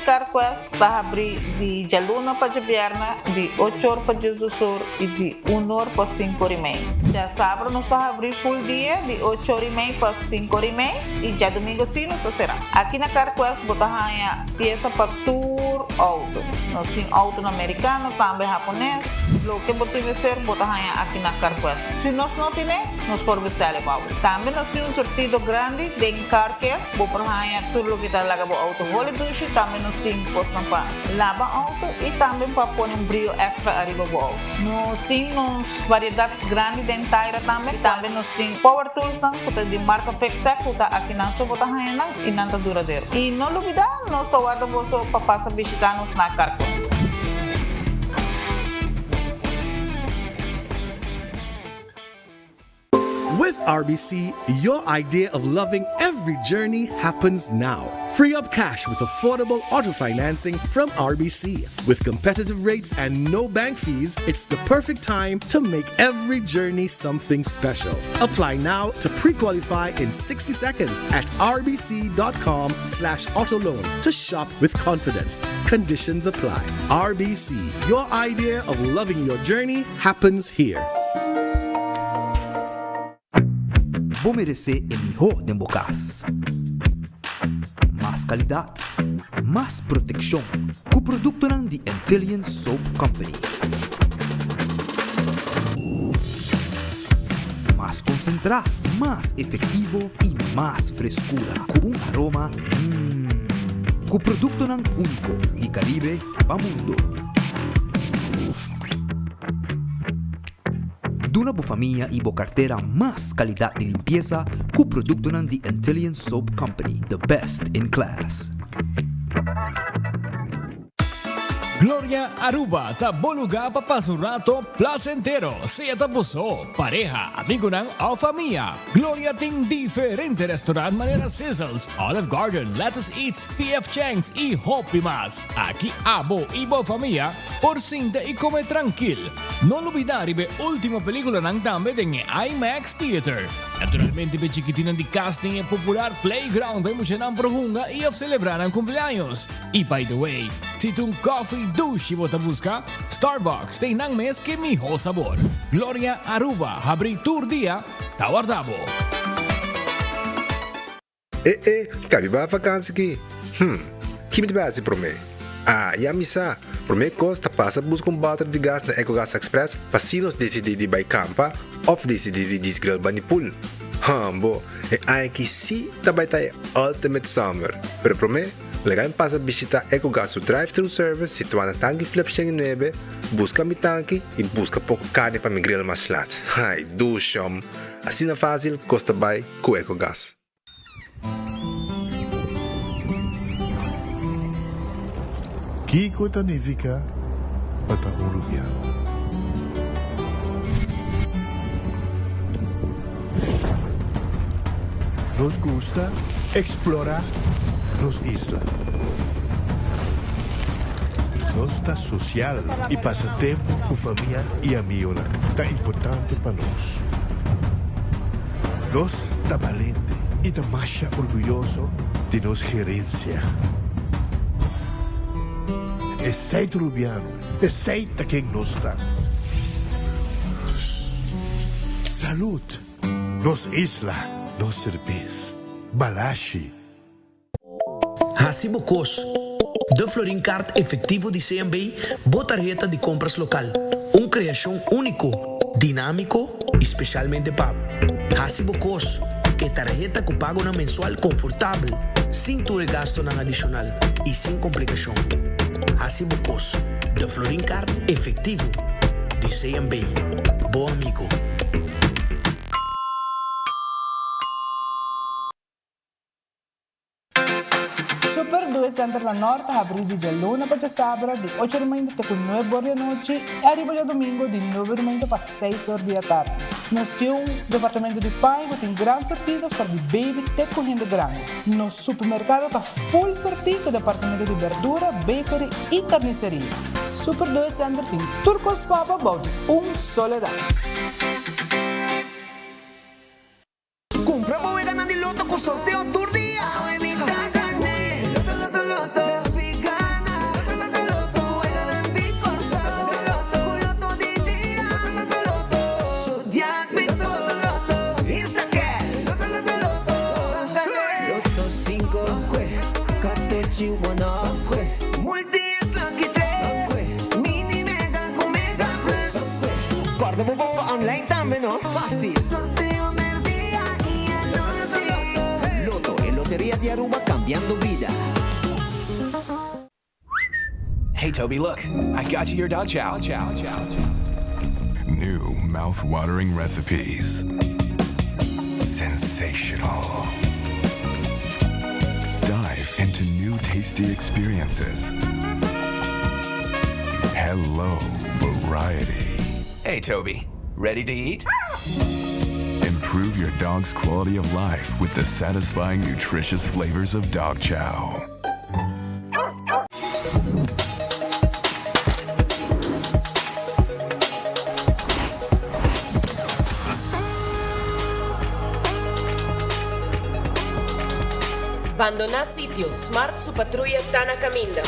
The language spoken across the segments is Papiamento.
CarQuest ta habrí di djaluna pa djabièrnè di ocho or pa diesdos or i di un or pa sinku or i mei. Djasabra nos ta habrí full dia di ocho or i mei pa sinku or i mei i djadumingu sí nos ta será. Aki na CarQuest bo ta haña piesa pa tur outo. Nos tin outonan merikano, tambe hapones. Loke bo tin mester bo ta haña aki na CarQuest. Si nos no tine, nos por bestèl e pa bo. Tambe nos tin un surtido grandi den Car Care. Bo por haña tur loke ta laga bo outo holi dushi. Tambe nos tin kosnan pa laba outo i tambe pa pone un brio èkstra ariba bo outo. Nos tin nos variedat grandi den taira tambe. I tambe nos tin power toolsnan ku ta di marka Fixtech ku ta akinan so bo ta haña nan i nan ta duradero. I no lubidá, nos ta warda boso pa pasa bishitá nos na Carquest. With RBC, your idea of loving every journey happens now. Free up cash with affordable auto financing from RBC. With competitive rates and no bank fees, it's the perfect time to make every journey something special. Apply now to pre-qualify in 60 seconds at rbc.com slash autoloan to shop with confidence. Conditions apply. RBC, your idea of loving your journey happens here. Bo meresé e mihó den bo kas. Mas kalidat, mas protekshon ku produktonan di Antillian Soap Company. Mas konsentrá, mas efektivo i mas freskura ku un aroma mmm. Ku produktonan úniko di Karibe pa mundo. Duna bo famia y bo cartera mas calidad di limpieza cu productonan di Antillian Soap Company, the best in class. Gloria Aruba ta bo lugar pa pasa un rato placentero, sea ta bo so, pareha, amigonan of famia. Gloria tin diferente restaurant manera Sizzles, Olive Garden, Lettuce Eats, PF Chang's y hopi mas. Aki abo y bo famia por sinta y come trankil. No lubida riba e ultimo peliculanan tambe den e IMAX Theater. Naturalmente p'e chikitinan di cas tin e popular playground pa e muchanan por hunga y of celebra nan cumpleaños. Y by the way, si ta un coffee dushi bo ta busca, Starbucks ta einan mes ke miho sabor. Gloria Aruba habri tur dia, ta warda bo. E e, ka biba vakansi ki? Hm, ki mi ta bai hasi promé? Ah, ya mi sa! Promé kos ta pasa buska un bòter di gas na Ecogas Express pa si nos disidí di bai kampa òf disidí di djis grill bani pool. Hambo, e aña aki sí ta bai ta e ultimate summer! Pero promé, laga mi pasa bishitá Ecogas su drive-thru service situá na Tanki Flip 109, buska mi tanki i buska poko karni pa mi grill mas lat. Ai, dushom! Asina fásil kos ta bai ku Ecogas. Kiko ta nifiká pa ta un rubiano? Nos gusta eksplorá nos isla. Nos ta sosial i pasa tempu ku famia i amigonan ta importante pa nos. Nos ta balente i ta masha orguyoso di nos gerensia. Esei ta Rubiano, esei ta ken nos ta. Salud! Nos isla, nos serbes. Balashi. Hasi bo kos. De Florin Card Efectivo di CMB, bo tarheta di compras local. Un creacion unico, dinamico y specialmente pa bo. Hasi bo kos. E tarheta cu pagonan mensual confortabel, sin tur e gastonan adicional y sin complicacion. Hasi bo kos. De Florin Card Efectivo di CMB. Bo amigo. Super Due Center na Nort ta habrí di djaluna pa djasabra di ocho di mainta te ku nuebe or di anochi i ariba djadumingu di nuebe di mainta pa seis or di atardi. Nos tin un departamento di paña ku tin gran sortido for di baby te ku hende grandi. Nos supermerkado ta full sortí ku departamento di berdura, bakery i karniseria. Super Due Center tin tur kos pa bo bou di un solo dak. Cumpra bo weganan di loto cu sorteo tur dia. Awe mi ta gane. Loto, loto, loto. Facil. Sorteo merdia y anochi. Lotto, e loteria di Aruba cambiando bida. Hey, Toby, look. I got you your dog chow. Chow, chow, chow. New mouth-watering recipes. Sensational. Dive into new tasty experiences. Hello, variety. Hey, Toby. Ready to eat? Improve your dog's quality of life with the satisfying, nutritious flavors of dog chow. Bandoná sitio, Smart su patruya ta na kaminda.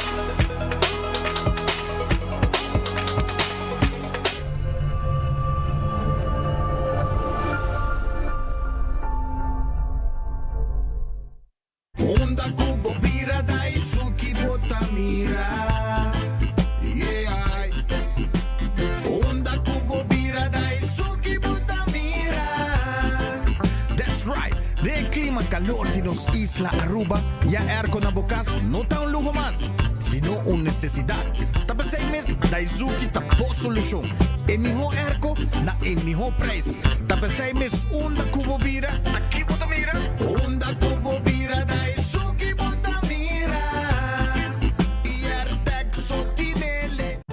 Unda ku bo bira Daisuki bo ta mira Yeah Unda ku bo bira Daisuki bo ta mira That's right! Den e clima calor di nos isla Aruba, ya airco na bo cas no ta un luho mas, sino un necesidad. Ta pesey mes Daisuki ta bo solucion. E miho airco na e miho prijs. Ta pesey mes unda cu bo bira, ta ki bo ta mira? Unda ku bo bira Daisuki bo ta mira Airtec so tinele.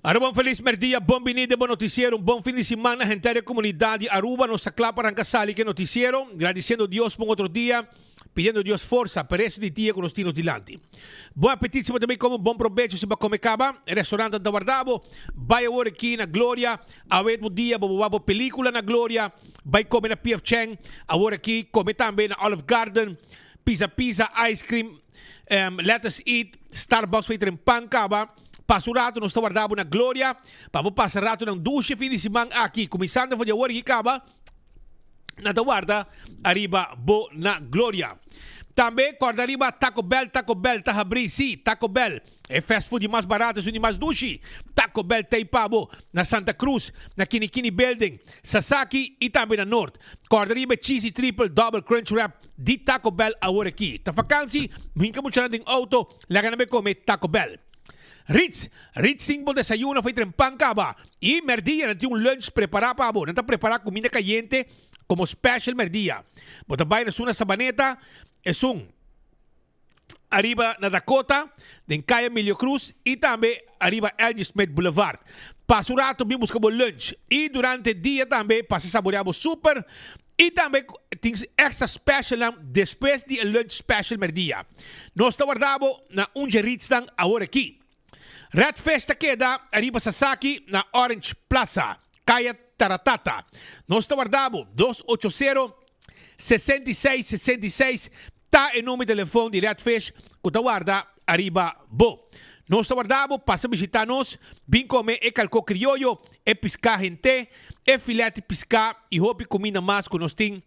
Aruba un felis merdia, bon bini den bo noticiero, un bon fin di siman na henter e comunidad di Aruba. Nos ta cla pa ranca sali cu e noticiero, gradiciendo Dios pa un otro dia, pidiendo Dios forsa pa e resto di dia cu nos tin nos dilanti. Bon apetit si bo ta bay come, un bon probecho si bo a come caba. E restaurantnan ta warda bo. Bay awor aki na Gloria, awe bo dia bo bo wak bo pelicula na Gloria, bay come na PF Chang, awor aki come tambe na Olive Garden, Pizza Pizza, Ice Cream, Let Us Eat, Starbucks fei tren pan caba. Pasa un rato nos ta warda bo na Gloria pa bo pasa ratonan dushi fin di siman aki. Cuminsando for di awor aki caba nan ta warda ariba bo na Gloria. Tambe corda riba Taco Bell, Taco Bell ta habri, si, Taco Bell. E fast food di mas barato esun di mas dushi. Taco Bell ta ei pa bo na Santa Cruz, na Kini Kini Building, Sasaki y tambe na Noord. Corda riba e cheesy triple double crunch wrap di Taco Bell awor aki. Ta vakansi, hinka muchanan den auto, laga nan bay come Taco Bell. Ritz, Ritz tin bo desayuno for tren pan caba y merdia nan tin un lunch prepara pa bo. Nan ta prepara cuminda cayente como special merdia. Bo ta bay na esun na Sabaneta, esun. ariba na Dakota, den Kaya Emilio Cruz y tambe ariba LG Smith Boulevard. Pasa un rato bin busca bo lunch y durante dia tambe pasa saborea bo super y tambe tin extra specialnan despues di e lunch special merdia. Nos ta warda bo na un dje Ritz-nan awor aki. Red Fish ta keda ariba Sasaki na Orange Plaza, Kaya Taratata. Nos ta warda bo 280 66 66 ta e number di telefon di Red Fish ku ta warda ariba bo. Nos ta warda bo pasa bishita nos, bin kome e kalko krioyo, e piská hent'é, e filet di piská i hopi kuminda mas ku nos tin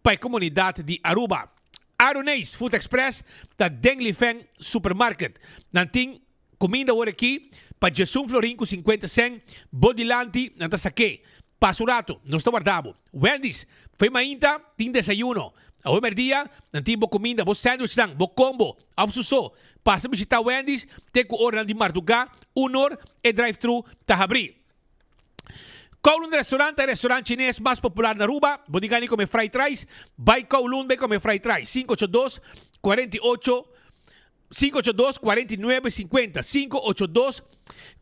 pa e komunidat di Aruba. Aruneis Food Express ta den Lifen Supermarket. Nan tin kuminda awor aki pa djesun florin ku sinkuenta sen, bo dilanti nan ta sak'é. Pasa un rato, nos ta warda bo. Wendy's, Fo'i mainta tin desayuno. Awe merdia nan tin bo kuminda, bo sandwichnan, bo combo, òf su so. Pasa bishitá Wendy's te ku oranan di mardugá, un or e drive-thru ta habrí. Kowloon Restaurant ta e restaurant chines mas popular na Aruba. Bo tin gana di come fried rice? Bai Kowloon bai come fried rice. 582 48 582 49 50 582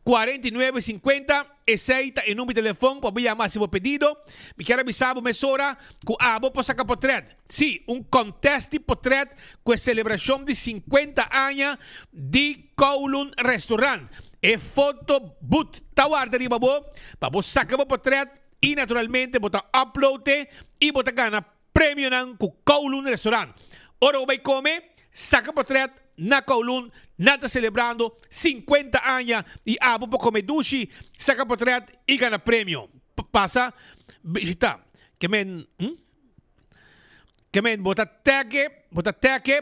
49 50 Esei ta e number di telefon pa bo yama hasi bo pedido. Mi kier a bisa bo mesora ku abo por saka potret. Sí, un contest di potret ku e selebrashon di 50 aña di Kowloon Restaurant. E foto booth ta warda riba bo pa bo saka bo potret i naturalmente bo ta upload e i bo ta gana premionan ku Kowloon Restaurant. Ora bo bai kome, saka potret na Kowloon, nan ta selebrando 50 aña i abo por kome dushi, saka potret i gana premio. Pasa bishita. Ke men, hm? Ke men bo ta tag e, bo ta tag e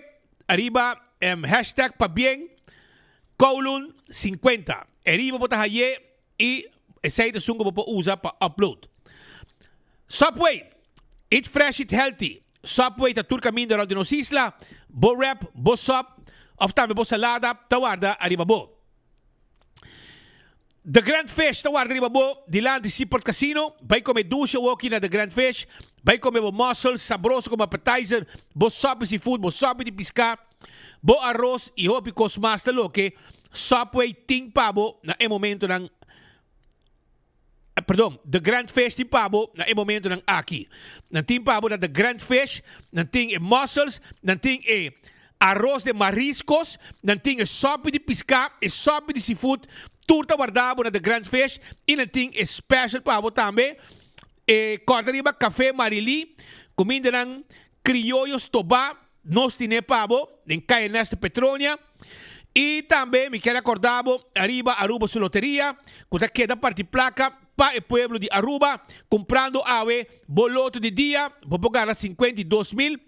ariba hashtag pabien Kowloon 50. Ariba bo ta haye i esei ta esun ku bo por usa pa upload. Subway, eat fresh eat healthy. Subway ta tur kaminda rònt di nos isla. Bo wrap, bo sòp òf tambe bo salada ta warda ariba bo. The Grand Fish ta warda riba bo dilanti Seaport Casino. Bai come dushi awoki na The Grand Fish. Bai come bo mussels sabroso como appetizer, bo sopi seafood, bo sopi di pisca, bo aros y hopi cos mas ta loke Subway tin pa bo na e momentonan, perdon, The Grand Fish tin pa bo na e momentonan aki. Nan tin pa bo na The Grand Fish, nan tin e mussels, nan tin e Aros de mariscos, nan tin e sopi di pisca, e sopi di seafood, tur ta warda bo na The Grand Fish y nan tin e special pa bo tambe, e corda riba Café Marily, cumindanan crioyo stoba, nos tine pa bo den Calle Ernesto Petronia. Y tambe mi kier a corda bo ariba Aruba su loteria cu ta keda parti placa pa e pueblo di Aruba, cumprando awe bo loto di dia bo por gana 52 mil.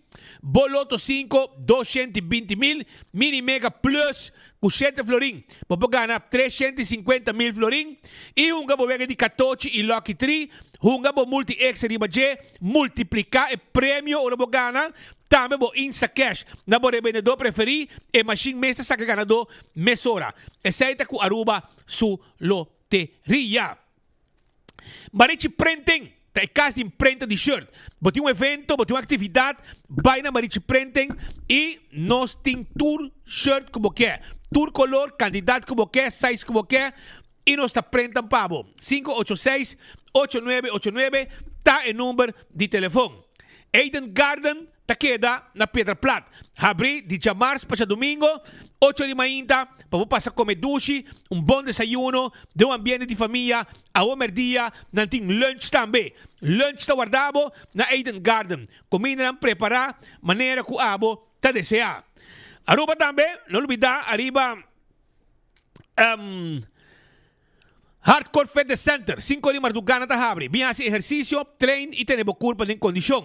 Bo Loto 5, 220 mil, Mini Mega Plus ku 7 florin, bo por gana 350 mil florin. I hunga bo wega di katochi i Lucky Tree, hunga bo Multi Extra riba dje, multipliká e premio ora bo gana, tambe bo Insta Cash na bo rebendedó preferí, e mashin mes ta saka ganadó mesora. Esei ta ku Aruba su loteria. Marichi Printing ta e kas di imprenta di shirt. Bo tin un evento, bo tin un aktividat, bai na Marichi Printing i nos tin tur shirt ku bo ke. Tur kolor, kantidat ku bo ke, size ku bo ke. i nos ta prentan pa bo. 586 8989 ta e number di telefon. Eden Garden ta keda na Piedra Plat. Habri di djamars pa djadumingo, ocho di mainta, pa bo pasa kome dushi, un bon desayuno den un ambiente di famia. Awo merdia nan tin lunch tambe. Lunch ta warda bo na Eden Garden. Kumindanan prepara manera ku abo ta deseá. Aruba tambe, no lubida ariba Hardcore Fitness Center, 5 di mardugana ta habri. Bin hasi ehersisio, train i tene bo kurpa den kondishon.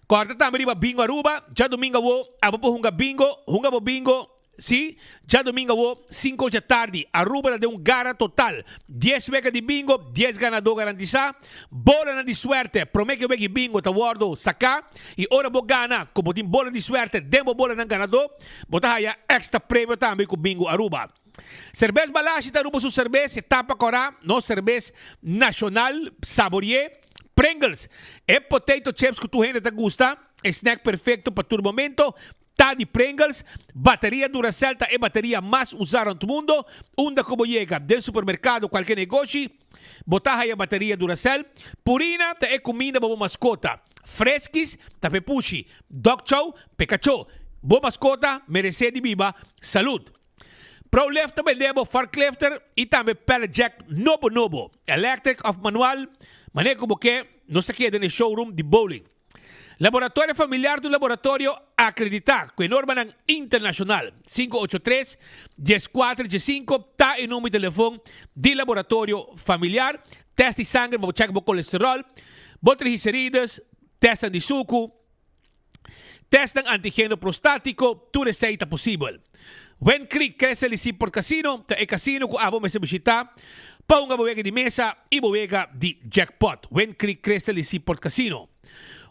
Kòrda tambe riba Bingo Aruba, djadumingu awo abo por hunga bingo, hunga bo bingo, si, djadumingu awo 5 dja tardi. Aruba ta den un gara total. Dies wega di bingo, dies ganadó garantisá. Bolanan di suerte, promé ku e wega di bingo ta wòrdu saká i ora bo gana ku bo tin bola di suerte den bo bolanan ganadó, bo ta haya èkstra premio tambe ku Bingo Aruba. Serbes Balashi ta Aruba su serbes, e tapa kòrá, nos serbes nashonal, saborié. Pringles, e potato chips ku tur hende ta gusta, e snack perfekto pa tur momento, ta di Pringles. Bateria Duracell ta e bateria mas usá rònt mundo. Unda ku bo yega, den supermerkado, kualke negoshi, bo ta haya bateria Duracell. Purina ta e kuminda pa bo maskota. Freskis ta p'e pushi. Dog chow p'e kachó. Bo maskota meresé di biba salud. ProLift ta bende bo forklifter i tambe pallet jack nobo nobo, electric of manual, manera ku bo ke, nos ta keda den e showroom di Bowling. Laboratorio Familiar ta un laboratorio akreditá ku e normanan internashonal. 583 14 15 ta e number di telefon di Laboratorio Familiar. Tèst di sanger pa bo chèk bo kolesteròl, bo triglicerides, tèstnan di suku, Testnan antigeno prostátiko, tur esei ta posibel. Wind Creek Crystal Seaport Casino ta e kasino ku abo mester bishitá pa hunga bo wega di mesa i bo wega di jackpot. Wind Creek Crystal Seaport Casino.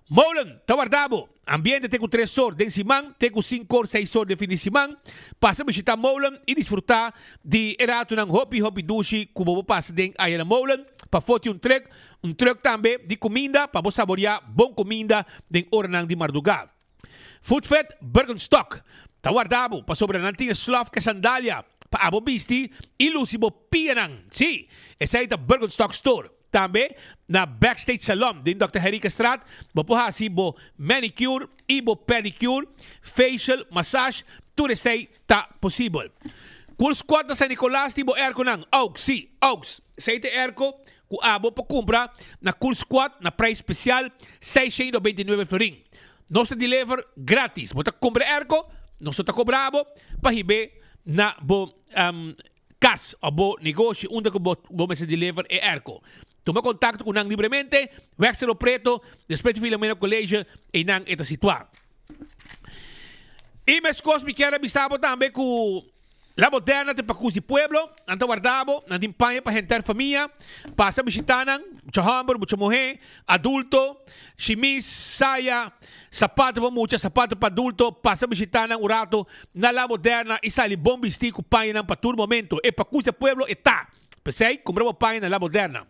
Molen ta warda bo. Ambiente te ku tres or den siman, te ku sinku or seis or den fin di siman. Pasa bishitá Molen i disfrutá di e ratunan hopi hopi dushi ku bo por pasa den aya na Molen. Pafó tin un trek Un truck tambe di kuminda pa bo saboriá bon kuminda den oranan di mardugá. Foodfit Birkenstock ta warda bo pasobra nan tin e slof ku e sandalia pa abo bisti i lusi bo pianan. Sí, esei ta Birkenstock Store. Tambe na Backstage Salon den Dòkter Henriquezstraat bo por hasi bo manicure i bo pedicure, facial, massage, tur esei ta posibel. Cool Squad na San Nicolas tin bo airconan. Aux, sí, aux. Esei ta e airco Ku abo por kumpra na Cool Squad na prijs spesial 699 florin. Nos ta deliver gratis. Bo ta kumpra e airco, nos no ta kobra bo pa hib'é na bo kas òf bo negoshi unda ku bo mester deliver e airco. Tuma kontakto ku nan libremente, Weg Cerro Preto, despues di Filomena College, einan e ta situá. I meskos mi kier a bisa bo tambe ku La Moderna ta e pakus di pueblo, nan ta warda bo, nan tin paña pa henter famia, pasa bishita nan, mucha homber, mucha muhe, adulto, shimis, saya, sapato pa mucha, sapato pa adulto, pasa bishita nan un rato na La Moderna i sali bon bisti ku pañanan pa tur momento. E pakus di pueblo e ta. P'esei, kumpra bo paña na La Moderna.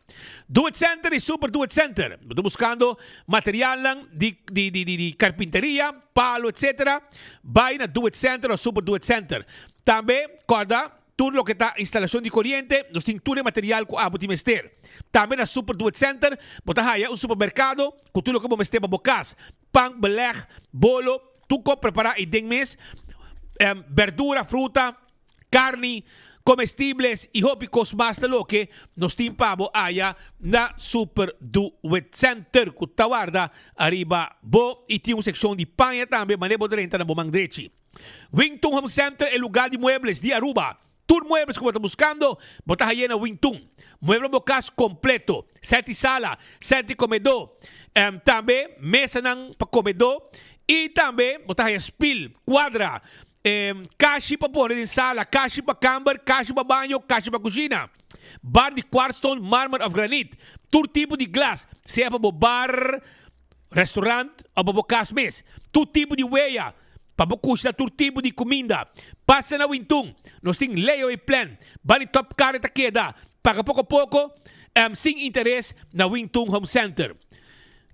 Do It Center i Super Do It Center. Bo ta buskando materialnan di di di di karpinteria, palo etc. Bai na Do It Center òf Super Do It Center. Tambe, kòrda, tur loke ta instalashon di koriente, nos tin tur e material ku abo tin mester. Tambe na Super Do It Center bo ta haya un supermerkado ku tur loke bo mester pa bo kas, pan, belèg, bolo, tur kos prepará ei den mes, berdura, fruta. Carni, comestibles y hopi cos mas ta loke nos tin pa bo aya na Super Do It Center cu ta warda ariba bo y tin un seccion di paña tambe mane bo drenta na bo man drechi. Wington Home Center e lugar di muebles di Aruba. Tur muebles cu bo ta buscando bo ta haye na Wington. Muebla bo cas completo, set di sala, set di comedor, tambe mesanan pa comedor y tambe bo ta haya spiel, cuadra, Kashi pa pone den sala, kashi pa kamber, kashi pa baño, kashi pa kushina. Bar di kwartstone, marmer òf granit. Tur tipo di glas, sea pa bo bar, restaurant òf pa bo kas mes. Tur tipo di weya, pa bo kushina tur tipo di kuminda. Pasa na Wintun, nos tin layaway plan. Ban di Top Kare ta keda. Paga poko poko, sin interes na Wintun Home Center.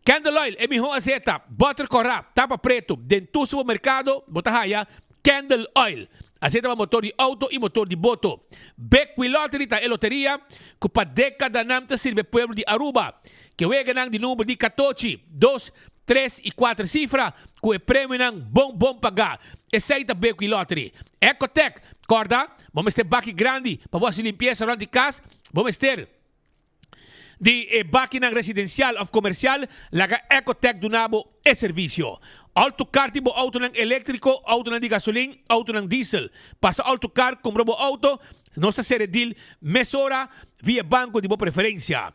Candle oil, e mihó azeta, butter kòrá, tapa pretu, den tur supermerkado bo ta haya candle oil. Azeta pa motor di outo i motor di boto. Bequi Lottery ta e loteria cu pa decadanan ta sirbi e pueblo di Aruba. Ke weganan di number di catochi, dos, tres y cuater cifra cu e premionan bon bon paga. Esey ta Bequi Lottery. Ecotec, corda, bo mester baki grandi pa bo haci limpieza rond di cas, bo mester. Di e bakinan residencial of comercial, laga Ecotec duna bo e servicio. Autocar tin bo autonan electrico, autonan di gasolin, autonan diesel. Pasa Autocar, cumpra bo auto, nos ta cera e deal mesora via banco di bo preferencia.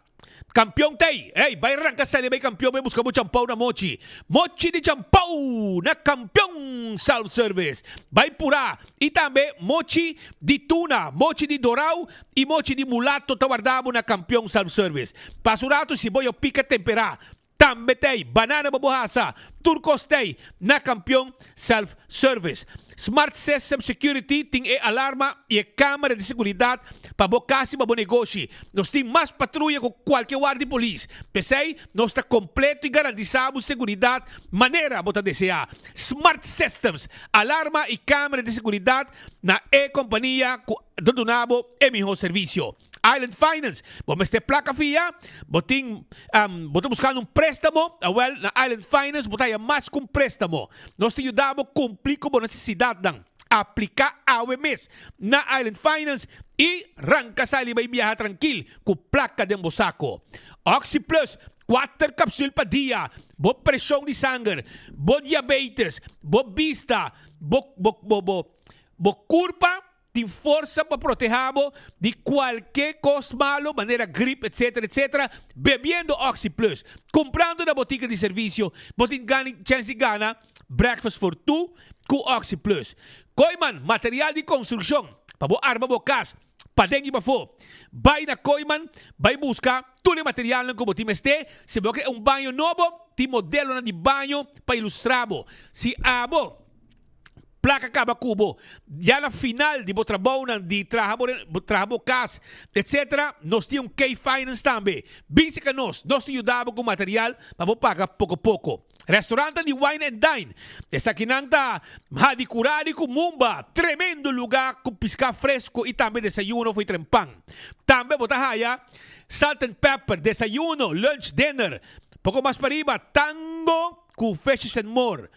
Campeon t'ey! Ey, bay ranca sali bay Campeon bay busca bo champou na Mochi. Mochi di champou na Campeon Self Service. Bay pura Y tambe mochi di tuna, mochi di dorau y mochi di mulato ta warda bo na Campeon Self Service. Pasa un rato si bo yo pica tempera. Tambe t'ey, banana bo bo hasa, tur cos t'ey na Campeon Self Service. Smart System Security tin e alarma y e camera di seguridad pa bo cas y pa bo negoshi. Nos tin mas patruya cu cualke warda di polis. P'esey nos ta completo y garantisa bo seguridad manera bo ta desea. Smart Systems, alarma y camera di seguridad na e compania cu ta duna bo e miho servicio. Island Finance, bo mester placa fia? Bo tin, bo ta buscando un prestamo? Awel, na Island Finance bo ta haya mas cu un prestamo. Nos ta yuda bo cumpli cu bo necesidadnan. Aplica awe mes na Island Finance y ranca sali bay biaha trankil cu placa den bo saco. OxyPlus, Kuater kapsul pa dia, bo preshon di sanger, bo diabetes, bo bista, bo bo bo bo bo kurpa tin forsa pa protehá bo di kualke kos malo manera grip etsetera etsetera, bebiendo Oxi Plus. Kumprando na botika di servisio bo tin gana chèns di gana breakfast for two ku Oxi Plus. Kooiman, material di konstrukshon pa bo arma bo kas. Paden i pafó. Bai na Kooiman, bai buska tur e materialnan ku bo tin mester. Si bo ke un baño nobo, tin modelonan di baño pa ilustrá bo. Si abo plaka kaba ku bo ya na final di bo trabounan di traha bo traha bo kas, etsetera, nos tin un K-Finance tambe. Bin serka nos, nos ta yuda bo ku material pa bo paga poko poko. Restaurantnan di Wine and Dine. Esakinan ta Hadi Curadi cu Mumba, tremendo luga cu pisca fresco y tambe desayuno for tren pan. Tambe bo ta haya Salt and Pepper, desayuno, lunch, dinner. Poco mas pariba, Tango cu Fishes and More.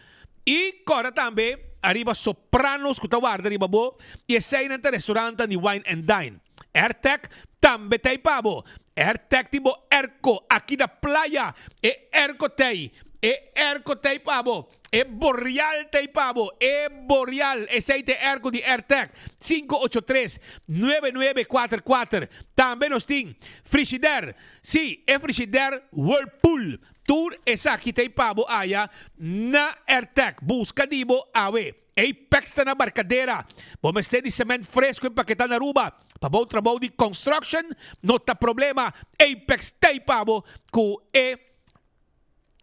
Y corda tambe ariba Sopranos cu ta warda riba bo y eseynan ta restaurantnan di Wine and Dine. Airtec tambe ta ei pa bo. Airtec tin bo airco aki na playa. E airco ta ei. E airco ta ei pa bo. E boreal ta ei pa bo. E boreal. Esei ta e airco di Airtec. 583 9944. Tambe nos tin Frigidaire. Sí, e Frigidaire Whirlpool. Tur esaki ta ei pa bo aya na Airtec. Busca di bo awe. Apex ta na Barcadera. Bo mester di cement fresco empaketá na Aruba pa bo trabou di construction? No ta problema, Apex t'ei pa bo ku e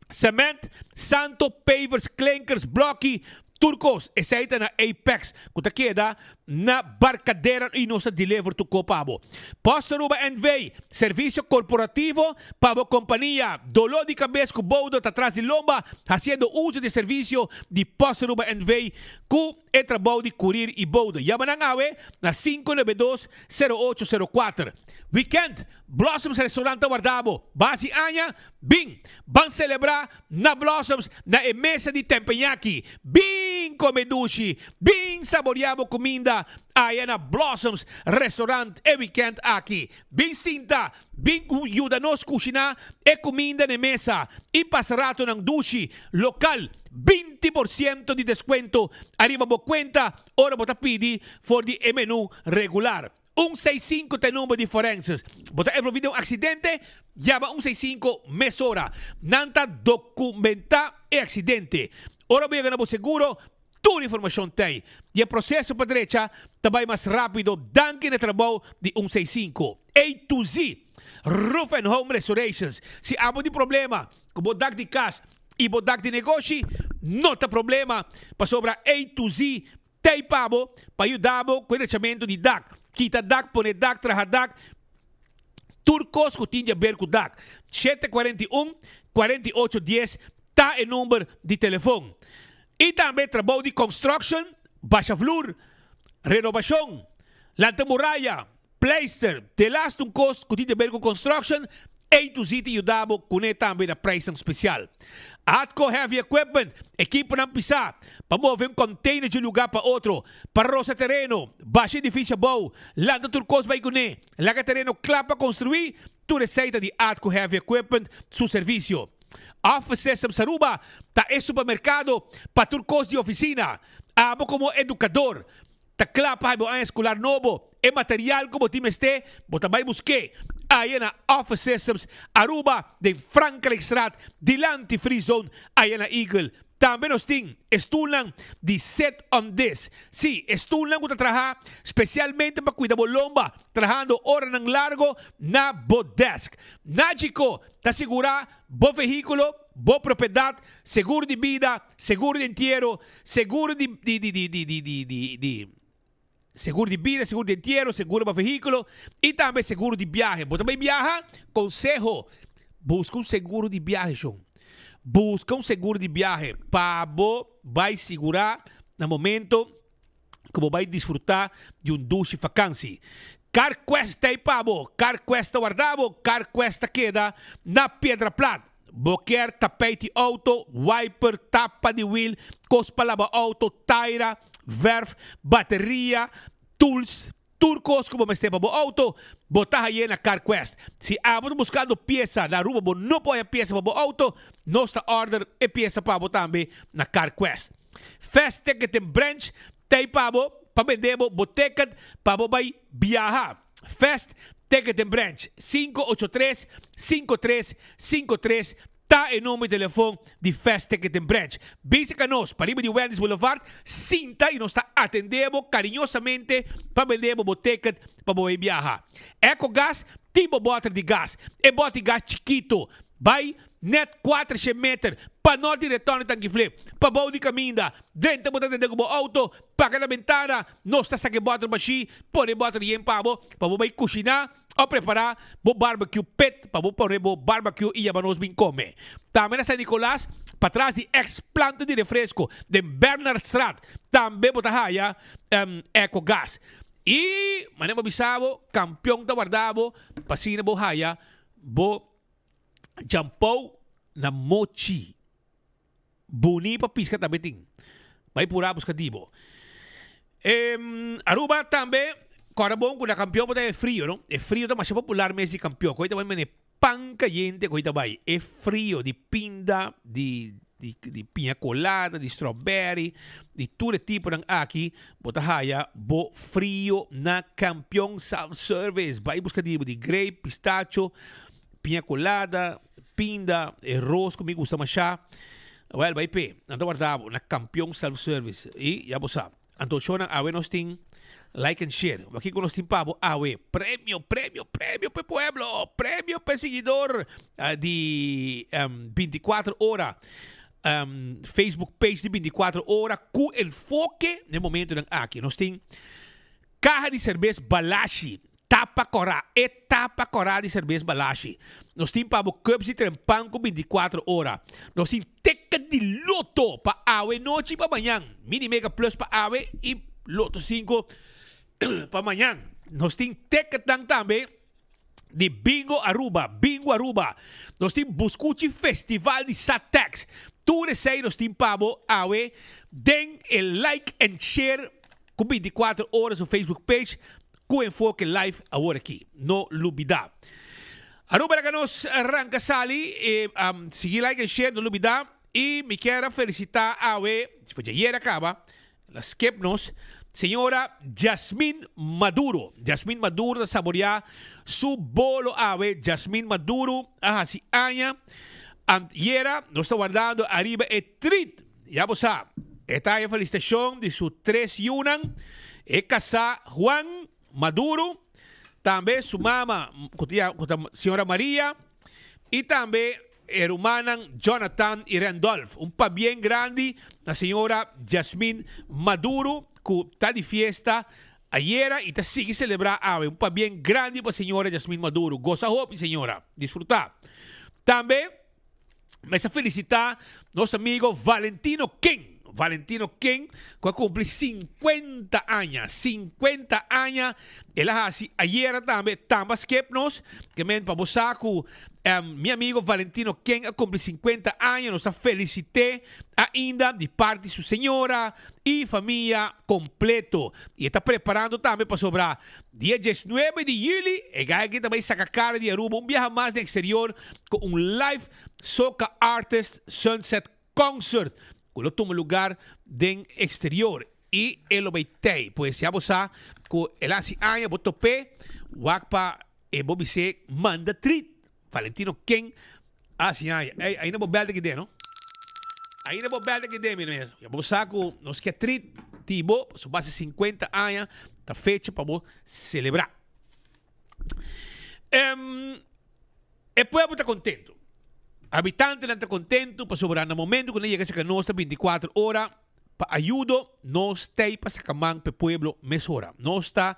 cement, santo, pavers, klinkers, bloki, tur kos. Esei ta na Apex ku ta keda na Barcadera y nos ta deliver tur kos pa bo. Post Aruba NV, servicio corporativo pa bo compania. Dolor di cabes cu boudo ta tras di lomba, haciendo uzo di e servicio di Post Aruba NV cu e trabou di curir y boudo. Yama nan awe na 592 0804. Weekend, Blossoms Restaurant ta warda bo. Basi aña, bin! Ban celebra na Blossoms na e mesa di tempeñaki. Bin come dushi, bin saboria bo cuminda aya na Blossoms Restaurant e weekend aki. Bin sinta, bin yuda nos cushiná e cuminda na e mesa y pasa ratonan dushi. Local, 20 por ciento di descuento ariba bo cuenta ora bo ta pidi for di e menu regular. Un seis sinku ta e number di forenses. Bo ta envolví den un aksidente? Yama un seis sinku mesora. Nan ta dokumentá e aksidente. Ora bo yega na bo seguro, tur informashon ta ei. I e proseso pa drecha ta bai mas rápido danki na e trabou di un seis sinku. A to Z Roof and Home Restorations. Si abo tin problema ku bo dak di kas i bo dak di negoshi, no ta problema pasobra A to Z Tei pa bo pa yuda bo ku e drechamentu di dak. Kita dak, pone dak, traha dak, tur kos ku tin di aber ku dak. 741 48 dies ta e number di telefon. I tambe trabou di construction, basha vloer, renobashon. Lanta muraya, pleister, delaste un kos ku tin di ber ku construction, A to Z ta yuda bo kuné tambe na prijsnan spesial. Atco Heavy Equipment, ekiponan pisá pa move un container di un lugá pa otro, pa rosa tereno, basha edifisio abou, lanta tur kos bai kuné, laga tereno kla pa konstruí, tur esei ta di Atco Heavy Equipment su servisio. Office Systems Aruba ta e supermerkado pa tur kos di ofisina. Abo komo edukador, Ta kla pa bo aña escolar nobo. E material cu bo tin mester, bo ta bay busk'é aya na Office Systems Aruba den Frankrijkstraat dilanti Free Zone aya na Eagle. Tambe nos tin e stoelnan di Sit on This. Sí, e stoelnan cu ta traha specialmente pa cuida bo lomba trahando oranan largo na bo desk. Nagico ta sigura bo vehiculo, bo propiedad, seguro di bida, Seguro di entiero, seguro di di di di di di di di di seguro di bida, seguro di entiero, seguro pa vehículo y tambe seguro di biahe. Bo ta bay biaha? Conseho, busca un seguro di biahe shon. Busca un seguro di biahe pa bo bay sigura na momento ku bo bai disfrutá di un dushi fakansi. CarQuest ta ei pa bo! CarQuest ta warda bo! CarQuest ta keda na Piedra Plat. Bo kier tapijt di outo, wiper, tapa di wiel, kos pa laba outo, taira, verf, bateria, tools, tur kos ku bo mester pa bo outo, bo ta haye na CarQuest. Si abo ta buskando piesa na Aruba bo no por haya piesa pa bo outo, nos ta order e piesa pa bo tambe na CarQuest. Fast Ticket den Branch ta ei pa bo pa bende bo bo ticket pa bo bai biaha. Fast Ticket den Branch, 583 53 53 ta e number di telefon di Fast Ticket den Branch. Bisa ka nos pariba di Wendy's Boulevard, sinta y nos ta atende bo cariñosamente pa bende bo bo ticket pa bo bai biaha. Ecogas tin bo boter di gas, e bot di gas chikito. Bai net kuatershe meter pa nort di retorno di Tankiflip, pa bou di kaminda, drenta bo ta tende ku bo outo, paka na bentana, nos ta saka e bòter bashí, pone e bòter yen pa bo, pa bo bai kushiná òf prepará bo barbecue pit pa bo pone bo barbecue i yama nos bin kome. Tambe na San Nicolas, patras di ex planta di refresko den Bernardstraat, tambe bo ta haya Ecogas. I manera bo bisa bo, kampion ta warda bo pa asina bo haya bo Jampou na mochi. Buni pa pisca tambe tin. Bai pura busca di bo. Aruba tambe corda bon cu na campeon bo ta e frio no. E frio ta masha popular mes di campeon. Cu ta bai mene pan cayente cu ta bai. E frio di pinda, di di piña colada, di strawberry, di tur e tiponan aki bo ta haya bo frio na campeon self service. Bai busca di bo di grape, pistacho. Piña colada, pinda, e ros cu mi gusta masha. Wel, bay pe. Nan ta warda bo na Campeon Self Service. Y ya bo sa. Anto shownan awe nos tin like and share. Waki cu nos tin pa bo awe. Premio, premio, premio p'e pueblo. Premio p'e siguidor di 24 ora. Facebook page di 24 ora cu enfoke n'e momentonan aki. Nos tin caha di cerbes Balashi. Tapa kòrá, e tapa kòrá di serbes Balashi. Nos tin pa bo cups di trempan ku bintikuatro ora. Nos tin ticket di loto pa awe nochi i pa mañan. Mini Mega Plus pa awe i Loto sinku pa mañan. Nos tin ticketnan tambe di Bingo Aruba, Bingo Aruba. Nos tin Buscuchi Festival di Satex. Tur esei nos tin pa bo awe den e Like and Share ku bintikuatro ora su Facebook page Ku Enfoke Live awor aki. No lubida. Aruba laga nos ranka sali e sigui like en share no lubida y mi kier a felicita awe for djayer a caba la skip nos señora Jasmine Maduro Jasmine Maduro ta saborea su bolo awe Jasmine Maduro a haci aña antiera nos ta wardando ariba e treat Ya bo sa, e ta haya felicitacion di su tres yunan, e casá Juan Maduro, tambe su mama cu ta cu ta señora Maria y tambe e rumannan Jonathan y Randolph. Un pabien grandi na señora Jasmine Maduro cu ta di fiesta ayera y ta sigui celebra awe. Un pabien grandi pa señora Jasmine Maduro. Goza hopi señora, disfruta. Tambe. Mester felicita nos amigo Valentino King. Valentino King ku a kumpli 50 aña, 50 aña el a hasi ayera tambe tamba skip nos ke men pa bo sa ku mi amigo Valentino King a kumpli 50 aña nos ta felisit'é ainda di parti su señora y famia completo y e ta preparando tambe pasobra dia diesnuebe di juli e gai aki ta bay saca cara di Aruba un biaha mas den exterior cu un live soca artist sunset concert cu lo tuma lugar den exterior y e lo bay tey pues ya bo sa cu el haci aña bo tope wak pa e bo bis'é manda treat Valentino Ken haci aña ey ainda bo bel ta kide no ainda bo bel ta kide mira mira ya bo sa cu nos ke treat di bo pasobra bo haci 50 aña ta fecha pa bo celebra. E pueblo ta contento. Habitantenan ta contento pasobra na momento cu nan yega cerca nos ta binticuater ora pa ayudo, nos t'ey pa saca man p'e pueblo mesora. Nos ta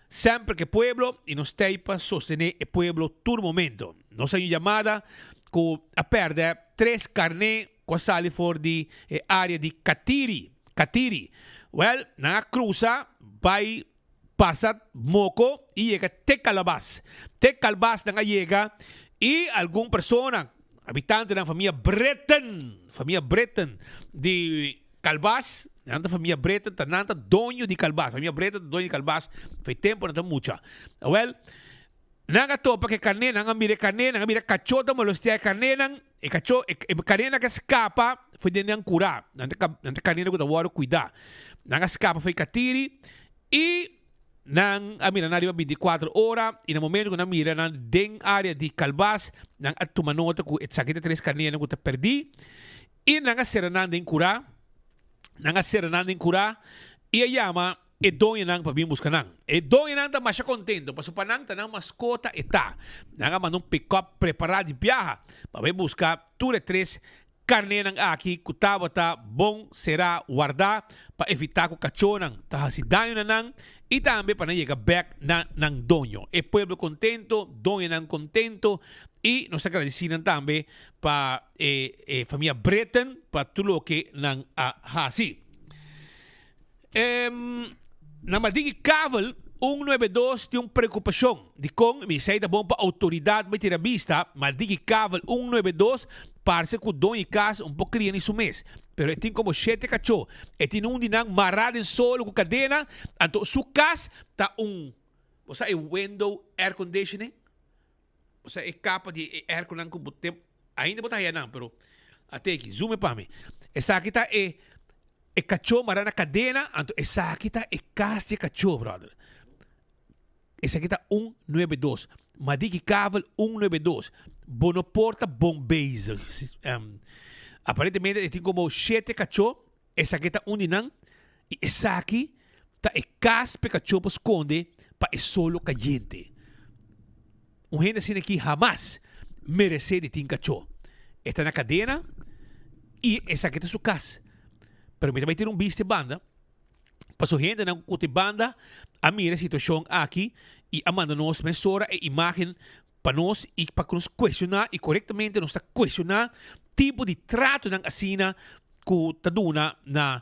semper cu e pueblo y nos t'ey pa sostene e pueblo tur momento. Nos a un yamada cu a perde tres carne cu a sali for di e area di Catiri, Catiri. Well, nan a cruza bay pasa Moko y yega te Calabas. Te Calbas nan a yega y algun persona, habitantenan famia Bretten, famia Bretten di Calbas, nan ta famia Bretten, ta nan ta doño di Calbas, famia Bretten ta doño di Calbas, fe tempo nan ta mucha. Awel, nan a topa ke karné, nan a mira e karné, nan a mira kachó ta molestea e karnénan, e kachó, e karnénan ke skapa for den nan kurá, nan ta nan ta karnénan ku ta wòrdu kuidá. Nan a skapa for e katiri i nan a mira nan riba bintikuater ora i na momento ku nan mira nan den área di Kalbas, nan a tuma nota ku esaki ta tres karnénan ku ta pèrdí i nan a sera nan den kurá, nan a sera nan den kurá i a yama E doñonan pa bin buska nan. E doñonan ta masha kontento pasobra pa nan ta nan maskota e ta. Nan a manda un pikòp prepará di biaha pa bai buska tur e tres karnénan aki ku tabata bon será wardá pa evitá ku kachónan ta hasi daño na nan i tambe pa nan yega bèk na nan doño. E pueblo kontento, doñonan kontento i nos ta gradisí nan tambe pa e famia Britten pa tur loke nan a hasi. Na Madigi Kavel un nuebe dos tin un preokupashon. Dikon? Mi esei ta bon pa outoridat bai tira bista. Madigi Kavel un nuebe dos parse ku doño di kas un por kria ni su mes. Pero e tin komo shete kachó. E tin un di nan mará den solo ku kadena. Anto su kas ta un, bo sa e window air conditioning? Bo sa e kapa di e airconan ku bo tem ainda bo ta haya nan pero ate aki zoom e pa mi. Esaki ta e e kachó mará na kadena anto esaki ta e kas di e kachó brother. Esaki ta un nuebe dos. Madiki Kavel un nuebe dos. Bo no por ta bon bezig. Aparentemente e tin komo shete kachó. Esaki ta un di nan, i esaki ta e kas p'e kachó por skonde pa e solo kayente. Un hende asina aki hamas meresé di tin kachó. E ta na kadena i esaki ta su kas. Pero mi ta bai tira un bista e banda, pasobra hendenan ku ta e banda a mira e situashon aki i a manda nos mesora e imágen pa nos i pa ku nos kuestioná i korektamente nos ta kuestioná tipo di tratonan asina ku ta duna na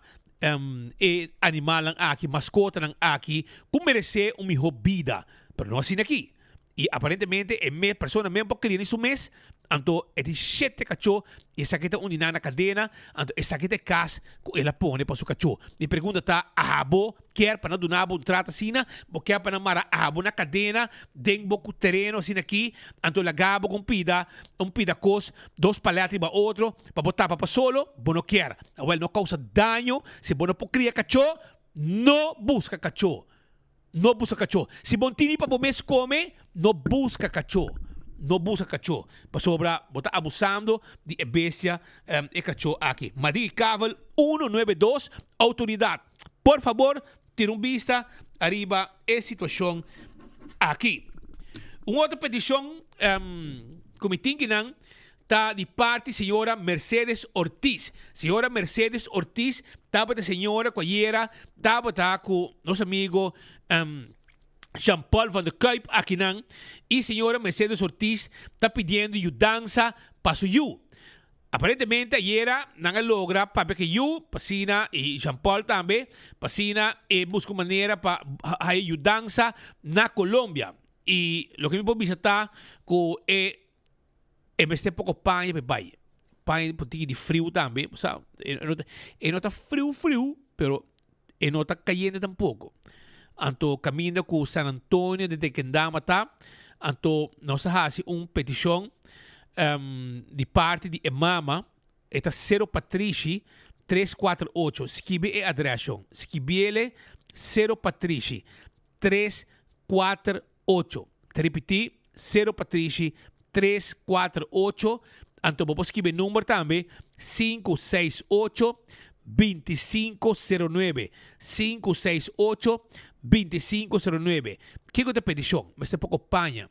e animalnan aki, maskotanan aki ku meresé un mihó bida, pero no asina aki. I aparentemente e mes persona mes por kria ni su mes, anto e tin shete kachó i esaki ta un di nan na kadena, anto esaki ta e kas ku el a pone pa su kachó. Mi pregunta ta, abo kier pa nan duna bo un trato asina? Bo kier pa nan mara abo na kadena den bo ku tereno asina aki, anto laga bo ku un pida, un pida kos, dos palet riba otro, pa bo tapa pa solo? Bo no kier. Awel, no kousa daño. Si bo no por kria kachó, no buska kachó. No buska kachó. Si bo no tini pa bo mes kome, no buska kachó. No buska kachó. Pasobra bo ta abusando di e bestia, e kachó aki. Madí Kavel uno nuebe dos, Outoridat, por fabor tira un bista ariba e situashon aki. Un otro petishon ku mi tin kinan ta di parti señora Mercedes Ortiz. Señora Mercedes Ortiz tabata e señora ku ayera tabata ku nos amigo Jean Paul van der Kuyp akinan y señora Mercedes Ortiz ta pidiendo yudansa pa su yu. Aparentemente ayera nan a logra papia ku e yu, p'asina, i Jean Paul tambe, p'asina e buska un manera pa haya yudansa na Colombia. I loke mi por bisa ta ku e e mester poko paña pa e bai. Paña por tiki di friu tambe, bo sa, e no ta e no ta friu friu, pero e no ta kayente tampoko. Anto kaminda ku San Antonio de Tequendama ta, anto nos a hasi un petishon di parti di e mama, e ta Sero Patrishi tres kuater ocho, skibi e adreshon, skibiele Sero Patrishi tres kuater ocho. Ta ripití, Sero Patrishi tres kuater ocho. Anto bo por skibi e number tambe, sinku seis ocho, bintisinku sero nuebe. Sinku seis ocho, bintisinku sero nuebe. Kiko ta e petishon? Mester poko paña.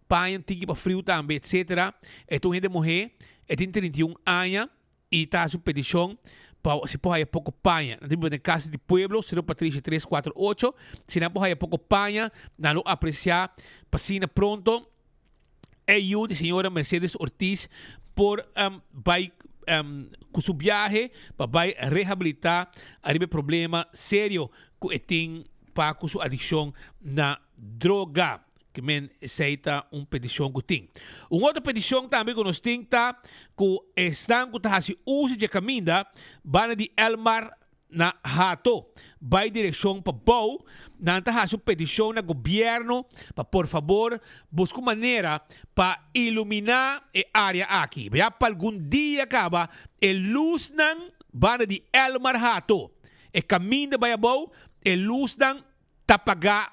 Paña un tiki pa friu tambe, etsetera. E ta un hende muhé, e tin 31 aña. I ta hasi un petishon pa si por haya poko paña. Nan ta biba den Casa di Pueblo, Cerro Patricio tres kuater ocho. Si nan por haya poko paña, nan lo apresiá pa asina pronto e yu di señora Mercedes Ortiz por bai ku su biahe pa bai rehabilitá ariba e problema serio ku e tin pa ku su adikshon na droga. Ke men esei ta un petishon ku tin. Un otro petishon tambe ku nos tin ta ku esnan ku ta hasi uso dje kaminda banda di Elmar na Hato bai direkshon pa bou, nan ta hasi un petishon na gobièrnu pa por fabor buska un manera pa iluminá e área aki. Ya pa algun dia kaba e lusnan banda di Elmar Hato, e kaminda bai abou, e lusnan ta pagá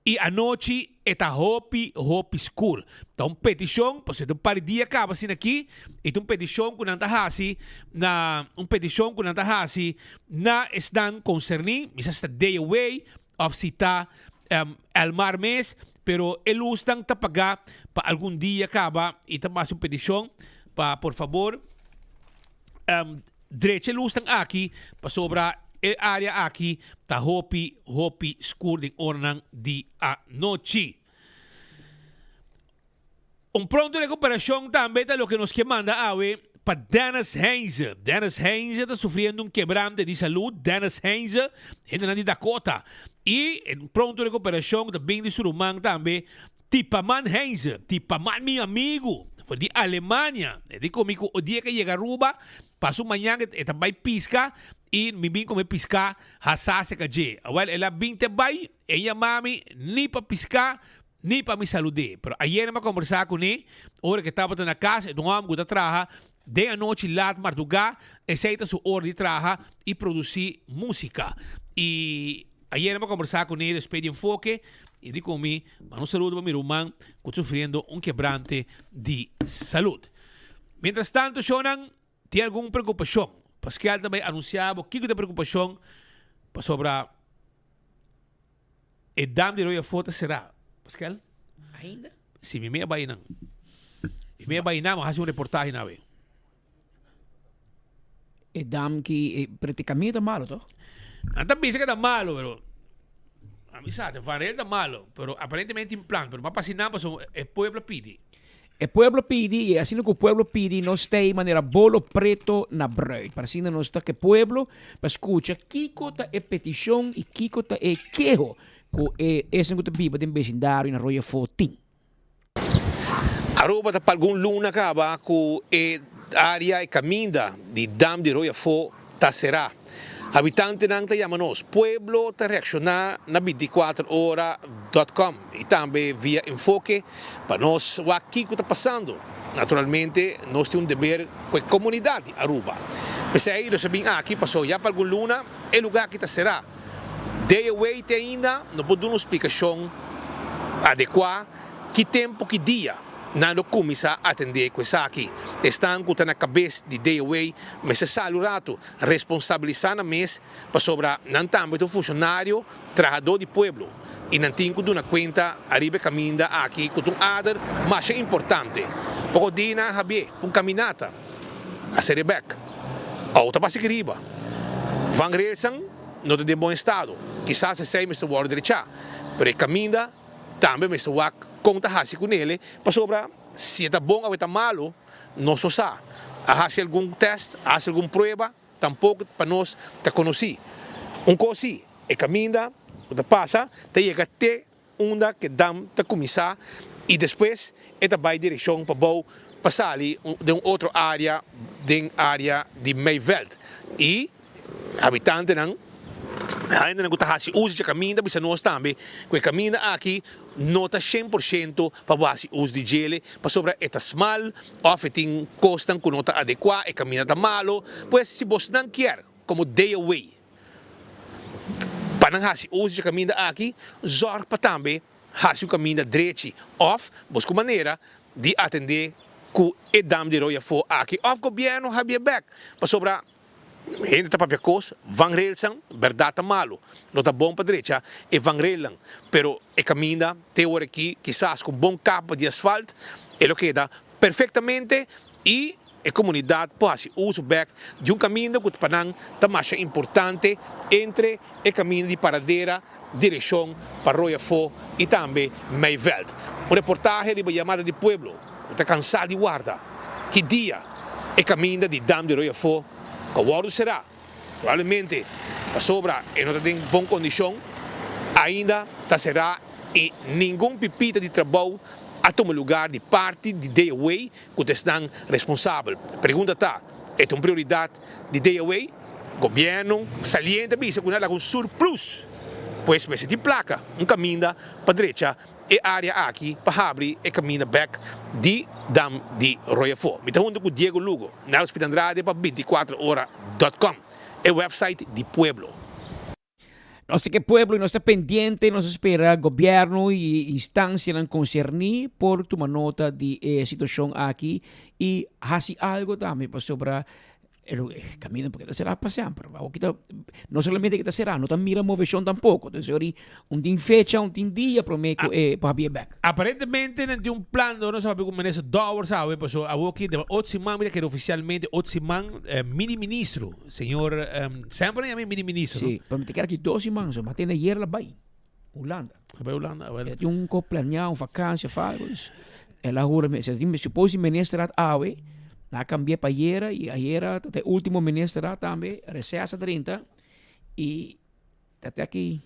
i anochi e ta hopi hopi skur. Ta un petishon, pasobra ta un par di dia kaba asina aki, i ta un petishon ku nan ta hasi na un petishon ku nan ta hasi na esnan konserní, mi sa si ta DOW òf si ta Elmar mes, pero e lusnan ta pagá pa algun dia kaba i ta hasi un petishon pa por fabor Drecha e lusnan aki pasobra e area aki ta hopi hopi skur den oranan di anochi. Un pronto recuperacion tambe ta loke nos ke manda awe pa Dennis Heinze. Dennis Heinze ta sufriendo un kebrante di salud. Dennis Heinze, hendenan di Dakota. Y un pronto recuperacion ta bin di su ruman tambe Tipaman Heinze, Tipaman mi amigu, for di Alemania. E di komi ku o dia ke yega Aruba, paso mañan e ta bai piska i mi bin kome piska hasá seka dje. Awel el a bin te bai, e yama mi ni pa piska ni pa mi salud'é. Pero ayer mi a kombersá kuné, ora ke tabata na kas, e ta un hòmber ku ta traha den anochi lat mardugá, esei ta su ora di traha i produsí músika. I Ayer mi a kombersá kuné despues di enfoke i di ku mi manda un saludo pa mi ruman ku ta sufriendo un kebrante di salud. Mientras tanto shownan tin algun preokupashon. Paskel ta bai anunsiá bo kiko ta e preokupashon pasobra e dam di Rooi Afó ta será. Paskel? Ainda? Si, mi mei a bai nan. Mi mei a bai nan, mi a hasi un reportahe nan awe. E dam ki praticamente ta malo toch? Nan ta bisa ke ta malo pero ami sa te van rel ta malo pero aparentemente tin plan pero pa pasa nan pasobra e pueblo a pidi. E pueblo pidi y asina cu pueblo pidi nos ta ey manera bolo preto na bruid pa asina nos ta ke pueblo pa scucha kico ta e peticion y kico ta e keho cu e esnan cu ta biba den becindario na Rooi Afo tin. Aruba ta pa algun luna kaba ku e área e kaminda di dam di Rooi Afó ta será. Habitantenan ta yama nos. Pueblo ta reakshoná na bintikuater ora dòt kòm i tambe via Enfoke pa nos wak kiko ta pasando. Naturalmente nos tin un deber ku e komunidat di Aruba. P'esei nos a bin aki pasobra ya pa algun luna e lugá aki ta será. DOW te ainda no por duna un splikashon adekuá ki tempu ki dia nan lo kuminsá atendé ku esaki. Esnan ku ta na kabes di DOW mester sali un ratu responsabilisá nan mes pasobra nan tambe ta un funshonario trahadó di pueblo i nan tin ku duna kuenta ariba e kaminda aki ku ta un ader masha importante. Poko dia nan a habié pa un kaminata a sere bèk. Outo a pasa aki riba. Van Reelsen no ta den bon estado. Kisas esei mester wòrdu drechá, pero e kaminda tambe mester wak kon ta hasi ku nele, pasobra si e ta bon òf e ta malu, nos no sa. A hasi algun test, a hasi algun prueba, tampoko pa nos ta konosí. Un kos sí, e kaminda ku ta pasa ta yega te unda ku e dam ta kuminsá i despues e ta bai direkshon pabou pa sali den un otro área den área di Meiveld. I habitantenan, hendenan ku ta hasi uso dje kaminda bisa nos tambe ku e kaminda aki no ta shen por shento pa bo hasi uso di djele pasobra e ta smal òf e tin kosnan ku no ta adekuá, e kaminda ta malo. Pues si bosnan kier komo day away pa nan hasi uso dje kaminda aki, zòrg pa tambe hasi un kaminda drechi òf buska un manera di atendé ku e dam di Rooi Afó aki òf gobièrnu habié bèk pasobra Hende ta papia kos, vangrailsan, bèrdat ta malu. No ta bon pa drecha e vangrailnan, pero e kaminda te ora aki kisas ku un bon kapa di asfalt e lo keda perfektamente i e komunidat por hasi uso bèk di un kaminda ku pa nan ta masha importante entre e kaminda di Paradera direkshon pa Rooi Afó i tambe Meiveld. Un reportahe riba yamada di pueblo ku ta kansá di warda ki dia e kaminda di dam di Rooi Afó ku a wòrdu será, probablemente pasobra e no ta den bon kondishon, ainda ta será i ningun pipita di trabou a tuma lugar di parti di DOW ku ta esnan responsabel. Pregunta ta, e ta un prioridat di DOW? Gobièrnu saliente a bisa ku nan a laga un surplus, pues mester tin plaka un kaminda pa drecha e área aki pa habri e kaminda bèk di dam di Royafó. Mi ta huntu ku Diego Lugo, Nelson Pita Andrade pa 24 ora dot com, e wèpsait di pueblo. Nos ta ke pueblo y nos ta pendiente, nos ta spera gobierno y instancianan concerni por tuma nota di e situacion aki y haci algo tambe pasobra e camino por keda cera pa semper. Awor kita no solamente kita cera, no ta mira movecion tampoco. Entonces ori un tin fecha, un tin dia prome cu e por habia bek. Aparentemente nan tin un plan, no sa papia cu minister Dowers awe, pasobra awor ki den otro siman mi ta kere oficialmente otro siman mini ministro. Señor, semper nan yama e mini ministro, no? Sí, pero mi ta kere aki dos siman, so mi a tende ayer la bai Hulanda. A bai Hulanda, awel. E tin un ko planea, un vakantie of algo, dus el a hura mi, si mi suppose si minister at awe, nan a cambi'e pa ayera, y ayera ta e ultimo minister at tambe, reces a drenta, y Ta te aki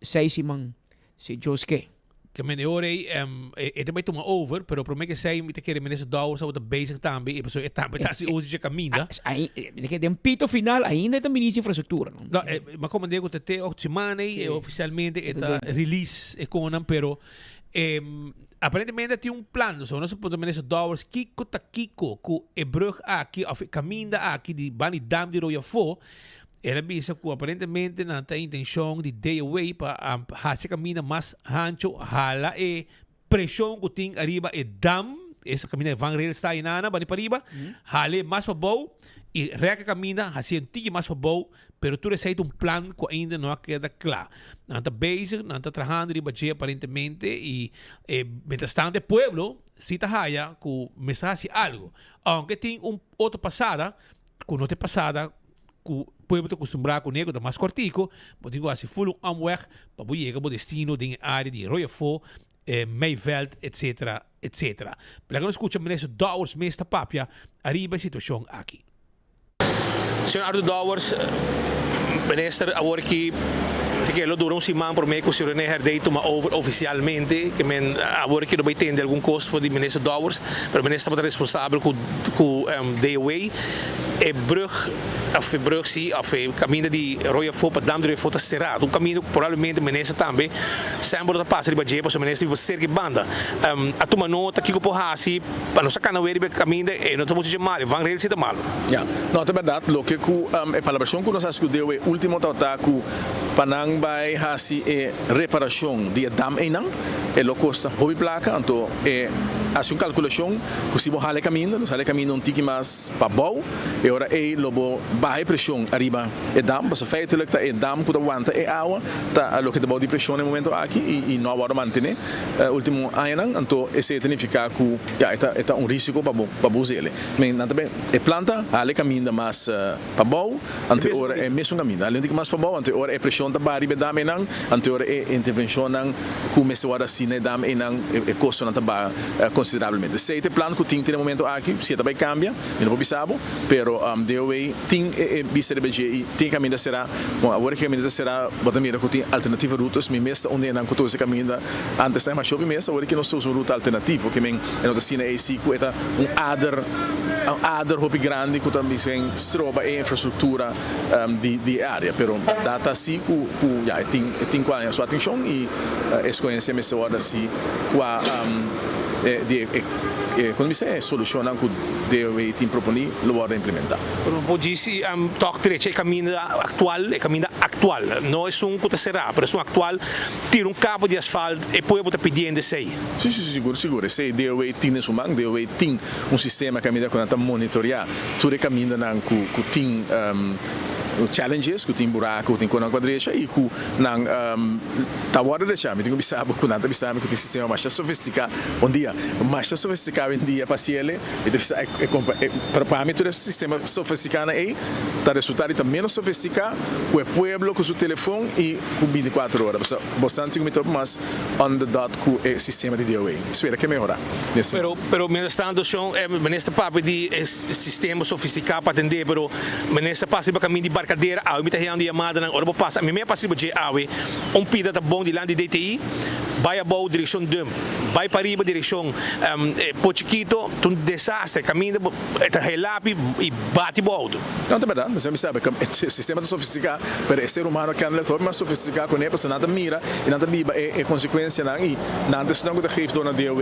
seis siman si Dios ke. Ke men e ora ei e ta bai tuma over, pero prome ke esei mi ta kere minister Dowers tabata bezig tambe i pasobra e tambe ta hasi uso dje kaminda. Mi ta kere den pito final ainda e ta minister infrastruktura no. No, mi a komprende ku ta te ocht siman ei ofisialmente e ta release e konan pero aparentemente tin un plan, so nos a puntra minister Dowers kiko ta kiko ku e brug aki of e kaminda aki di banda di dam di Rooi afó. El a bisa cu aparentemente nan ta intencion di DOW pa haci e caminda mas hancho, hala e presion cu tin ariba e dam, esa caminda e vangrail sta ayinana, bani pariba, hal'e mas pabou y rek e caminda, haci'e un tiki mas pabou, pero tur esey ta un plan cu ainda no a keda cla. Nan ta bezig, nan ta trahando riba dje aparentemente y mientras tanto e pueblo si ta haya cu mester haci algo, aunke tin un otro pasada cu no ta e pasada ku pueblo ta kustumbrá kuné ku ta mas kòrtiku, bo tin ku hasi ful un omweg pa bo yega bo destino den e área di Royafó, Meiveld, etsetera, etsetera. Laga nos skucha Minister Dowers mes ta papia ariba e situashon aki. Señor Arthur Dowers, Minister, awor ki ta kere lo dura un siman promé ku señor René Herdé tuma over ofisialmente, ke men awor ki lo bai tende algun kos for di Minister Dowers, pero Minister tabata responsabel ku ku DOW. E brug, of e brug si, of e caminda di Rooi Afó pa Dam di Rooi Afó ta cerá. Un caminda cu probablemente minister tambe semper lo ta pasa riba dje pasobra minister biba cerca e banda. A tuma nota kico por haci pa nos a cana wee riba e caminda e no ta mucho dje malo, e vangrail si ta malo. Ya, no ta berdad. Loke cu e palabracion cu nos a haci cu deo e ultimo tabata cu pa nan bay haci e reparacion di e dam eynan e lo costa hopi placa, anto e haci un calculacion cu si bo hala e caminda, nos hala e caminda un tiki mas pa bou, e ora ei lo bo baha e presion ariba e dam, pasobra feitelijk ta e dam ku ta wanta e awa ta loke ta bou di presion na e momento aki i no a wòrdu mantené ultimo añanan, anto esei ta nifiká ku ya e ta e ta un risiko pa bo pa bo us'el. Men nan ta ben e planta hala e kaminda mas pa bou, anto e ora e mesun kaminda hala un tiki mas pa bou, anto e ora e presion ta baha riba e dam einan, anto e ora e intervenshonnan ku mester wòrdu hasi na e dam einan e kostonan ta baha. konsiderablemente. Esei ta e plan ku tin te na e momento aki, si e ta bai kambia mi no por bisa bo, pero DOW tin e bista riba dje i tin e kaminda será. Bon, awor e kaminda ta será bo ta mira ku tin alternativa rutas, mi mes ta un di enan ku ta usa e kaminda antes ta masha hopi mes, awor ki nos ta usa un ruta alternativo ke men e no ta asina ei si ku e ta un ader un ader hopi grandi ku ta mismen stroba e infrastruktura di di e area, pero bèrdat ta asi ku ku ya e tin e tin ku haña su atenshon i e skohensia mester wòrdu hasi kua di e e kono bisa e solushonnan ku DOW tin proponí lo wòrdu implementá. Pero bo por djis tòg drecha e kaminda aktual, e kaminda aktual, no esun ku ta será, pero esun aktual tira un kapo di asfalt, e pueblo ta pidiendo esei. Si, si, si, sigur, sigur. Esei DOW tin den su man. DOW tin un sistema kaminda ku nan ta monitoreá tur e kamindanan ku ku tin challenges, ku tin buraku, ku tin konan ku a drecha i ku nan ta wòrdu drechá. Mi tin ku bisa bo ku nan ta bisa mi ku tin sistema masha sofistiká bon dia, masha sofistiká awendia pa hasiel. Mi ta bisa e kompa e pero pa mi tur e sistema sofistikánan ei ta resultá di ta ménos sofistiká ku e pueblo ku su telefon i ku bintikuater ora. Pasobra bosnan tin ku mi ta hopi mas on the dot ku e sistema di DOA. Spera ke mehorá den siman. Pero pero mientras tanto shon e minister papia di e sistema sofistiká pa atendé pero minister pasa riba kamin di Barcadera awe mi ta heyando yamadanan ora bo pasa mi mei a pasa riba dje awe un pida ta bon dilanti di DTI bai abou direkshon Dump bai pariba direkshon Pochiquito ta un desaster kaminda bo ta helapi i bati bo outo. No ta berdad, mi sabi ku e sistema ta sofistiká, pero e ser humano kennelijk ta hopi mas sofistiká ku ne, pasobra nan ta mira i nan ta biba e konsekuensianan i nan ta esnan ku ta geef door na DOW.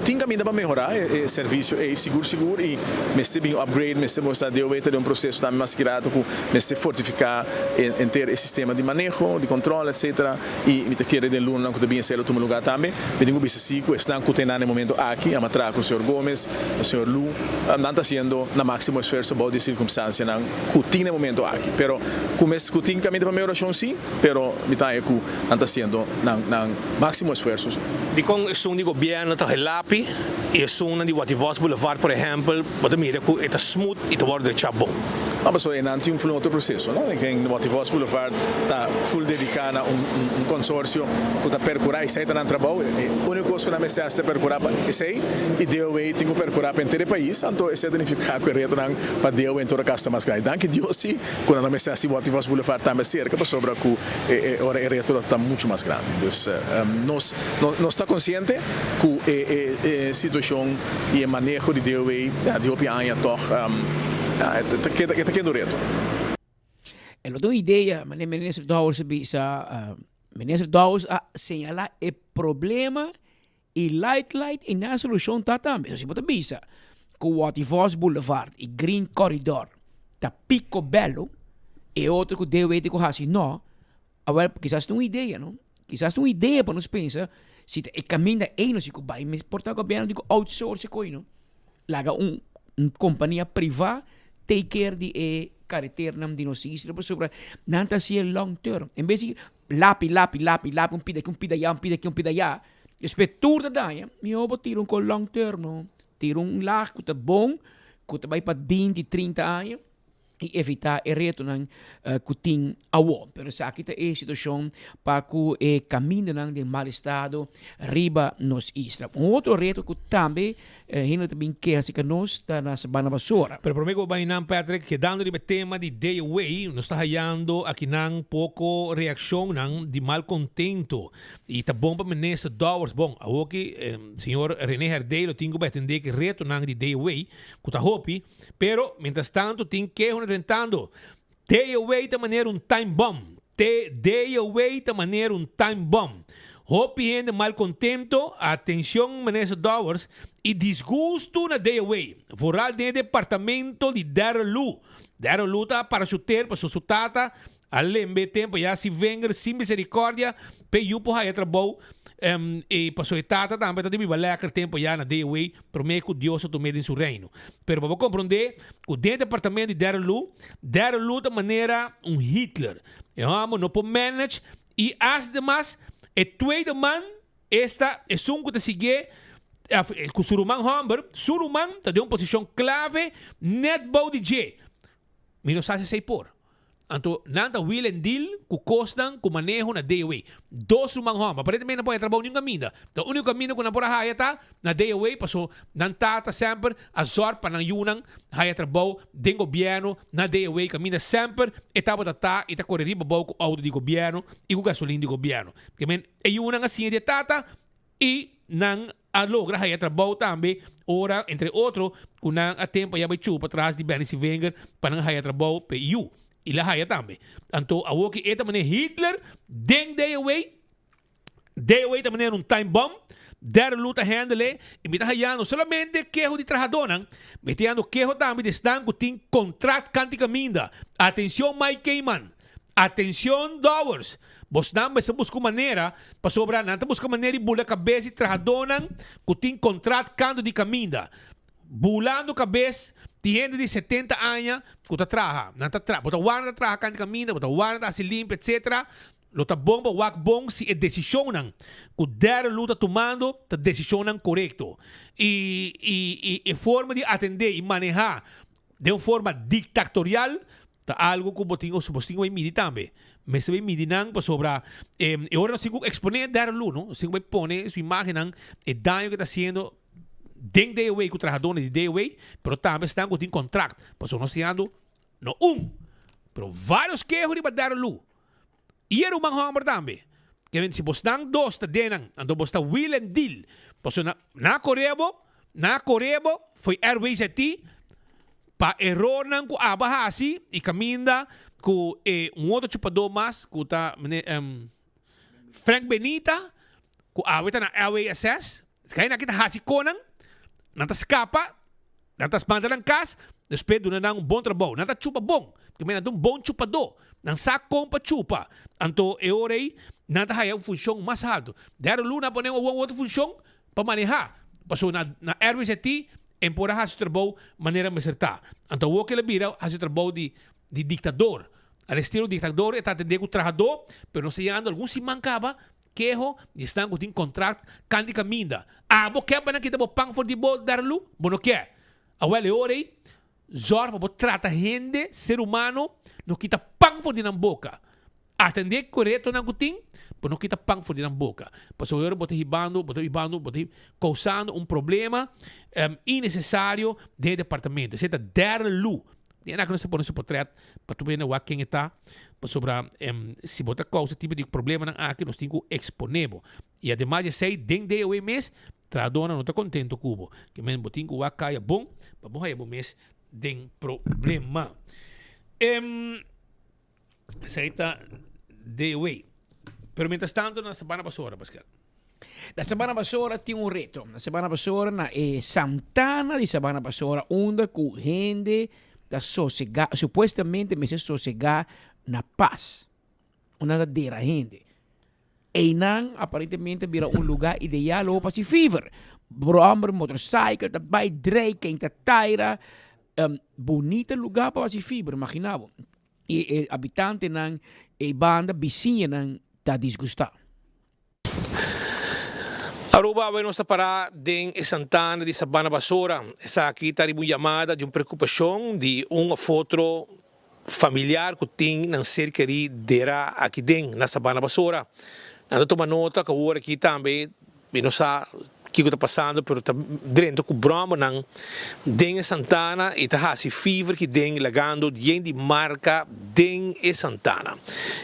Tin kaminda pa mehorá e servisio ei sigur sigur i mester bin upgrade, mester mustra DOW ta den un proseso tambe mas kirato ku mester fortifiká henter e sistema di maneho, di kòntròl etsetera. I mi ta kere den lunanan ku ta bin esei lo tuma lugá tambe. Mi tin ku bisa si ku esnan ku ta na e momento aki, a traha ku señor Gomez, señor Lu, nan ta hasiendo nan máksimo esfuerso bou di e sirkumstansianan ku tin na e momento aki. Pero ku mes ku tin kaminda pa mehorashon si, pero mi ta haña ku nan ta hasiendo nan nan máksimo esfuerso si. Dikon esun di gobièrnu ta helapi i esunnan di Wativos Boulevard por ehèmpel bo ta mira ku e ta smooth i ta wòrdu drechá bon? No, pasobra e nan tin un ful otro proceso, no? En Wativos Boulevard ta ful dedica na un un consorcio cu ta percura esey ta nan trabou. E unico cos cu nan mester haci ta percura pa esey y DOW tin cu percura pa henter e pais. Anto esey ta nifica cu e retonan pa DOW en todo caso ta mas grandi. Danki Dios si cu nan no mester haci Wativos Boulevard tambe cerca pasobra cu e ora e reto lo ta mucho mas grandi. Dus nos nos ta consciente cu e e situacion y e maneho di DOW di hopi aña toch e ta keda un reto. E lo ta un idea, manera Minister Dowers a bisa, Minister Dowers a señala e problema y light light y nan solucion ta tambe. So si bo ta bisa cu Waterfalls Boulevard y Green Corridor ta picobello, e otro cu DOW tin cu haci no, Awel, kisas ta un idea, no? Kisas ta un idea pa nos pensa si ta e kaminda ei nos tin ku bai. Mes por ta gobièrnu tin ku outsource e koi, no? Laga un un kompania privá take care di e kareternan di nos isla pasobra nan ta hasié long term. En bes di lapi, lapi, lapi, lapi, un pida aki, un pida ayá, un pida aki, un pida ayá, despues tur ta daña, mihó bo tira un kos long term, no? Tira un lag ku ta bon, ku ta bai pa binti, trinta aña. i evitá e retonan ku tin awor. Pero esaki ta e situashon pa ku e kamindanan den mal estado riba nos isla. Un otro reto ku tambe hende ta bin keha aserka nos ta na Sabana Basora. Pero prome ku bo bai nan Patrick, kedando riba e tema di day away, nos ta hayando akinan poko reakshonnan di malkontento i ta bon pa Minister Dowers, bon awoki señor Rene Herdé lo tin ku bai atendé ku e retonan di day away ku ta hopi. Pero, mientras tanto, tin keho na drentando. Day away ta manera un time bomb. Te day away ta manera un time bomb. Hopi hende malcontento, atencion Minister Dowers, y disgusto na day away. Vooral den e departamento di Darryl Loo. Darryl Loo ta parachuter pasobra su tata A lembe e tempo ya si venger sin misericordia p'e yu por haya trabou y paso e tata tambe ta di biba lekker tempo ya na DOA prome cu Dios a tum'e den su reino. Pero pa bo comprende cu den e departamento di Darryl Loo, Darryl Loo ta manera un Hitler. E homber no por manage y asdemas e tweede man esta esun cu ta sigui'e cu su ruman homber, su ruman ta den un posicion clave net bou di dje. Mi no sa si esey por. Anto nan ta wheel and deal ku kosnan ku maneho na DOA. Dos ruman hòmber. Aparentemente nan por haya trabou niun kaminda. Ta úniko kaminda ku nan por a haya ta na DOA paso nan tata semper a zòrg pa nan yunan haya trabou den gobièrnu na DOA kaminda semper e tabata ta i ta kore riba bou ku outo di gobièrnu i ku gasolin di gobièrnu. Ke men e yunan a siña di e tata i nan a logra haya trabou tambe ora, entre otro, ku nan a tempo ya bai chupa tras di Benny Sivenger pa nan haya trabou p'e yu. I la haya tambe. Anto awor ki e ta manera Hitler den DOA, DOA ta manera un time bomb, Darryl Lou ta handle e, i mi ta haya no solamente keho di trahadónan, mi ta hayando keho tambe di esnan ku tin kontrat kanti kaminda. Atencion Mike Cayman! Atencion Dowers, bosnan mester busca un manera, pasobra nan ta busca manera di bula cabes di trahadónan cu tin contract canto di caminda. Bulando cabes di hende di setenta aña cu ta traha. Nan ta traha, bo ta warda ta traha canto di caminda, bo ta warda ta haci limpia, etcetera. Lo ta bon pa wak bon si e decisionnan cu Darryl Lou ta tumando ta decisionnan corecto. Y, y, y e forma di atende y maneha Den un forma dictatorial ta algo cu bo tin bo tin cu bay midi tambe. Mester bay midi nan pasobra e ora nos tin cu expone Darryl Lou no, nos tin cu bay pone su imagennan e daño cu e ta haciendo den DOW cu trahadornan di DOW pero tambe esnan cu tin contract pasobra nos tin ando no un pero varios keho riba Darryl Lou y e ruman homber tambe. Ke men si bosnan dos ta den nan anto bos ta wheel and deal pasobra nan a kore bo Nan a kore bo fo'i RWZT pa erornan ku abo a hasi i kaminda ku e un otro chupadó mas ku ta Frank Benita ku awe ta na LWSS. Esaki nan aki ta hasi konan, nan ta skapa, nan ta manda nan kas, despues duna nan un bon trabou. Nan ta chupa bon, pasobra nan ta un bon chupadó. Nan sa kon pa chupa. Anto e ora ei nan ta haya un funshon mas haltu. Derde luna a pone un otro funshon pa manehá, pasobra na na RWZT en por a hasi su trabou manera mester ta. Anto awor ke el a bira hasi trabou di di diktador. Al estilo diktador e ta atendé ku trahadó, pero nos ta yando algun siman kaba keho di esnan ku tin kontrakt kan di kaminda. Abo ke pa nan kita bo pan for di bo, Darlu? Bo no ke. Awel e ora ei, zòrg pa bo trata hende, ser humano, no kita pan for di nan boka. Atendé ku e retonan ku tin, bo no kita pan for di nan boka. Pasobra ora bo ta hibando, bo ta hibando, bo ta kousando un problema innesesario den e departamento. Esei ta Darryl Lou. Di esaki nos ta pone su potret pa tur hende wak ken e ta. Pasobra si bo ta kousa tipo di problemanan aki, nos tin ku eksponé bo. I ademas di esei, den DOE mes, trahadónan no ta kontento ku bo. Ke men bo tin ku wak kaya bon pa bo haya bo mes den problema. Esei ta DOE. Pero mientras tanto na Sabana Basora, Pascal. Na Sabana Basora tin un reto. Na Sabana Basora na e Santana di Sabana Basora unda ku hende ta sosega, supuestamente mester sosega na pas. Unda ta dera hende. Einan aparentemente a bira un lugar ideal hoor pa si fever. Brommer, motorcycle ta bai drei, ken ta taira. Bunita lugar pa hasi fever, imagina bo. I e habitantenan ei banda, bisiñanan ta disgustá. Aruba awe nos ta pará den e santana di Sabana Basora. Esaki ta riba un yamada di un preokupashon di un òf otro familiar ku tin nan ser kerí derá aki den na Sabana Basora. Nan ta tuma nota ku awor aki tambe Mi no sa kiko ta pasando pero ta drenta ku bròmernan den e santana i ta hasi fever ki den lagando yen di marka den e santana.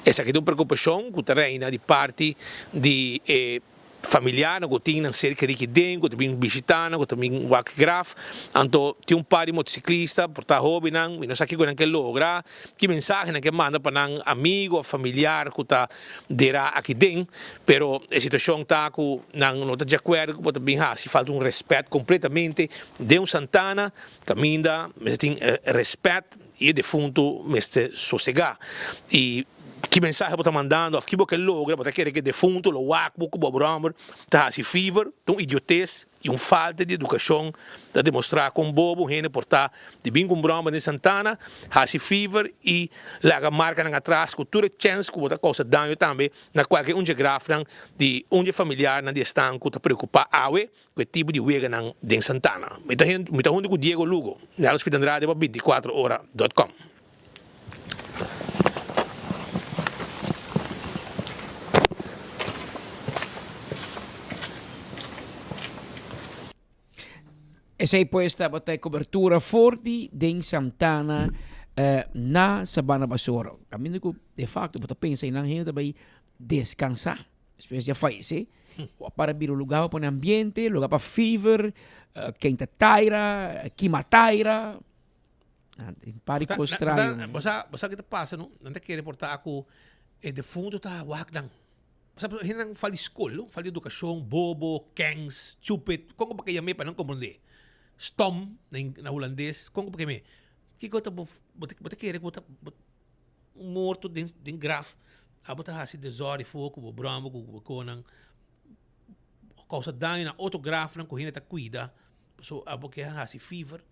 Esaki ta un preokupashon ku ta reina di parti di e familiarnan ku tin nan ser kerí ki den ku ta bin bishita nan ku ta bin wak graf. Anto tin un par di motosiklista por ta hóbennan mi no sa kiko nan ke logra ki mensahe nan ke manda pa nan amigu òf familiar ku ta Dera aki den, pero e situacion ta cu nan no ta di acuerdo cu bo ta bin haci falta un respet completamente den un santana caminda mester tin respet y e defunto mester sosega. Y ki mensahe bo ta mandando of ki bo ke logra bo ta kere cu e defunto lo wak bo cu bo brommer ta haci fever ta un idiotez. I un falta di edukashon ta demostrá kon bobo hende por ta di bin ku un bròmber den Santana, hasi fever i laga markanan atras ku tur e chèns ku bo ta kousa daño tambe na kualke un dje grafnan di un dje familiarnan di esnan ku ta preokupá awe ku e tipo di weganan den Santana. Mi ta mi ta huntu ku Diego Lugo, Nelson Speed Andrade pa bintikuatro ora dòt kòm. Esei pues tabata e cobertura for di den Santana na Sabana Basora. Caminda cu de facto bo ta pensa einan hende ta bay descansa despues di a fayece. Bo a para bira un lugar pa pone ambiente, lugar pa fever, kenta taira, kima taira. Un par di cos straño. Bo sa, bo sa ki ta pasa no? Nan ta kere por ta cu e defunto ta wak nan. Bo sa hendenan fal di skol no, fal di edukashon, bobo, kens, chupet, kon ku bo ke yam'é pa nan komprondé? Stom na na hulandes, kon ku bo ke yam'é? Kiko ta bo bo ta bo ta kere ku bo ta un morto den den graf abo ta hasi desòrdi for ku bo bròma ku bo konan kousa daño na otro grafnan ku hende ta kuida pasobra abo ke hasi fever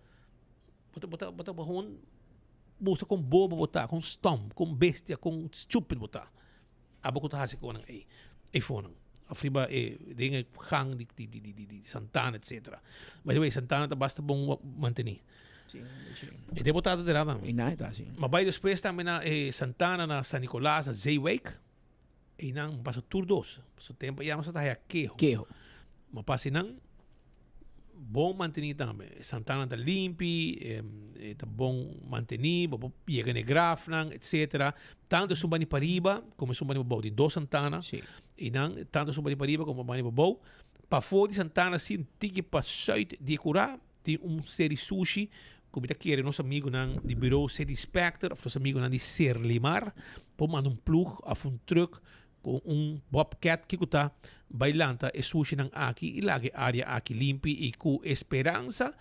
bo ta bo ta bo ta bo mustra kon bobo bo ta kon stom kon bestia kon stupid bo ta. Abo ku ta hasi konan ei eifonan of riba e den e gang di di di di di Santana etcetera. By the way Santana ta basta bon manteni. E den bo tata dera tambe. Ma bai despues tambe na e Santana na San Nicolas na Zeewijk einan mi pasa tur dos. Pasobra tempo ya nos a ta haya keho. Keho. Ma pasa einan Bon mantení tambe. E santanan ta limpi, e ta bon mantení, bo por yega na e grafnan, etcetera. Tantu esun bani pariba komo esun bani pabou. Tin dos santana. I nan, tantu esun bani pariba komo bani pabou. Pafó di santana si un tiki pa sùit di e kurá tin un seri sushi ku mi ta kere nos amigunan di Bureau City Inspector òf nos amigunan di Serlimar por manda un plug òf un trùk Ku un bobcat kiko ta bai lanta e sushinan aki i laga e área aki limpi i ku e speransa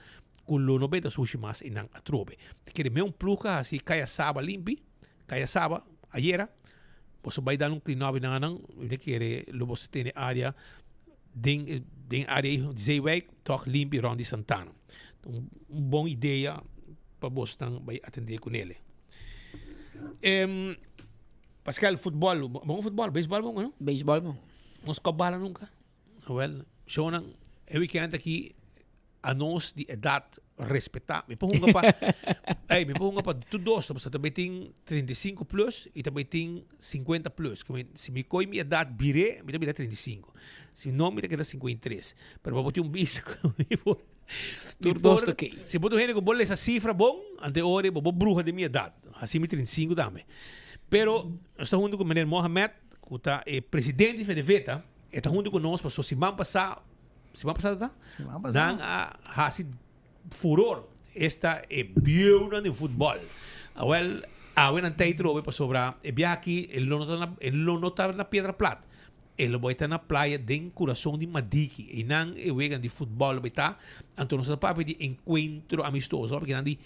ku lo no beta sushi mas einan atrobe. Ta kere me un plug a hasi Kaya Saba limpi, Kaya Saba ayera, boso bai dal un clean-up einan anan, mi ta kere lo boso tene área den den área ei Zeewijk tòg limpi rònt di Santana. Un bon idea pa bosnan bai atendé kunele. Pascal, futbol, bon futbol, beisbol bon, no? Beisbol bon. Nos kop bala nunca. Wel, shownan, e weekend aki a nos di edad respeta. Mi por hunga pa, ey, mi por hunga pa tur dos, pasobra tambe tin 35 plus y tambe tin 50 plus. Ke men, si mi koy mi edad bir'é, mi ta bira 35. Si no, mi ta keda 53. Pero pa bo tin un bista ku mi por, Tur dos ta oké. Si bo ta un hende ku bo lesa sifra bon, ante ora bo por bruha den mi edad. Hasi mi 35 tambe. Pero nos ta hunto ku meneer Mohamed, ku ta e presidente di Fedeveta, e ta hunto ku nos pasobra siman pasá, siman pasá ta? Siman pasá. Nan a hasi furor, esta e bieunan den futbòl. Awèl, awe nan ta ei trobe pasobra e biaha aki e lo no ta na, e lo no ta na Piedra Plat. E lo bai ta na playa den kurason di Madiki. Einan e weganan di futbòl lo bai ta. Anto nos ta papia di enkuentro amistoso, papia kinan di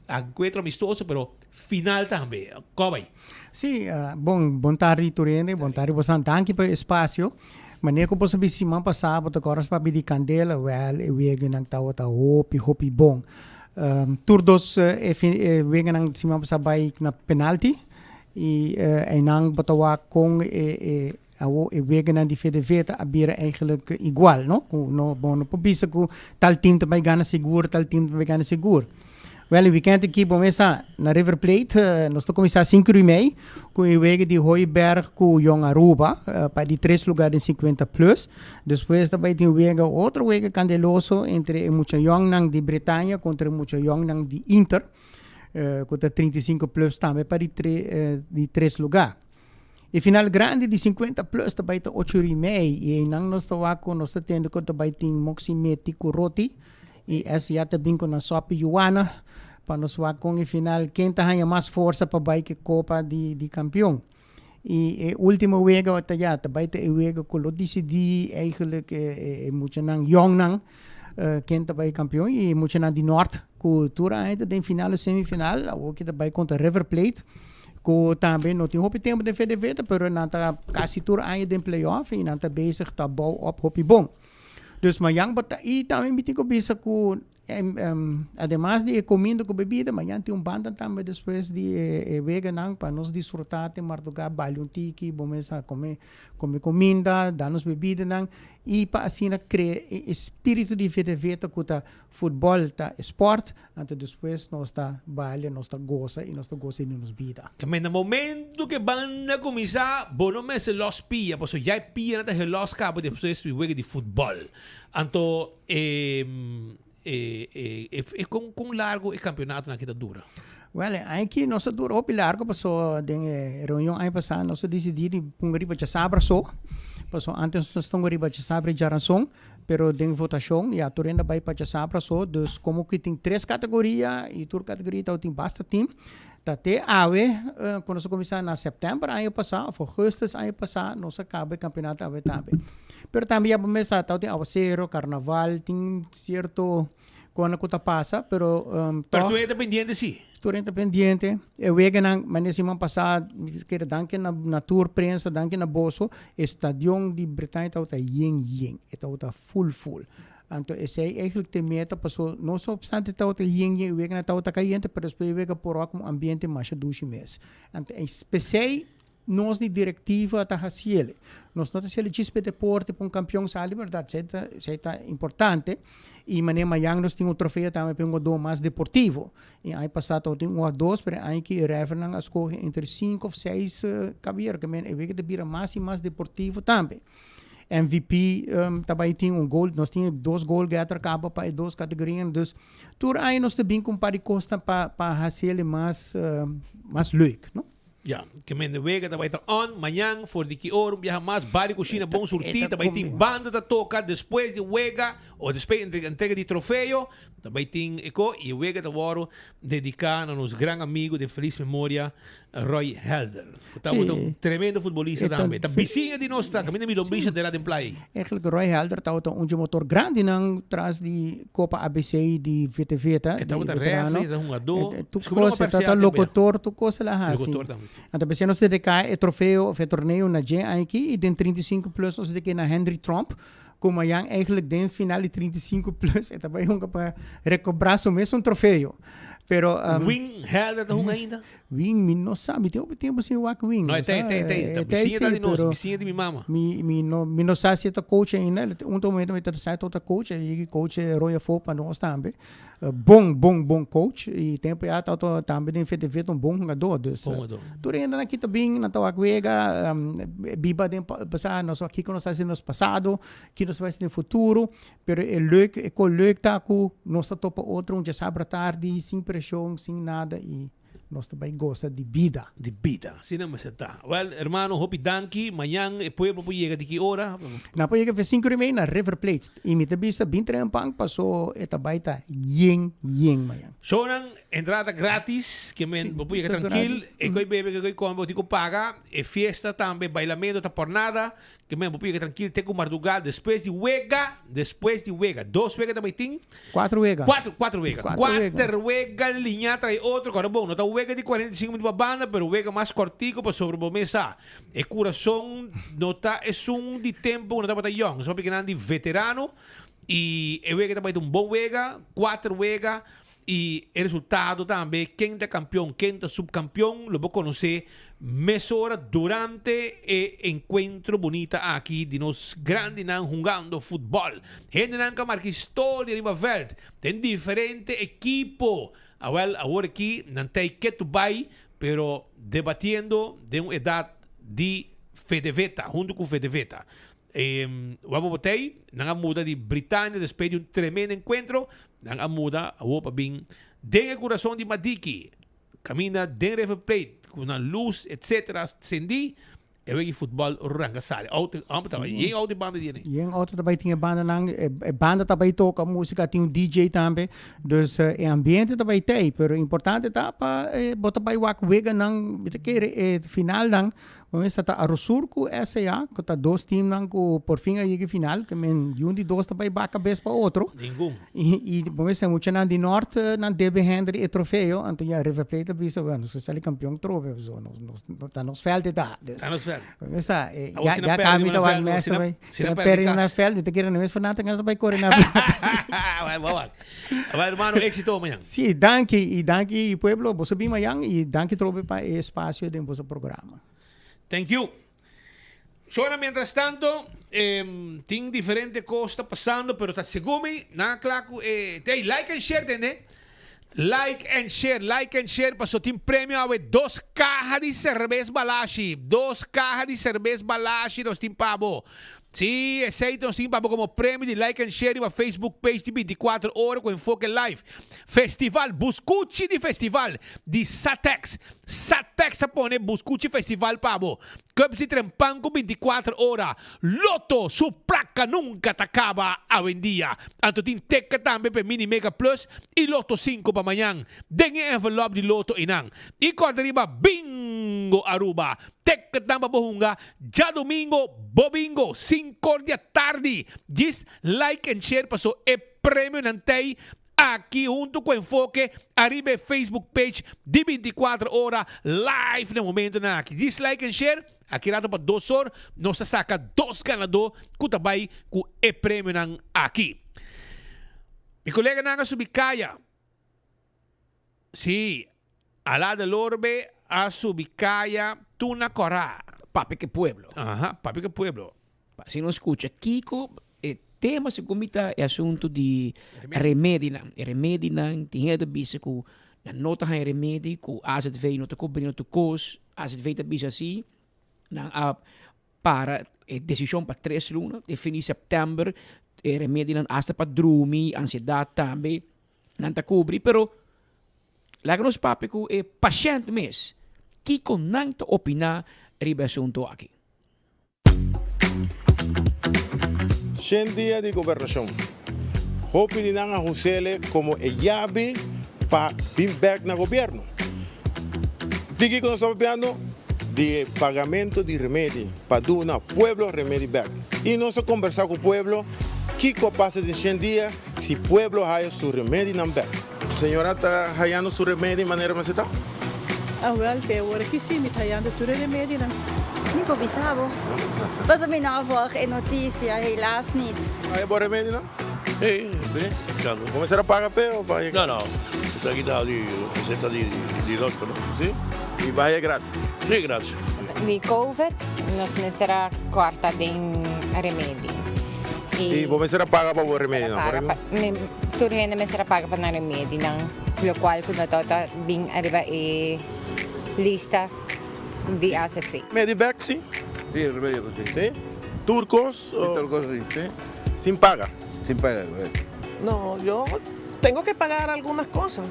Encuentro amistoso pero final tambe. Ko bai? Sí, bon, bon tardi tur hende, bon tardi bosonan. Danki pa e espacio. Manera ku boso bisa siman pasá bo ta kòrda nos papia di kandela, wèl e weganan tabata hopi hopi bon. Tur dos e fin e weganan siman pasá bai na penalti i einan bo ta wak kon e e Awo e weganan di VDV ta a bira eigenlijk igual, no? Ku no bo no por bisa ku tal team ta bai gana sigur, tal team ta bai gana sigur. Wel e weekend aki bo mes sa na River Plate nos ta kuminsá sinku ora i mei ku e wega di Hooiberg ku Jong Aruba pa di tres lugar den sinkuenta plus. Despues ta bai tin wega otro wega kandeloso entre e mucha yòngnan di Bretaña kontra e mucha yòngnan di Inter ku ta 35 plus tambe pa di tre di tres lugar. E final grandi di 50 plus ta bai ta ocho ora y mei y einan nos ta wak cu nos ta tende cu ta bai tin moxi meti cu roti y es ya ta bin cu nan sopi yuana pa nos wak con e final ken ta haya mas forsa pa bai cu e copa di di campeon. Y e ultimo wega ta ya ta bai ta e wega cu lo dicidi eigenlijk e e muchanan yongnan ken ta bai campeon y e muchanan di Noord cu tur aña ta den final o semifinal awor ki ta bai contra River Plate. Ku tambe no tin hopi tempu den VDV, pero nan ta kasi tur aña den play-off i nan ta bezig ta bou op hopi bon. Dus mañan bo ta i tambe mi tin ku bisa ku ademas di e kominda ku bebida, mañan tin un banda tambe despues di e weganan pa nos disfrutá te mardugá, baila un tiki, bo mes a kome Come cuminda, da nos bebidanan y pa asina crea e espiritu di VDV ta cu ta futbol ta e sport, anto despues nos ta balia, nos ta goza y nos ta goza di nos bida. Kende na momento ke banda kuminsá, bo no mester lòs pia, pasobra ya e pianan ta helos kaba despues di wega di futbòl. Anto e. E e e kon kon largo e kampionatonan aki ta dura? Wèl, e aña aki nos ta dura hopi largo paso den e reunion aña pasá nos a disidí di punga riba djasabra so, paso antes nos ta tunga riba djasabra i djaranson, pero den votashon ya tur hende a bai pa djasabra so, dus komo ku tin tres kategoria i tur kategoria tabatin basta tim, ta te awe ku nos a kuminsá na sèptèmber aña pasá òf ougùstus aña pasá nos a kaba e kampionato awe tambe. Pero tambe ya bo mes sa tabatin awasero, karnaval, tin sierto kona ku ta pasa, pero Pero tur hende ta pendiente si. Tur hende ta pendiente. E weganan, manera siman pasá, mi ta kere danki na na tur prensa, danki na boso, e stadion di Bretaña tabata yen yen, e tabata ful ful. Anto esei eigenlijk ta e meta paso no obstante tabata yen yen e weganan tabata kayente, pero despues e wega por wak un ambiente masha dushi mes. Anto p'esei Nos di directiva ta haciele. Nos no ta haciele djis p'e deporte, pa un campeon sali, berdad, esey ta, esey ta importante. Y manera mayan nos tin un trofeo tambe p'e un jugador mas deportivo. E aña pasa tabatin un of dos, pero e aña aki e refernan a scoge entre cinco of seis cabayero, ke men e wega ta bira mas y mas deportivo tambe. MVP ta bay tin un goal, nos tin e dos goal getter caba pa e dos categorianan, dus tur aña nos ta bin cu un par di cosnan pa pa haciele mas mas leuk, no? Ya, ke men de wega ta bai ta on mañan for di ki ora un biaha mas Barrio Cushina bon surti ta bai tin banda ta toka despues di wega o despues di entrega di trofeo ta bai tin e ko y e wega ta wòrdu dediká na nos gran amigo den felis memoria Roy Helder ku tabata un tremendo futbolista tambe ta bisiña di nos ta kaminda mi Lombricia dera den playa ei. Eigenlijk Roy Helder tabata un dje motor grandinan tras di Copa ABC di VTV ta. E tabata referee, e ta hungadó. Tur cos, e tabata locutor, tur cos el a haci. Anto p'esei nos dedica e trofeo of e torneo na dje aña aki y den 35 plus nos dedica na Henry Tromp, cu mayan eigenlijk den final di 35 plus e ta bay hunga pa recobra su mesun trofeo. Pero. Win Helder ta hunga ainda? Win, mi no sa, mi tin hopi tempu sin wak Win. No, e ta, e ta, e ta, e ta. Bisiña ta di nos, bisiña di mi mama. Mi, mi no, mi no sa si e ta coach ainda. Un ta momento mi ta sa e ta coach, e yegi coach Roy afó pa nos tambe. Bon, bon, bon coach. I tempu ya ta tambe den VTV ta un bon hungadó. Dus, Bon hungadó. tur hende nan kita bin, nan ta wak wega, biba den pasá, nos kiko nos a hasi den nos pasado, kiko nos ta bai hasi den futuro. Pero e leuk, e ko leuk ta ku nos ta topa otro un djasabra tardi, sin preshon, sin nada i nos ta bai gosa di bida. Di bida, asina mester ta. Wel, hermano, hopi danki. Mañan e pueblo por yega di ki ora? Nan por yega fe sinku ora i mei na River Plate. I mi ta bisa bin trae un pan paso e ta bai ta yen yen mañan. Shownan, entrada gratis, ke men bo por yega trankil. E koi bebe, e koi kome, bo tin ku paga. E fiesta tambe, bailamento ta por nada. Ke men bo por yega trankil te ku mardugá despues di wega, despues di wega. Dos wega ta bai tin? Kuater wega. Kuater, kuater wega. Kuater wega liñá trae otro. Kòrda bon, no ta wega di 45 minuto pa banda, pero wega mas kòrtiku pasobra bo mes sa e kurason no ta esun di tempu ku no tabata yòn. Esaki kinan di veterano i e wega ta bai ta un bon wega, kuater wega. I e resultado tambe, ken ta kampion, ken ta subkampion, lo bo konosé mesora durante e enkuentro bunita aki di nos grandinan hungando futbòl. Hendenan ka marka historia riba vèlt den diferente ekipo. Awèl, awor aki nan ta ei ketu bai, pero debatiendo den un edat di Fedeveta, huntu ku Fedeveta. E wak bo tei, nan a muda di Britania despues di un tremendo encuentro, nan a muda awor pa bin den e curason di Madiki, caminda den River Plate cu nan luz etc. Cendi, e wek di futbol ranca sali. Auto, hombre taba yen auto di banda di ene. Yen auto ta bai tin e bandanan, e banda ta bai toca musica, tin un DJ tambe, dus e ambiente ta bai tei, pero importante ta pa bo ta bai wak weganan, mi ta kere e finalnan Bo mester ta Arosur ku SA, ku ta dos teamnan ku por fin a yega final, ke men yun di dos ta bai baka bes pa otro. Ningun. I bo mester muchanan di Nort nan debe Hendry e trofeo, anto ya River Plate a bisa, bueno, nos a sali kampion trobe, pasobra nos nos ta nos vèlt e ta. Dus, Ta nos vèlt. bo mester ya ya kaba mi ta wak mes ta bai, si nan pèrdè riba nan vèlt, mi ta kere nan mes Fernando ta bai kore na vèlt. Bai bo wak. Bai hermano, éxito mañan. Sí, danki y danki pueblo, boso bin mañan y danki trobe pa e espacio den boso programa. Thank you. Shona, mientras tanto, eh, tin diferente cos ta pasando, pero ta segun mi, nan a kla cu e, hey, like and share tende. Like and share, like and share, paso tin premio awe, dos caha di cervez Balashi, dos caha di cervez Balashi nos tin pa bo. Sí, esey ta nos tin pa bo como premio di like and share riba Facebook page di 24 Ora cu Enfoke Live. Festival Buscuchi di Festival di Satex. Satex a pone Buscuchi Festival pa bo. Cups di Trempan cu 24 Ora. Lotto su placa nunca ta caba awendia. Anto tin teka tambe pa e Mini Mega Plus y Lotto 5 pa mañan den e envelop di Lotto eynan. Y corda riba Bingo Aruba. Teka tan pa bo hunga djadomingo bo bingo sinkor di atardi. Djis like and share paso e premionan t'ey aki hunto cu Enfoke ariba e Facebook page di 24 ora live na momentonan aki. Djis like and share aki rato pa dos or nos ta saca dos ganador cu ta bay cu e premionan aki. Mi coleganan a subi caya. Sí, Alá del Orbe a subi kaya Tuna Kòrá. Papia ku e pueblo. Aha, papia ku e pueblo. Pa asina nos skucha kiko e tema segun mi ta e asuntu di remedinan. E remedinan tin hende ta bisa ku nan no ta haña remedi, ku AZV no ta kubriendo tur kos. AZV ta bisa si nan a para e desishon pa tres luna, te fin di sèptèmber e remedinan asta pa drumi, ansiedat tambe. Nan ta kubri, pero laga nos papia ku e pashènt mes. Kiko nan ta opiná riba e asuntu aki? Shen dia di gobernashon. Hopi di nan a hus'ele komo e yabi pa bin bèk na gobièrnu. Di kiko nos ta papiando? Di e pagamento di remedi pa duna pueblo remedi bèk. I nos a kombersá ku pueblo kiko a pasa den shen dia. Si pueblo haya su remedinan bek. Señora ta hayando su remedi manera mester ta? Awel, te awor aki si, mi ta hayando tur e remedinan. Mi por bisa bo. Pasobra mi no a volg e noticia, helaas niet. Haya bo remedinan? Si, si. Bo mester a paga p'e o pa haya gratis? No, no. Esaki ta di receta di dokter, no? Si? I bo haya gratis? Si, gratis. Di covid nos mester a corta den remedi. I bo mester a paga pa bo remedinan, korekto? Tur hende mester a paga pa nan remedinan, lokual ku no tabata bin ariba e lista di AZV. Medi bek si? Si, remedi si. Si? Tur kos? Si, tur kos si. Si? Sin paga? Sin paga, korekto. No, yo tengo que pagar algunas cosas,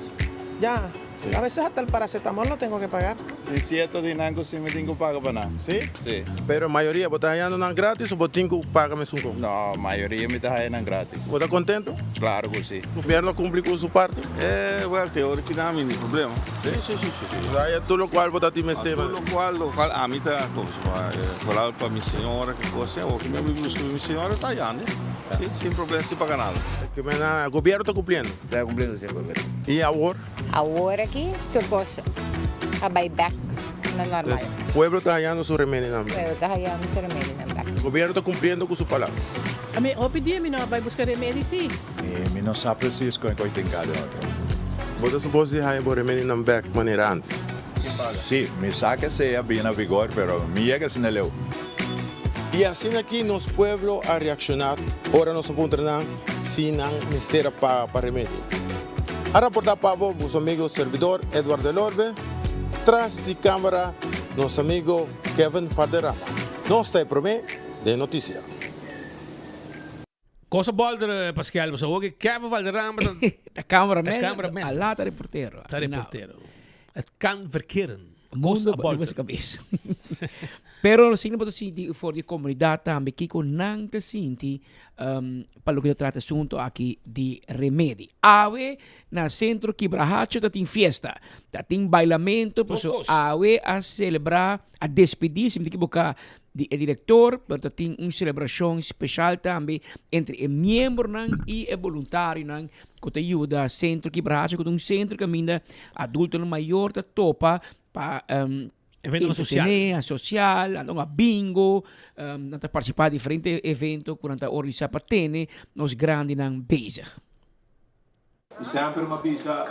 ya. A veces hasta el paracetamol lo tengo que pagar. Tin cierto di nan cu si mi tin cu paga pa nan. Si? Si. Pero mayoria bo ta hayando nan gratis o bo tin cu paga mesun con? No, mayoria mi ta haya nan gratis. Bo ta contento? Claro cu si. Gobierno a cumpli cu su parti? Eh, wel, te ora ki nan mi ni problema. Si, si, si, si, si. Bo ta haya tur locual bo ta tin mester. Tur locual, locual ami ta cosa, vooral pa mi señora ki cosa, awor ki mi a bin busca mi señora ta hayando. Si, sin problema, sin paga nada. Gobierno ta cumpliendo? Ta cumpliendo, si, correcto. Y awor? Awor aki tur kos a bai bek na normal. Dus pueblo ta hayando su remedinan bek. Pueblo ta hayando su remedinan bek. Gobierno ta cumpliendo cu su palabra. Ami hopi dia mi no a bai busca remedi si. Mi no sa precies con e coy tin cade otro. Bo ta supos di haya bo remedinan bek manera antes? Si, mi sa ke esey a bini na vigor, pero mi yega asina leu. Y asina aki nos pueblo a reacciona ora nos a puntra nan si nan mester a paga pa remedi. A raporta pa bo boso amigo servidor Edward Delorbe, tras di camera nos amigo Kevin Valderrama. Nos ta e prome den noticia. Cosa bolder Pascal, pasobra awor ke Kevin Valderrama ta Ta cameraman, ta cameraman. Alá ta reportero. Ta reportero. Het kan verkeren. Mundo Cosa riba su cabes. Pero si no bo ta sinti for di comunidad tambe kico nan ta sinti um, pa loke ta trata asunto aki di remedi. Awe na Centro Kibrahacho ta tin fiesta. Ta tin bailamento, paso awe a celebra, a despedi, si mi ta equivoca, di e director, pero ta tin un celebracion special tambe entre e miembronan y e boluntarionan cu ta yuda Centro Kibrahacho, cu ta un centro caminda adultonan mayor ta topa pa um, Eventonan social. entretener, social, nan ta hunga bingo, um, nan ta participa diferente evento cu nan ta organisa pa tene nos grandinan bezig. I semper mi a bisa,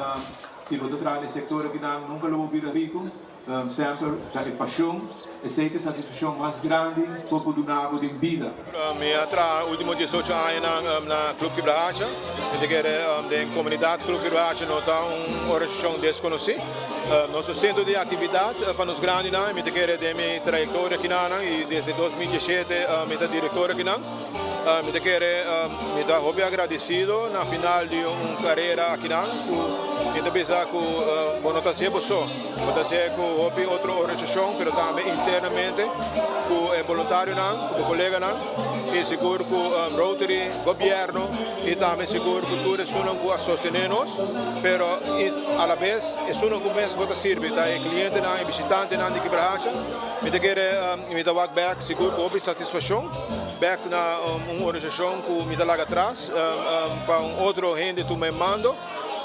si bo ta traha den e sektor akinan nunka lo bo bira riku. Center ta e pasion, esey ta e satisfaccion mas grandi cu por duna bo den bida. Mi a traha ultimo diesocho añanan na Club Kibrahacha. Mi ta kere den comunidad Club Kibrahacha no ta un organisacion desconoci. Nos ta centro di actividad pa nos grandinan y mi ta kere den mi trayectoria kinanan y desde 2017 mi ta director akinan. Mi ta kere mi ta hopi agradecido na final di un carera akinan cu mi ta bisa cu bo no ta hacié bo so. Bo ta hacié cu hopi otro organisacion pero tambe internamente cu e boluntarionan, cu bo coleganan y sigur cu Rotary, gobierno y tambe sigur cu tur esunnan cu a sostene nos. Pero alabes esunnan cu mes bo ta sirbi ta e clientenan, e bishitantenan di Kibrahacha. Mi ta kere mi ta wak bek sigur cu hopi satisfaccion. Bek na un organisashon ku mi ta laga atras pa un otro hende tuma e mando.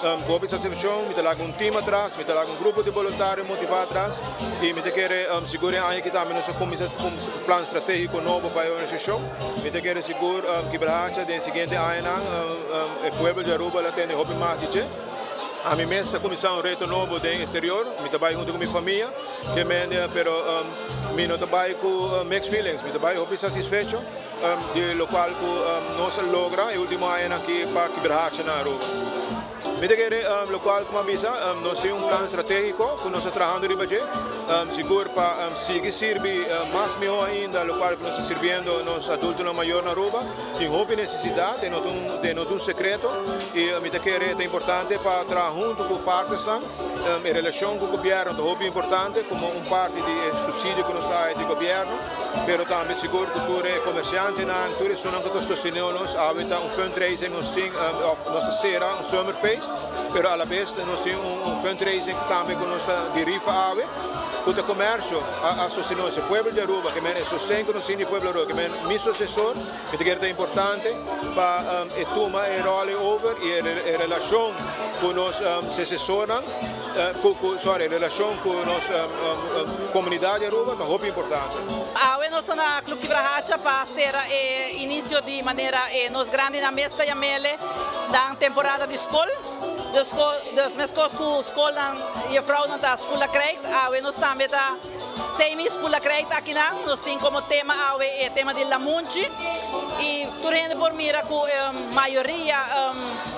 Ku hopi satisfakshon mi ta laga un tim atras, mi ta laga un grupo di boluntario motivá atras i mi ta kere sigur e aña aki tambe nos a kuminsá ku un plan stratégiko nobo pa e organisashon. Mi ta kere sigur Kibrahacha den e siguiente añanan e pueblo di Aruba lo tende hopi mas di dje. Ami mes ta kuminsá un reto nobo den eksterior, mi ta bai huntu ku mi famia. Ke mende pero mi no ta bai ku mixed feelings, mi ta bai hopi satisfecho di lokual ku nos a logra e ultimo añanan aki pa Kiberhacha na Aruba. Mi ta kere lokual ku mi a bisa, nos tin un plan strategiko ku nos ta trahando riba dje, sigur pa sigui sirbi mas miho ainda lokual ku nos ta sirbiendo nos adultonan mayor na Aruba. Tin hopi nesesidat, e no ta un sekreto i mi ta kere ta importante pa traha huntu ku partnersnan. E relashon ku gobièrnu ta hopi importante komo un parti di e supsidio ku nos ta haya di gobièrnu, pero tambe sigur ku tur e komersiantenan, tur esunnan ku ta sostené nos. Awe ta un fundraising nos tin òf nos ta sera un summerfeest, pero alabes nos tin un fundraising tambe ku nos ta di rifa awe ku ta komersio a sostené nos. E pueblo di Aruba ke men e sosten ku nos tin di pueblo Aruba ke men mi sosesor mi ta kere ta importante pa e tuma e ròl ei over i e relashon ku nos sesesornan, ku ku sorry, e relashon ku nos komunidat di Aruba ta hopi importante. Awe nos ta na Club Kibrahacha pa sera e inicio di manera e nos grandinan mes ta yamele nan temporada di skol. Dus dus meskos ku skolnan jefrounan ta Spula Krijgt, awe nos tambe ta Semi Spula Krijgt akinan. Nos tin komo tema awe e tema di Lamunchi i tur hende por mira ku mayoria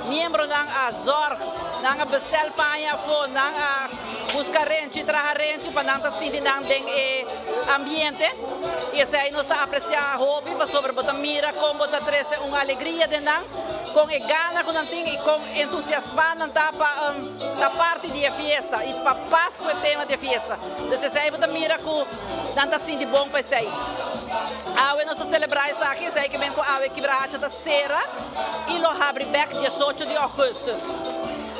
Miembronan a zorg, nan a bestel paña afó, nan a buska renchi, traha renchi pa nan ta sinti nan den e ambiente. I esei nos ta apresiá hopi pasobra bo ta mira kon bo ta trese un alegria den nan, kon e gana ku nan tin i kon entusiasmá nan ta pa ta parti di e fiesta i pa pas ku e tema di e fiesta. Dus esei bo ta mira ku nan ta sinti bon pa esei. Awe nos ta selebrá esaki, esei ke men ku awe Kibrahacha ta. Sera y lo habri bek diesocho di augustus.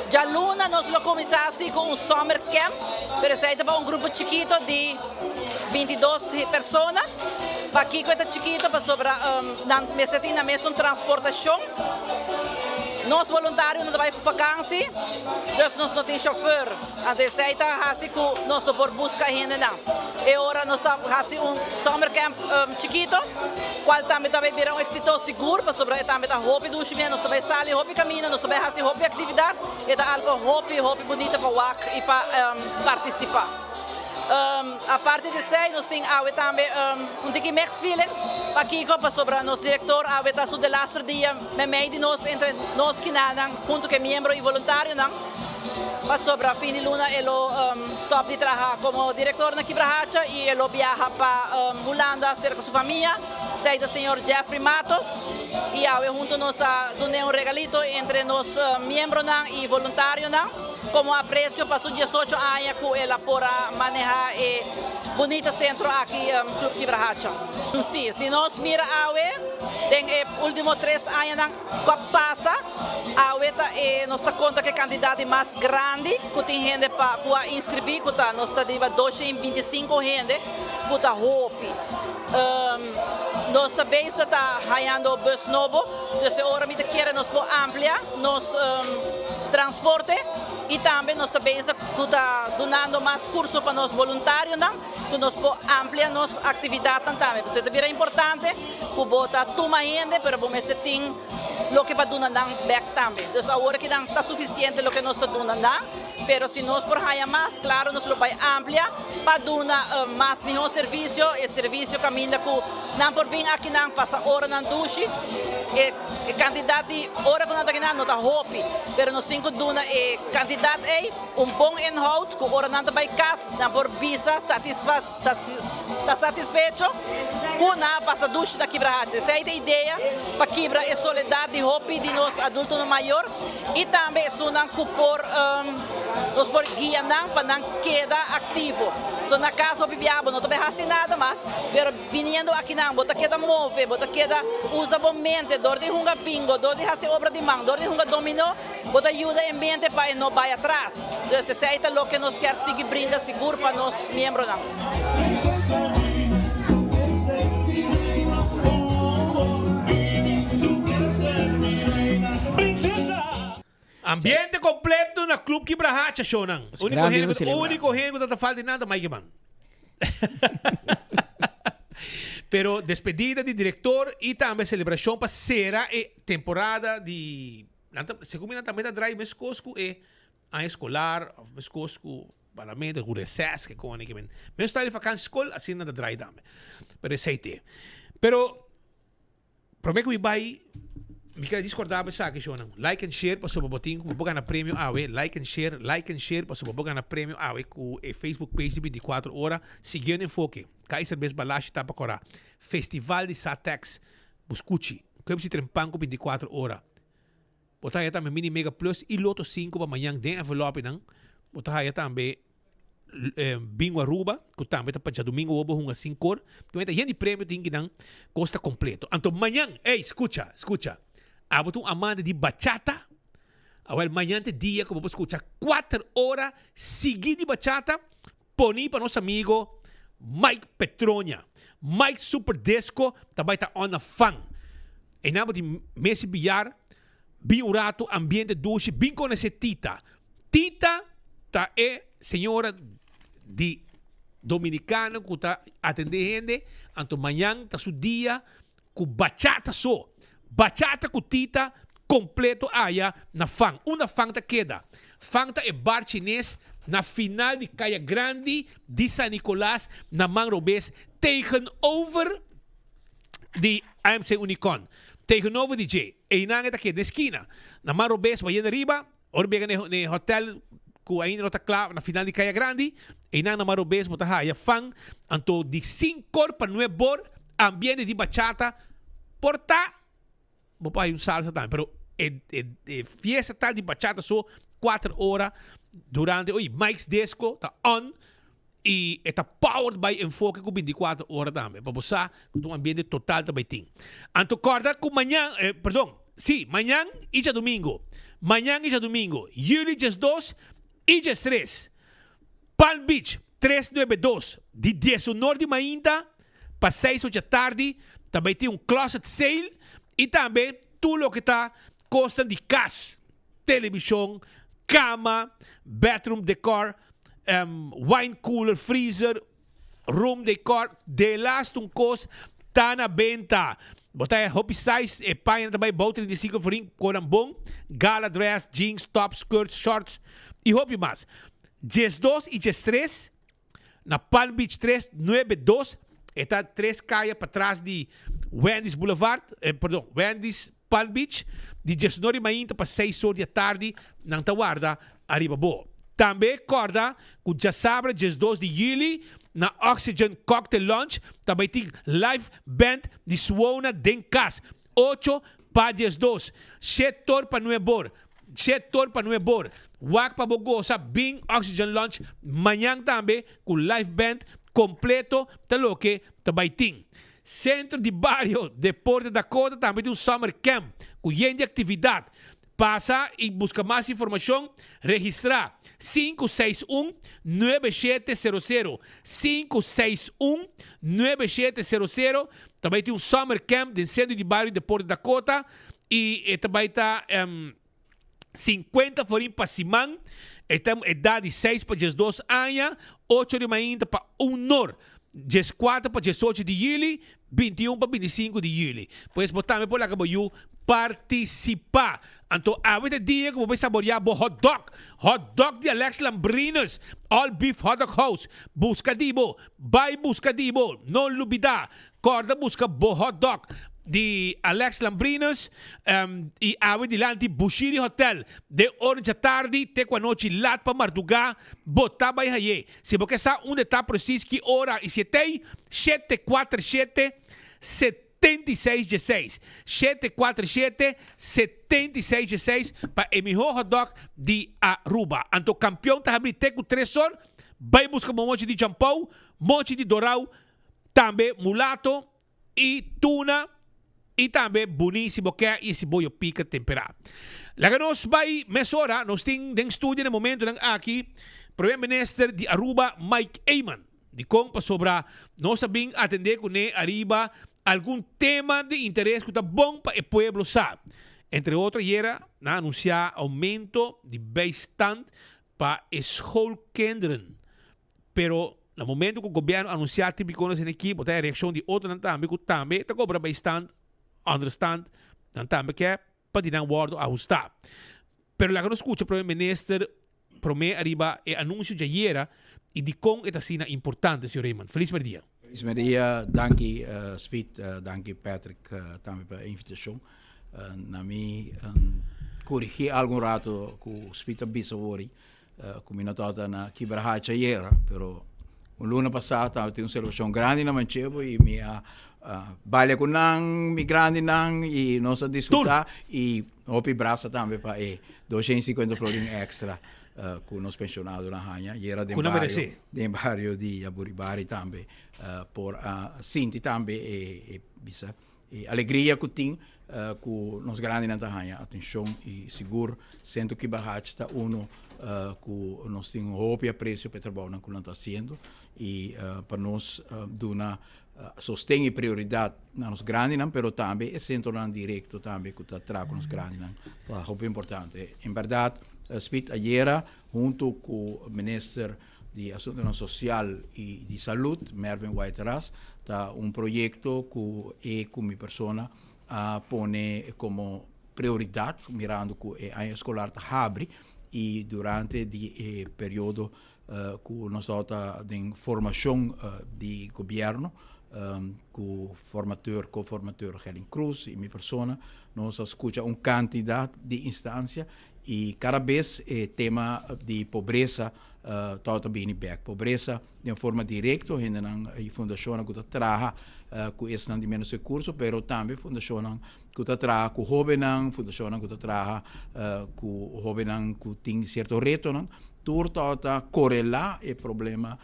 Djaluna nos lo cuminsa asi cu un summer camp, pero esey ta pa un grupo chikito di bintidos persona. Pakico e ta chikito? Pasobra nan mester tin nan mes un transportacion. Nos voluntarionan ta bay cu vakantie, dus nos no tin chauffeur. Anto esey ta haci cu nos no por busca hendenan. E ora nos ta haci un summer camp chikito. Cual tambe ta bay bira un exito sigur pasobra e tambe ta hopi dushi mia, nos ta bay sali hopi camino, nos ta bay haci hopi actividad, e ta algo hopi hopi bunita pa wak y pa participa. Aparte di esey nos tin awe tambe un tiki mixed feelings, pakico? Pasobra nos director awe ta su delaster dia memey di nos entre nos kinanan hunto cu e miembro y voluntarionan, pasobra fin di luna e lo stop di traha como director na Kibrahacha y e lo biaha pa Hulanda cerca su famia, esey ta señor Jeffrey Matos y awe hunto nos a dun'e un regalito entre nos miembronan y voluntarionan como aprecio pa su diesocho aña cu el a por a maneha e bunita centro aki Club Kibrahacha. Si, si nos mira awe den e ultimo tres añanan cu a pasa, Awe ta e nos ta konta ku e kantidat di mas grandi ku tin hende pa ku a inskribí ku ta nos ta riba 225 hende ku ta hopi. Nos ta bezig ta hañando bus nobo, dus e ora mi ta kere nos por amplia nos transporte i tambe nos ta bezig ku ta dunando mas kurso pa nos boluntarionan ku nos por amplia nos aktividatnan tambe. Pasobra ta bira importante ku bo ta tuma hende pero bo mester tin. Loke pa duna nan bek tambe. Dus awor ki nan ta sufisiente loke nos ta duna nan. Pero si nos por haya mas, claro nos lo bay amplia pa duna mas miho servicio, e servicio caminda cu nan por bin aki nan pasa oranan dushi. E cantidad di ora cu nan ta akinan no ta hopi, pero nos tin cu duna e cantidad ey un bon inhoud cu ora nan ta bay cas nan por bisa satisfa ta satisfecho cu nan a pasa dushi na Kibrahacha. Esey ta e idea pa kibra e soledad di hopi di nos adultonan mayor y tambe esunnan cu por nos por guia nan pa nan keda activo. So na cas hopi biaha bo no ta bay haci nada mas, pero biniendo akinan bo ta keda move, bo ta keda usa bo mente dor di hunga bingo, dor di haci obra di man, dor di hunga domino. Bo ta yuda e mente pa e no bai atras. Dus esei ta loke nos kier sigui brinda sigur pa nos miembronan. Ambiente completo na Club Kibrahacha shownan. Unico hende cu unico hende cu ta falta di nan ta Mike Eman. Pero despedida di director y tambe celebracion pa cera e temporada di nan ta segun mi nan tambe ta draai meskos ku e aña eskolar of meskos ku parlamento ku reses ke kon ke men mes style di vakansi skol asina nan ta draai tambe pero esei te pero prome ku mi bai mi kere djis korda bo esaki shownan like and share pasobra bo tin ku bo gana premio awe like and share like and share pasobra bo gana premio awe ku e Facebook page di 24 ora siguiendo enfoke Kaiser Bes Balashi Tapa Kora Festival di Satex Bo scuchi, cu si tren pan cu 24 ora. Bo ta haya tambe Mini Mega Plus y Lotto 5 pa mañan den envelopenan. Bo ta haya tambe Bingo Aruba, cu tambe ta pa djadomingo bo bo hunga sin cor. Tambe ta yen di premio tin kinan cos ta completo. Anto mañan, ey, scucha, scucha. Abo ta un amante di bachata? Awel, mañan ta e dia cu bo por scucha cuater ora sigui di bachata. Poni pa nos amigo Mike Petronia. Mike Super Disco ta bai ta on na fan. Einan bo tin mesi billar, bin un rato, ambiente dushi, bin conoce Tita. Tita ta e señora di Dominicano cu ta atende hende, anto mañan ta su dia cu bachata so. Bachata cu Tita completo aya na Fang. Unda Fang ta keda? Fang ta e bar chines na final di Caya Grandi di San Nicolas na man robes tegenover di AMC Unicorn. Tegenover di dje. Eynan e ta keda na eskina. Na man robes bayendo ariba, ora bega na e hotel cu ainda no ta cla na final di Caya Grandi, eynan na man robes bo ta haya Fang. Anto di sinkor pa nuebor ambiente di bachata por ta. Bo por hay un salsa tambe, pero e, e, e fiesta tal di bachata so 4 ora durante, oye, Mike's Disco ta on y e ta powered by Enfoke cu 24 ora tambe. Pa bo sa cu ta un ambiente total ta bay tin. Anto corda cu mañan, eh, perdon, si, mañan y djadomingo, mañan y djadomingo, juli 12 y 13, Palm Beach, tres nuebe dos, di diesunor di mainta pa seis ocha tardi ta bay tin un closet sale y tambe tur loke ta cosnan di cas, television, cama, bedroom decor, wine cooler, freezer, room decor, delaste un cos ta na benta. Bo ta hopi size, e pañanan ta bay bou 35 florin, conan bon, gala dress, jeans, tops, skirts, shorts y hopi mas. 12 y 13 na Palm Beach 3 9 2 e ta tres caya patras di Wendy's Boulevard, eh, perdon, Wendy's Palm Beach, di 19 di mainta pa 6 or di atardi nan ta warda ariba bo. Tambe corda cu djasabra 12 di juli na Oxygen Cocktail Lounge ta bay tin live band di Suona den cas, 8 pa 12, 7 or pa 9 or. Setor pa nuebor. Wak pa bo gosa bin Oxygen Lounge mañan tambe ku live band kompleto ta loke ta bai tin. Sentro di Bario Deporte Dakota tambe tin un summer camp ku yen di aktividat. Pasa i buska mas informashon, registrá 561 9700, 561 9700. Ta bai tin un summer camp den Sentro di Bario Deporte Dakota. I e ta bai ta 50 florin pa siman. E ta edat di 6 pa 12 aña, 8 di mainta pa 1 or. 14 pa 18 di juli, 21 pa 25 di juli. Pues bo tambe por laga bo yu partisipá. Anto awe ta e dia ku bo por saboreá bo hot dog. Hot dog di Alex Lambrinus, All Beef Hot Dog House. Buska di bo, bai buska di bo, no lubidá. Kòrda buska bo hot dog di Alex Lambrinus i awe dilanti Bushiri Hotel den ora djatardi te ku anochi lat pa mardugá bo ta bai haye. Si bo ke sa unda ta precies ki ora i si e tei, 747 7616. 747 7616 pa e mihó hotdog di Aruba. Anto Kampion ta habri te ku tres or, bai buska bo mochi di champou, mochi di dorau, tambe mulato i tuna i tambe buni si bo ke i si boyo pika temperá. Laga nos bai mesora, nos tin den studio na e momentonan aki Primer Minister di Aruba Mike Eman. Dikon? Pasobra nos a bin atendé kuné ariba algun tema di interes ku ta bon pa e pueblo sa. Entre otro ayera nan a anunsiá oumento di bijstand pa e schoolkinderen. Pero na momento ku gobièrnu anunsiá tipikonan esei aki, bo ta e reakshon di otronan tambe ku tambe ta kobra bijstand, onderstand, nan tambe ke pa di nan wòrdu ahustá. Pero laga nos skucha Prome Minister promé ariba e anunsio djayera i dikon e ta asina importante, señor Eman. Felis merdia. Felis merdia, danki Speed, danki Patrick tambe pa e invitashon. Na mi korigí algun rato ku Speed a bisa wori. Ku mi no tabata na Kibrahacha ayera, pero un luna pasá tabatin un selebrashon grandi na Manchebo i mi a balia ku nan, mi grandinan i nos a disfrutá i hopi brasa tambe pa e 250 florin èkstra ku nos penshonadonan haña ayera den bario, den bario di Yaburibari tambe por a sinti tambe e bisa E alegria ku tin ku nos grandinan ta haña atenshon i sigur Sentro Kibahachi ta uno ku nos tin hopi apresio pa e trabounan ku nan ta hasiendo i pa nos duna sosten i prioridat na nos grandinan pero tambe e sentronan direkto tambe ku ta traha ku nos grandinan ta hopi importante. En bèrdat Speed ayera huntu ku Minister di Asuntonan Sosial i di Salud, Mervin Wyatt-Ras, ta un proyekto ku e ku mi persona a pone komo prioridat mirando ku e aña eskolar ta habri i durante di e periodo ku nos tabata den formashon di gobièrnu ku formateur, ko-formateur Gerlin Croes i mi persona nos a skucha un kantidat di instansia I kada bes e tema di pobresa tabata bini bek. Pobresa den forma direkto, hendenan i fundashonnan ku ta traha ku esnan di ménos rekurso, pero tambe fundashonnan ku ta traha ku hóbennan, fundashonnan ku ta traha ku hóbennan ku tin sierto retonan, tur tabata korelá e problema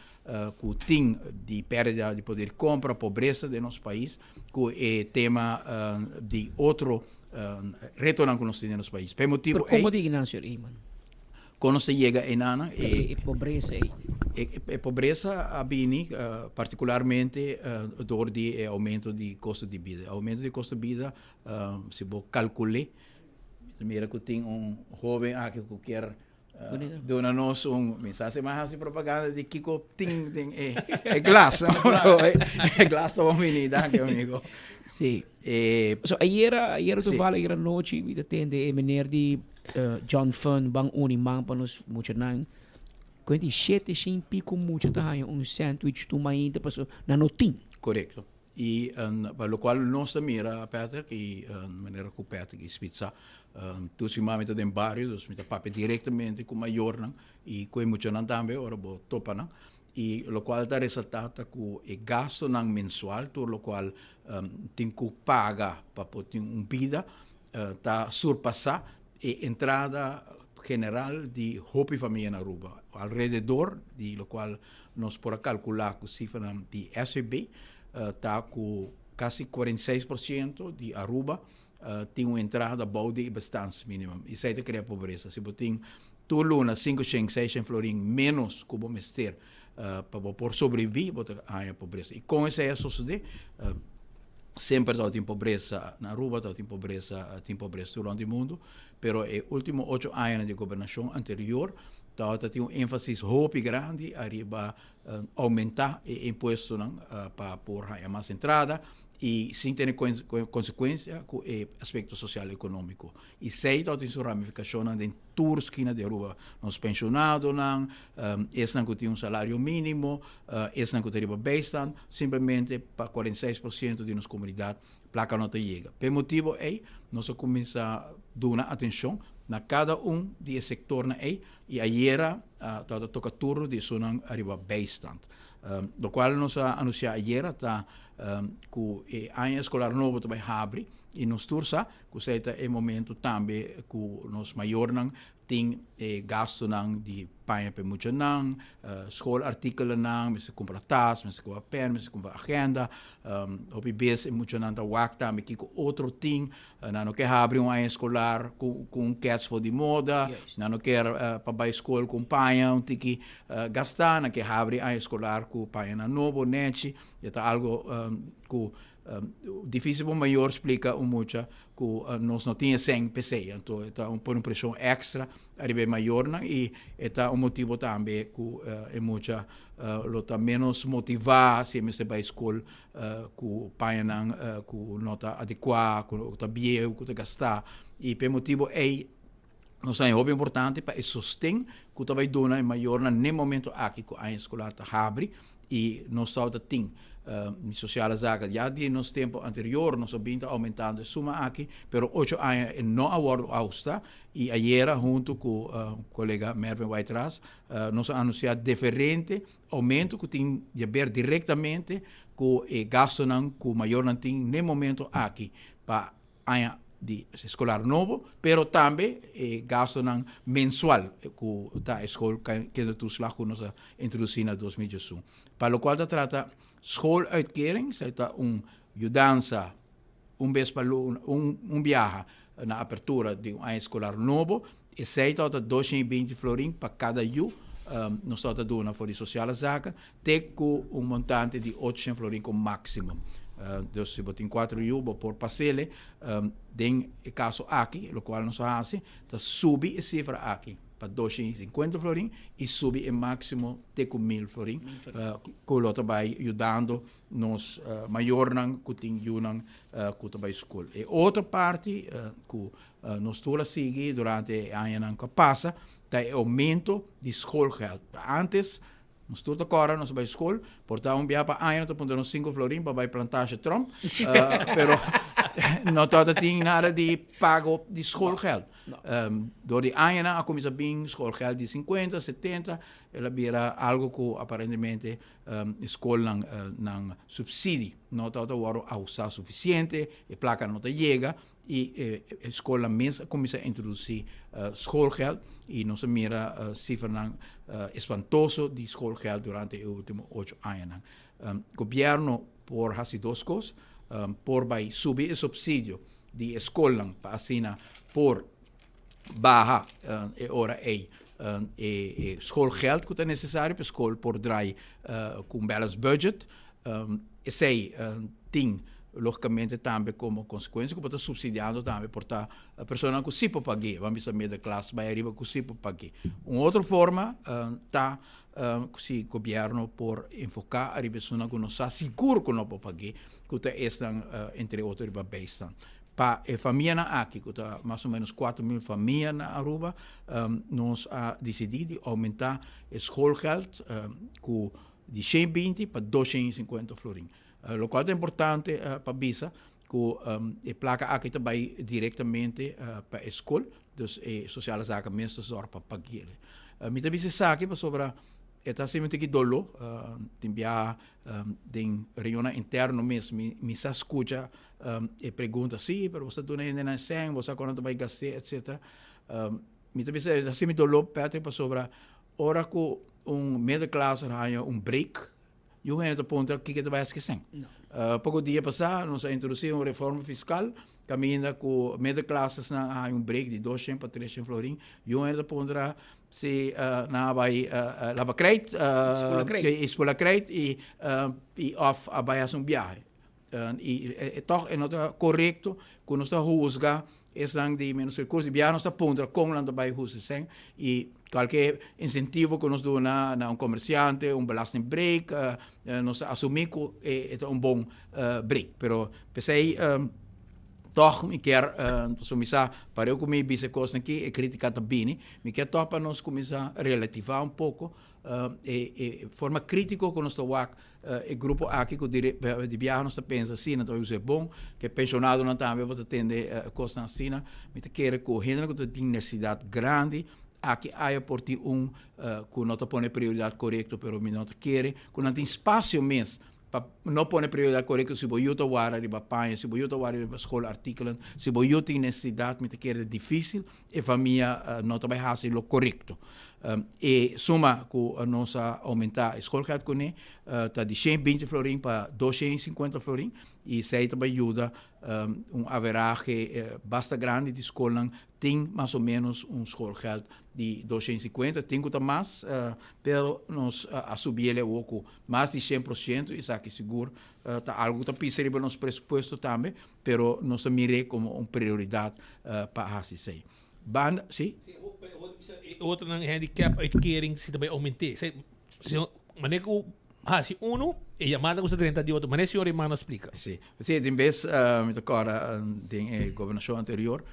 ku tin di pèrdida di poder di kompra, pobresa den nos pais, ku e tema di otro Retonan ku nos tin den nos pais. Pa e motibu Pero komo di Ignacio Eman? Kon nos ta yega enanan? E pobresa ei. E pobresa a bini partikularmente dor di e oumento di kosto di bida. E oumento di kosto di bida, si bo kalkul'é, mira ku tin un hoben aki ku kier Duna nos un, mi sa si mas hasi propaganda di kiko tin den e, e glas. E glas ta bon bini, danki amigo. Sí. So ayera, ayera toevallig, ayera nochi, mi ta tende e meneer di John Fun ban uni man pa nos muchanan. Kuent di shete shin pico mucha ta haña un sandwich tur mainta paso nan no tin. Korekto. I pa lokual nos ta mira Patrick i manera ku Patrick i Speed sa, tur siman mi ta den bario, dus mi ta papia direktamente ku mayornan i ku e muchanan tambe ora bo topa nan. I lokual ta resaltá ta ku e gastunan mensual, tur lokual tin ku paga pa por tin un bida, ta surpasá e entrada general di hopi famia na Aruba. Alrededor di lokual Nos por a kalkulá ku sifranan di SVB ta ku kasi 46% di Aruba tin un entrada bou di e bestaansminimum. Esei ta krea pobresa. Si bo tin tur luna 500, 600 florin ménos ku bo mester pa bo por sobreviví, bo ta haña pobresa. I kon esei a sosodé? Semper tabatin pobresa na Aruba, tabatin pobresa, tin pobresa tur rond di mundo, pero e ultimo ocho añanan di gobernacion anterior tabata tin un enfasis hopi grandi ariba aumenta e impuestonan pa por haña mas entrada y sin tene consecuencia cu e aspecto social economico. Y esey tabatin su ramificacionnan den tur skina di Aruba. Nos pensionadonan, esnan ku tin un salario mínimo, esnan ku ta riba bijstand, simplemente pa 46% di nos komunidat plaka no ta yega. P'e motibu ei nos a kuminsá duna atenshon na kada un di e sektornan ei i ayera tabata toka turno di esunnan ariba bijstand. Lokual nos a anunsiá ayera ta ku e aña eskolar nobo ta bai habri i nos tur sa Ku esei ta e momento tambe ku nos mayornan tin e gastunan di paña pa e muchanan, skoolartikelennan, mester kumpra tas, mester kumpra pen, mester kumpra agenda. Hopi bes e muchanan ta wak tambe kiko otro tin. Nan no ke habri un aña eskolar ku un kets for di moda, nan no kier pa bai skol ku un paña un tiki gastá, nan ke habri aña eskolar ku pañanan nobo, nechi. E ta algo ku Difícil pa un mayor splica un mucha cu nos no tin e cen p'esey. Anto e ta pone un presion extra ariba e mayornan y e ta un motibo tambe cu e mucha lo ta menos motiva si e mester bay scol cu pañanan cu no ta adecua, cu ta bieu, cu ta gasta. Y p'e motibo ey nos ta haña hopi importante pa e sosten cu ta bay duna e mayornan n'e momento aki cu aña escolar ta habri y nos tabata tin sociale zaken ya di nos tempo anterior nos a bin ta aumentando e suma aki pero ocho aña e no a wordo ahusta y ayera hunto cu colega Mervin Whiteras nos a anuncia diferente aumento cu tin di haber directamente cu e gastonan cu mayornan tin n'e momento aki pa aña di eskolar nobo, pero tambe e gastonan mensual ku ta e skol kindertoeslag ku nos a introdusí na 2021. Pa lokual ta trata schooluitkering, esei ta un yudansa un bes pa luna, un biaha na apertura di un aña eskolar nobo, esei tabata 220 florin pa kada yu nos tabata duna for di Sociale Zaken. Te ku un montante di 800 florin ku máksimo. Dus si bo tin kuater yu bo por pas'ele. Den e kaso aki lokual nos a hasi ta subi e sifra aki pa 250 florin i subi e máksimo te ku 1000 florin ku lo ta bai yudando nos mayornan ku tin yunan ku ta bai skol. E otro parti ku nos tur a sigui durante e añanan ku a pasa ta e oumento di schoolgeld. Antes Nos tur ta kòrda nos a bai skol, por ta un bia pa aña nos ta puntra nos sinku florin pa bai plantasje Tromp, pero no tabata tin nada di pago di schoolgeld. Dor di añanan a kuminsá bin schoolgeld di sinkuenta, setenta, el a bira algu ku aparentemente e skolnan nan supsidi no tabata wòrdu a usá sufisiente, e plaka no ta yega. I e skolnan mes a kuminsá introdusí schoolgeld i nos a mira sifranan espantoso di schoolgeld durante e último ocho añanan. Gobièrnu por hasi dos kos, por bai subi e supsidio di e skolnan pa asina por baha e ora ei e schoolgeld ku ta nesesario pa e skol por drai ku un balanced budget. Esei tin logicamente tambe como consecuencia cu bo ta subsidiando tambe por ta personanan cu si por pag'é, ban bisa middelklas bay ariba cu si por pag'é. Un otro forma ta si gobierno por enfoca ariba esunnan cu no sa sigur cu no por pag'é, cu ta esnan entre otro riba bijstand. Pa e famianan aki cu ta mas o menos 4000 famia na Aruba, nos a dicidi di aumenta e schoolgeld cu di 120 pa 250 florin. Locual ta importante pa bisa cu e placa aki ta bay directamente pa e school, dus e sociale zaken mes ta zorg pa paguele. Mi ta bisa esaki pasobra e ta haci mi un tiki dolo, tin biaha den reunionnan interno mes mi sa scucha e pregunta, si, pero bo sa duna hendenan e cen, bo sa con nan ta bay gast'e, etcetera. Mi ta bisa e ta haci mi dolo Patrick pasobra Ora ku un middelklasser haña un break, yu hende ta puntra kiko ta bai haci kesen. Poko dia pasá nos a introdusí un reforma fiskal kaminda ku middelklassersnan a haña un break di 200 pa 300 florin. Yu hende ta puntra si nan a bai laba krijt, spula krijt i òf a bai hasi un biahe. I tòg e no ta korekto ku nos ta husga esnan di ménos rekurso. Di biaha nos ta puntra kon nan ta bai husga esei i kualke insentivo ku nos duna na un komersiante, un belastingbreak, nos ta asumí ku e ta un bon break. Pero p'esei tòg mi kier kuminsá pareu ku mi bisa e kosnan aki, e krítika ta bini, mi kier tòg pa nos kuminsá relativá un poko e forma krítiko ku nos ta wak E grupo aki ku di biaha nos ta pensa asina ta usa e bon, ku e penshonadonan tambe bo ta tende kosnan asina. Mi ta kere ku hendenan ku ta tin nesesidat grandi aki aya por tin un ku no ta pone prioridat korekto pero mi no ta kere ku nan tin spasio mes pa no pone prioridat korekto si bo yu ta wara riba paña, si bo yu ta wara riba skol artikelen, si bo yu tin nesesidat mi ta kere ta difisil e famia no ta bai hasi lo korekto. E suma ku nos a oumentá e skolgeld kuné ta di 120 florin pa 250 florin i esei ta bai yuda un averahe basta grandi di skolnan tin mas o ménos un skolgeld di 250, tin ku ta mas pero nos a subi el awor ku mas di 100% esaki sigur ta algu ku ta pisa riba nos presupuesto tambe pero nos ta mir'é komo un prioridat pa hasi esei. Banda, si? E otronan handicap uitkering si ta bai aument'é. Se, se, manera ku hasi unu, e yamada ku sa drenta di otro. Manera señor Hermano a splika. Si, si, tin bes mi ta kòrda den e gobernashon anterior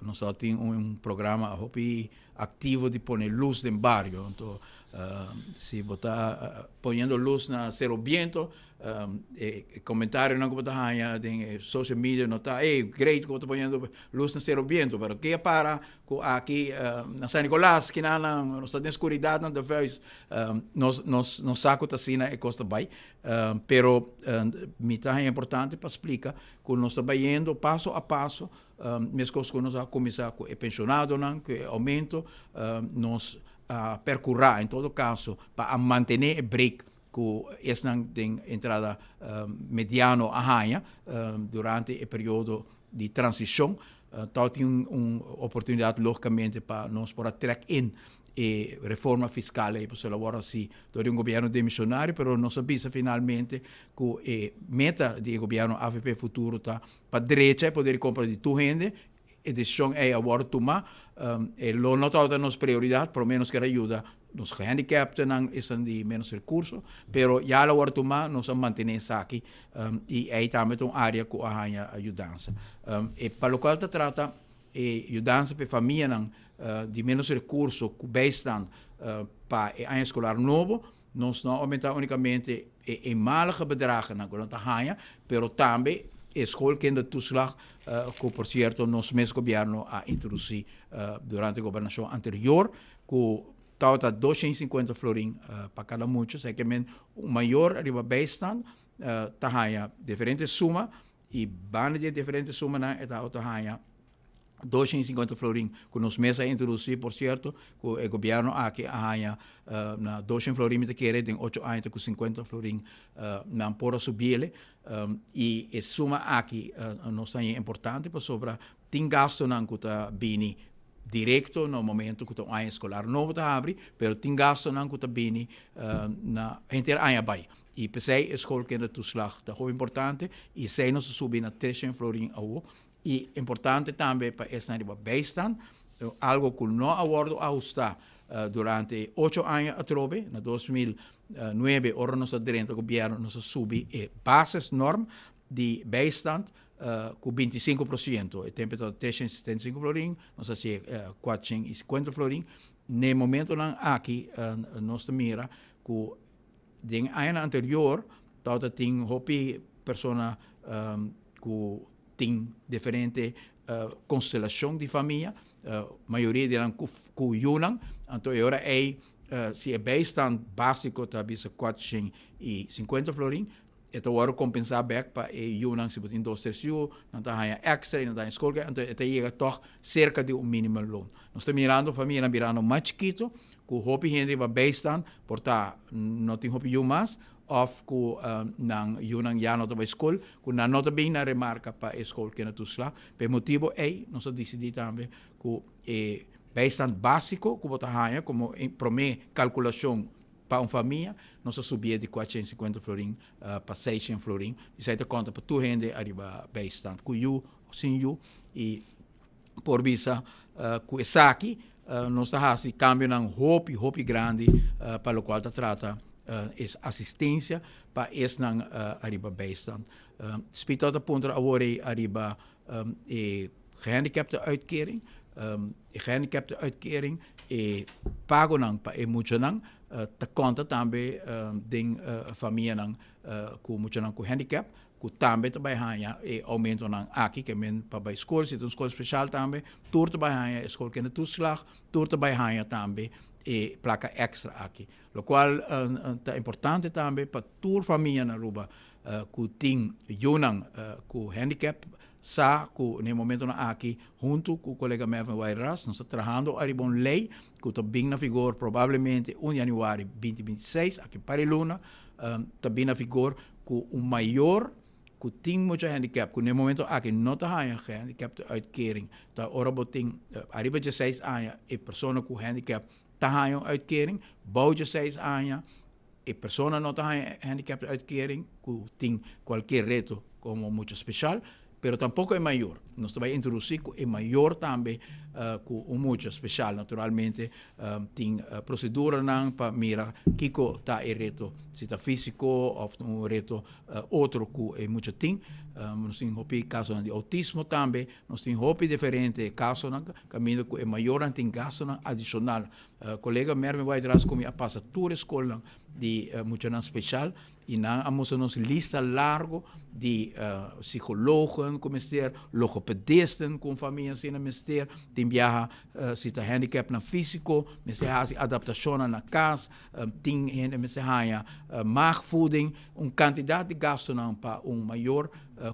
nos tabatin un programa hopi aktivo di pone lus den bario. Anto si bo ta poniendo lus na Sero Biento, E comentarionan cu bo ta haña den e social media no ta, ey, great cu bo ta poniendo luz na Cerro Biento, pero ke a para cu aki na San Nicolas, kinanan nos ta den scuridad na De Vuijs, nos, nos, nos sa cu ta asina e cos ta bay, pero mi ta haña importante pa splica cu nos ta bayendo paso a paso, mescos cu nos a cuminsa cu e pensionadonan, cu e aumento, nos a percura en todo caso pa a mantene e break ku esnan den entrada mediano a haña durante e periodo di transishon. Tòg tin un oportunidat lógikamente pa nos por a trèk in e reforma fiskal ei pasobra lo a wòrdu hasi dor di un gobièrnu demisionario, pero nos a bisa finalmente ku e meta di e gobièrnu avp Futuro ta pa drecha e poder di kompra di tur hende. E desishon ei a wòrdu tumá. E lo no tabata nos prioridat, promé nos kier a yuda nos gehandicaptennan, esnan di ménos rekurso, pero ya el a wòrdu tumá, nos a mantené esaki i ei tambe ta un área ku a haña yudansa. E pa lokual ta trata e yudansa pa e famianan di ménos rekurso ku bijstand pa e aña eskolar nobo, Nos no a oumentá únikamente e eenmalige bedragennan ku nan ta haña, pero tambe e schoolkindertoeslag, ku por sierto nos mes gobièrnu a introdusí durante gobernashon anterior, ku tabata 250 florin pa kada mucha. Esei ke men un mayor riba bijstand ta haña diferente suma i banda di e diferente sumanan e ta haña 250 florin ku nos mes a introdusí por sierto ku e gobièrnu aki a haña na 200 florin mi ta kere den ocho aña ta ku 50 florin nan por a subiele i e suma aki nos ta haña importante pasobra tin gastunan ku ta bini direkto na momento ku ta un aña eskolar nobo ta habri pero tin gastunan ku ta bini na henter aña bai i p'esei e schoolkindertoeslag ta hopi importante i esei nos a subi na 300 florin awo. I importante tambe pa esnan riba bijstand, algo ku no a wòrdu ahustá durante e ocho aña atrobe. Na 2009 ora nos a drenta gobièrnu nos a subi e basisnorm di bijstand ku 25%. E tempu tabata 375 florin, nos a hasié 450 florin. Na e momentonan aki nos ta mira ku den añanan anterior tabata tin hopi persona ku tin diferente konstelashon di famia, mayoria di nan ku yunan, anto e ora ei si e bijstand básiko ta bisa 450 florin, e ta wòrdu kompensá bèk pa e yunan, si bo tin dos tres yu, nan ta haña èkstra i nan ta haña skol, anto e ta yega tòg serka di un minimumloon. Nos ta mirando famianan birando mas chikitu, ku hopi hende riba bijstand por ta no tin hopi yu mas, òf ku nan yunan ya no ta bai skol, ku nan no ta bin na remarka pa e skol kende toeslag. Pa e motibu ei nos a disidí tambe ku e bijstand básiko ku bo ta haña komo e promé kalkulashon. pa un famia, nos a subié di 450 florin pa 600 florin. Esei ta konta pa tur hende ariba bijstand, ku yu òf sin yu. I por bisa ku esaki nos ta hasi kambionan hopi, hopi grandi pa lokual ta trata e asistensia pa esnan ariba bijstand. Spitò ta puntra awor ei ariba e gehandicapte uitkering, e gehandicapte uitkering, e pagonan pa e muchanan ta konta tambe den famianan ku muchanan ku handicap, ku tambe ta bai haña e oumentonan aki, ke men pa bai skol, si ta un skol speshal tambe, tur ta bai haña e schoolkindertoeslag, tur ta bai haña tambe e plaka èkstra aki. Lokual ta importante tambe pa tur famia na Aruba ku tin yunan ku handicap sa ku na e momentonan aki huntu ku kolega Mervin Weyras nos ta trahando ariba un lei ku ta bin na vigor probablemente un januari binti binti seis, aki un par di luna ta bin na vigor ku un mayor ku tin mucha handicap ku na e momento aki no ta haña gehandicapte uitkering ta ora bo tin ariba dieseis aña e persona ku handicap ta haña un uitkering, bou dieseis aña E persona no ta haña handicaptenuitkering ku tin kualkier reto komo mucha speshal, pero tampoko e mayor. Nos ta bai introdusí ku e mayor tambe ku un mucha speshal. Naturalmente tin proseduranan pa mira kiko ta e reto, si ta físiko òf ta un reto otro ku e mucha tin. Nos tin hopi kasonan di outismo tambe, nos tin hopi diferente kasonan kaminda ku e mayornan tin gastunan adishonal. Kolega Mervin Whiteras ku mi a pasa tur e skolnan di muchanan speshal i nan a mustra nos lista largo di psikologen ku mester, logopedisten ku un famia asina mester, tin biaha si ta handicapnan físiko mester hasi adaptashonnan na kas, tin hende mester haña maagvoeding, un kantidat di gastunan pa un mayor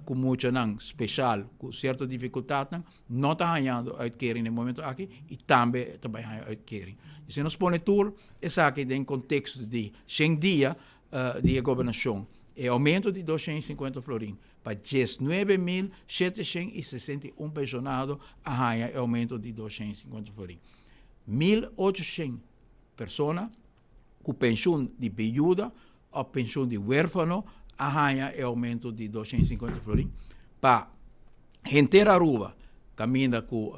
ku muchanan speshal ku sierto difikultatnan. no ta hañando uitkering den momento aki y tambe ta bay haña uitkering. Y si nos pone tur esaki den contexto di shen dia di e gobernacion, e aumento di 250 florin pa 19.761 pensionado a haña e aumento di 250 florin. 1.800 persona cu pensioen di biuda of pensioen di huerfano a haña e aumento di 250 florin pa henter Aruba caminda cu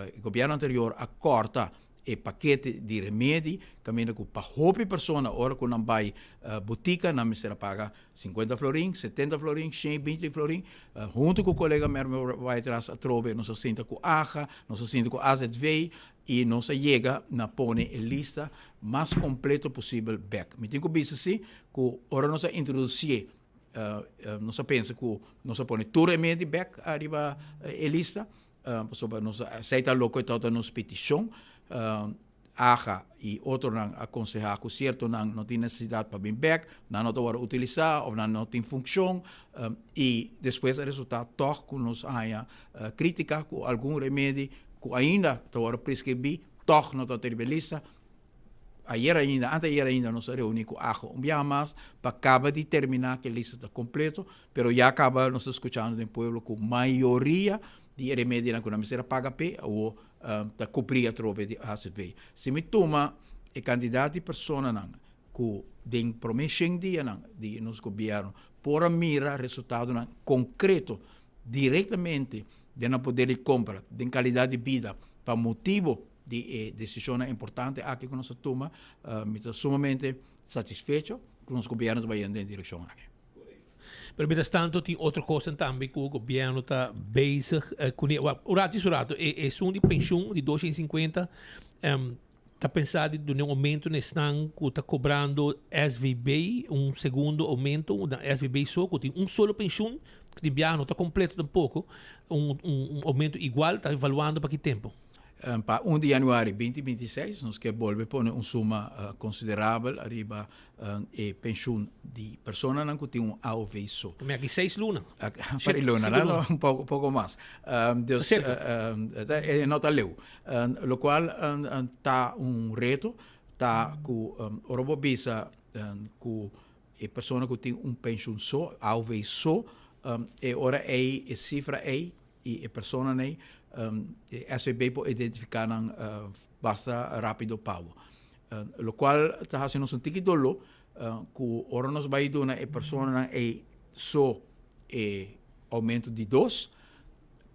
e gobierno anterior a corta e pakete di remedi caminda cu pa hopi persona ora cu nan bay botica nan mester a paga 50 florin, 70 florin, 120 florin. Hunto cu colega Mervin Whiteras atrobe nos a sinta cu AGA, nos a sinta cu AZV I nos a yega na pone e lista mas kompleto posibel bek. Mi tin ku bisa si ku ora nos a introdusié nos a pensa ku nos a pone tur e medi bek ariba e lista, pasobra nos a esei ta loke tabata nos petishon. AGA i otronan a konsehá ku siertonan no tin nesesidat pa bin bek, nan no ta wòrdu utilisá òf nan no tin funkshon i despues a resultá tòg ku nos a haña krítika ku algun remedi ku ainda ta wòrdu preskribí, tòg no ta riba e lista. Ayer ainda, ante ayer ainda nos a reuní ku AGO un biaha mas pa kaba di terminá ku e lista ta kompleto, pero ya kaba nos ta skuchando den pueblo ku mayoria di e remedinan ku nan mester a paga p'e awor ta kubrí atrobe di AZV. Si mi tuma e kantidat di personanan ku den promé shen dianan di nos gobièrnu por a mira resultadonan konkreto direktamente den nan poder di kompra, den kalidat di bida, pa motibu di e desishonnan importante aki ku nos a tuma, mi ta sumamente satisfecho ku nos gobièrnu ta bayendo den e direkshon aki. Pero mientras tanto tin otro kosnan tambe ku gobièrnu ta bezig kuné. Un rato i su rato, e esun di penshun di 250 Ta pensa di duna un aumento na esnan cu ta cobrando SVB, un segundo aumento na SVB so, cu tin un solo pensioen, cu tin biaha no ta completo tampoco, un un aumento igual, ta evaluando pa ki tempo? Pa un di januari binti binti i seis nos ke bolbe pone un suma considerabel ariba e pensioen di personanan ku tin un AOV so. Mi aki seis luna. Pari luna, no? Un poko, poko mas. Dus, e no ta leu. Lokual ta un reto ta ku ora bo bisa ku e persona ku tin un pensioen so, AOV so, e ora ei, e sifra ei i e personanan ei, e SVB por identifiká nan basta rápido pa bo. Lokual ta hasi nos un tiki doló ku ora nos bai duna e personanan ei so e oumento di dos,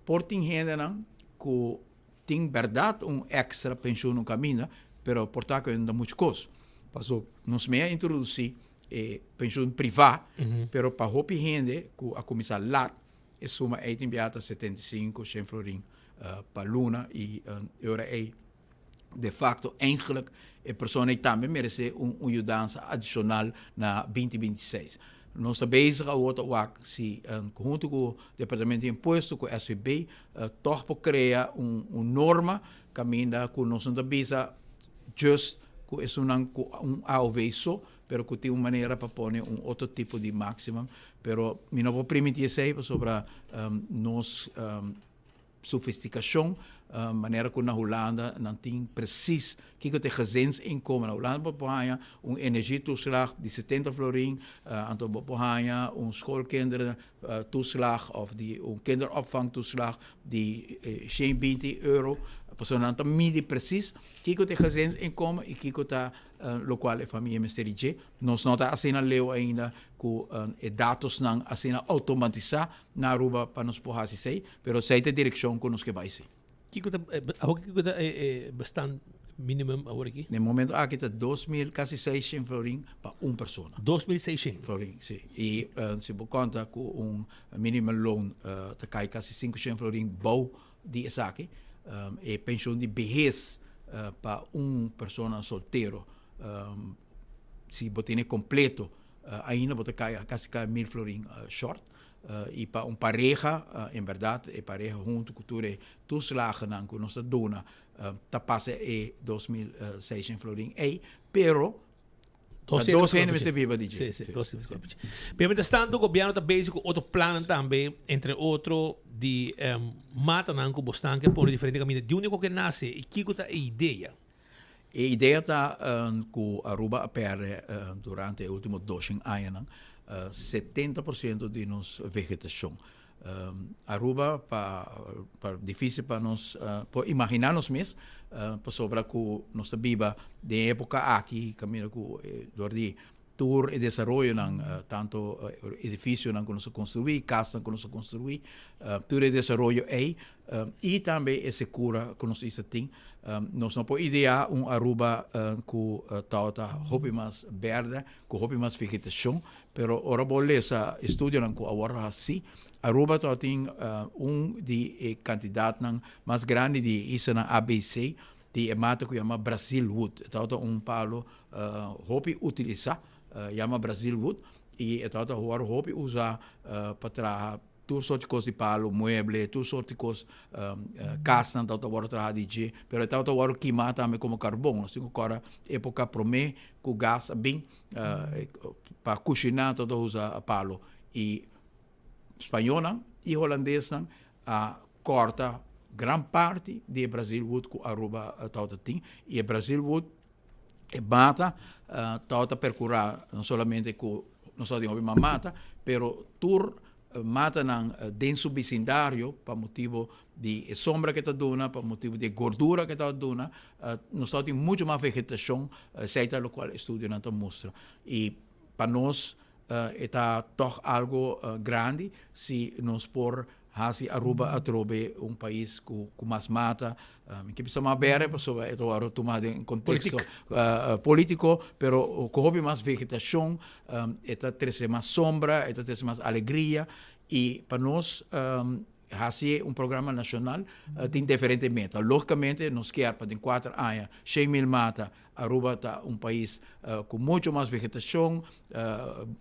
por tin hendenan ku tin bèrdat un èkstra penshun un kaminda, pero por ta ku e no ta muchu kos. Paso nos mei a introdusí e penshun privá, pero pa hopi hende ku a kuminsá lat, e suma ei tin bia ta 75, shen florin pa luna i e ora ei de facto eigenlijk e persona ei tambe merece un un yudansa adicional na 2026. Nos ta bezig awor ta wak si hunto cu Departamento di Impuesto cu SVB toch por crea un un norma caminda cu nos no ta bisa just cu esunnan cu un AOV so, pero cu tin un manera pa pone un otro tipo di maximum. Pero mi no por primiti esey pasobra nos Sofistikashon, manera ku na Hulanda nan tin presis kiko ta e gezinsinkomen. Na Hulanda bo por haña un energietoeslag di setenta florin, anto bo por haña un schoolkinderentoeslag òf di un kinderopvangtoeslag di shen binti euro. Pasobra nan ta midi presis kiko ta e gezinsinkomen i kiko ta lokual e famia mester di dje. Nos no ta asina leu ainda ku e datosnan asina outomatisá na Aruba pa nos por hasi esei, pero esei ta e direkshon ku nos ke bai si. Kiko ta, awor kiko ta e bestand minimum awor aki? Na e momento aki ta 2000 kasi 600 florin pa un persona. 2600? Florin, si. I si bo konta ku un minimum loon ta kai kasi 500 florin bou di esaki. E penshon di behes pa un persona soltero si bo tene kompleto ainda bo ta kai kasi kai 1000 florin short. I pa un pareha, en bèrdat e pareha huntu ku tur e toeslagennan ku nos ta duna ta pasa e 2600 florin ei, pero ta dos hende mester biba di dje. Sí, sí, dos hende mester biba di dje. Pero mientras tanto gobièrnu ta bezig ku otro plannan tambe, entre otro di matanan ku bosnan ke pone diferente kaminda. Di unda ku ke nase i kiko ta e idea? E idea ta ku Aruba a pèrdè durante e último doshen añanan 70% di nos vegetashon. Aruba pa pa difísil pa nos por imaginá nos mes pasobra ku nos ta biba den e époka aki kaminda ku dor di Tur e desaroyonan, tanto edificionan cu nos a construi, casnan cu nos a construi, tur e desaroyo ey y tambe e secura cu nos isla tin, nos no por idea un Aruba cu tabata hopi mas berde, cu hopi mas vegetacion, pero ora bo lesa estudionan cu awor a haci, Aruba tabatin un di e cantidadnan mas grandi di e islanan ABC, Di e mata ku yama Brazilwood. E tabata un palo hopi utilisá, yama Brazilwood, i e tabata wòrdu hopi usá pa traha tur sorti kos di palo, mueble, tur sorti kos, kasnan tabata wòrdu traha di dje, pero e tabata wòrdu kimá tambe komo karbon. Nos tin ku kòrda époka promé ku gas a bin, pa kushiná tabata usa palo. I spañónan i holandesnan a kòrta gran parti di e Brazilwood ku Aruba tabata tin i e Brazilwood e mata tabata perkurá no solamente ku nos tabatin hopi mas mata pero tur matanan den su bisindario pa motibu di e sombra ku e ta duna pa motibu di e gordura ku e tabata duna nos tabatin muchu mas vegetashon esei ta lokual estudionan ta mustra i pa nos E ta tòg algo grandi si nos por hasi Aruba atrobe un pais ku mas mata. Mi ke bisa mas bere pasobra e ta wòrdu tuma den konteksto polítiko, pero ku hopi mas vegetashon e ta trese mas sombra, e ta trese mas alegria i pa nos Hasi un programa nashonal tin diferente meta. Logicamente nos kier pa den kuater aña 100.000 mata. Aruba ta un pais ku mucho mas vegetashon,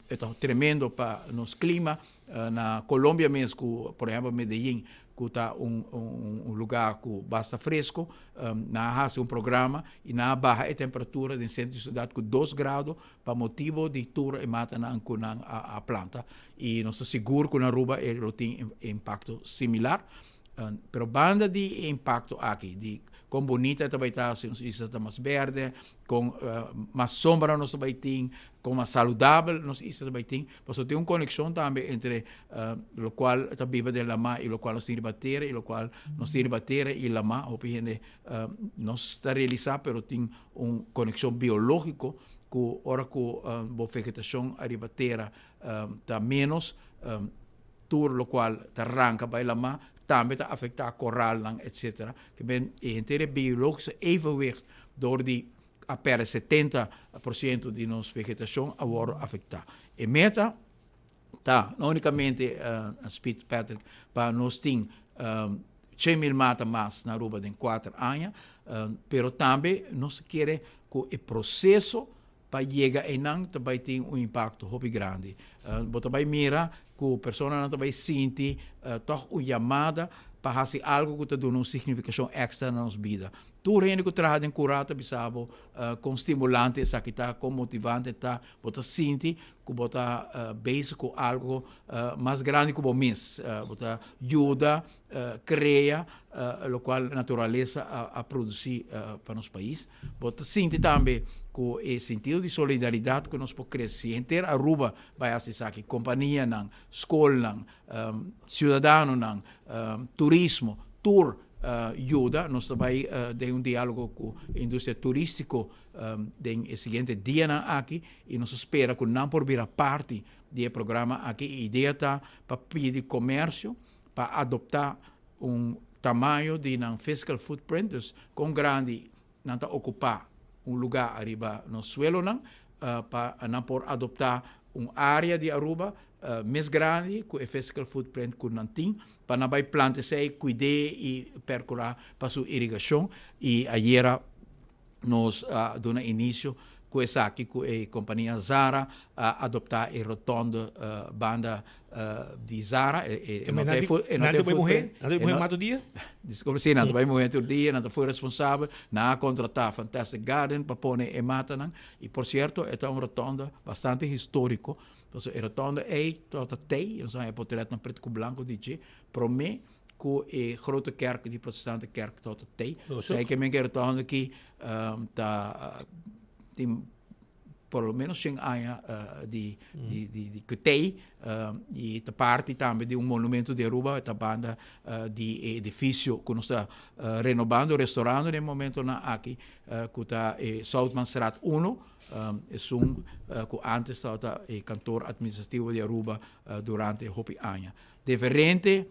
e ta tremendo pa nos klima. Na Colombia mes ku por ehempel Medellin ku ta un un lugar ku basta fresco, nan a hasi un programa i nan a baha e temperatura den sentro di siudat ku dos grado pa motibo di tur e matanan ku nan a planta i nos ta sigur ku na Aruba e lo tin e impakto similar. Pero banda di e impakto aki di Kon bunita e ta bai ta si nos isla ta mas berde, kon mas sombra nos ta bai tin, kon mas saludabel nos isla ta bai tin. Pasobra tin un konekshon tambe entre lokual ta biba den lamá i lokual nos tin riba tera i lokual nos tin riba tera i lamá. Hopi hende no ta realisá pero tin un konekshon biológiko ku ora ku bo vegetashon ariba tera ta ménos, Tur locual ta ranca bay lama tambe ta afecta coralnan etc. Ke men e henter e biologische evenwicht door di a perde 70% di nos vegetacion a wordo afecta. E meta ta no unicamente Speed Patrick pa nos tin 100.000 mata mas na Aruba den kuater aña pero tambe nos kere cu e proceso Pa yega einan ta bai tin un impakto hopi grandi. Bo ta bai mira ku personanan ta bai sinti tòg un yamada pa hasi algu ku ta duna un signifikashon èkstra na nos bida. Tur hende ku traha den kurá ta bisa bo kon stimulante esaki ta, kon motivante ta. Bo ta sinti ku bo ta bezig ku algu mas grandi ku bo mes. Bo ta yuda krea lokual naturalesa a produsí pa nos pais. Bo ta sinti tambe ku e sentido di solidaridat ku nos por krese. Si henter Aruba bai hasi esaki, kompanianan, skolnan, siudadanonan, turismo, tur yuda. Nos ta bai den un diálogo ku industria turístiko den e siguiente dianan aki i nos ta spera ku nan por bira parti di e programa aki. E idea ta pa pidi komersio pa adoptá un tamaño di nan fiscal footprint, dus kon grandi nan ta okupá un lugá ariba nos suelonan, pa nan por adoptá un área di Aruba mes grandi ku e fiscal footprint ku nan tin, pa nan bai planta esei, kuid'é i perkurá pa su irigashon. I ayera Nos a duna inicio cu esaki cu e compania Zara a adopta e rotonde banda di Zara. E no ta e Nan ta bay muhe? Nan ta bay muhe mas tur dia? Disculpa, si, nan ta bay muhe tur dia, nan ta full responsabel. Nan a contrata Fantastic Garden pa pone e matanan. Y por cierto, e ta un rotonde bastante historico. Pasobra e rotonde ey tabata tey, nos a haña potretnan preto cu blanco di dje, prome ku e grote kerk di protestante kerk tot tei. Sei ke men kere tohando ki ta tin por lo menos 100 aña di di di di ku tei i ta parti tambe di un monumento di Aruba ta banda di e edifisio ku nos ta renobando restaurando den momentonan aki ku ta e Zoutmanstraat uno esun ku antes tabata e kantoor administrativo di Aruba durante hopi aña. Diferente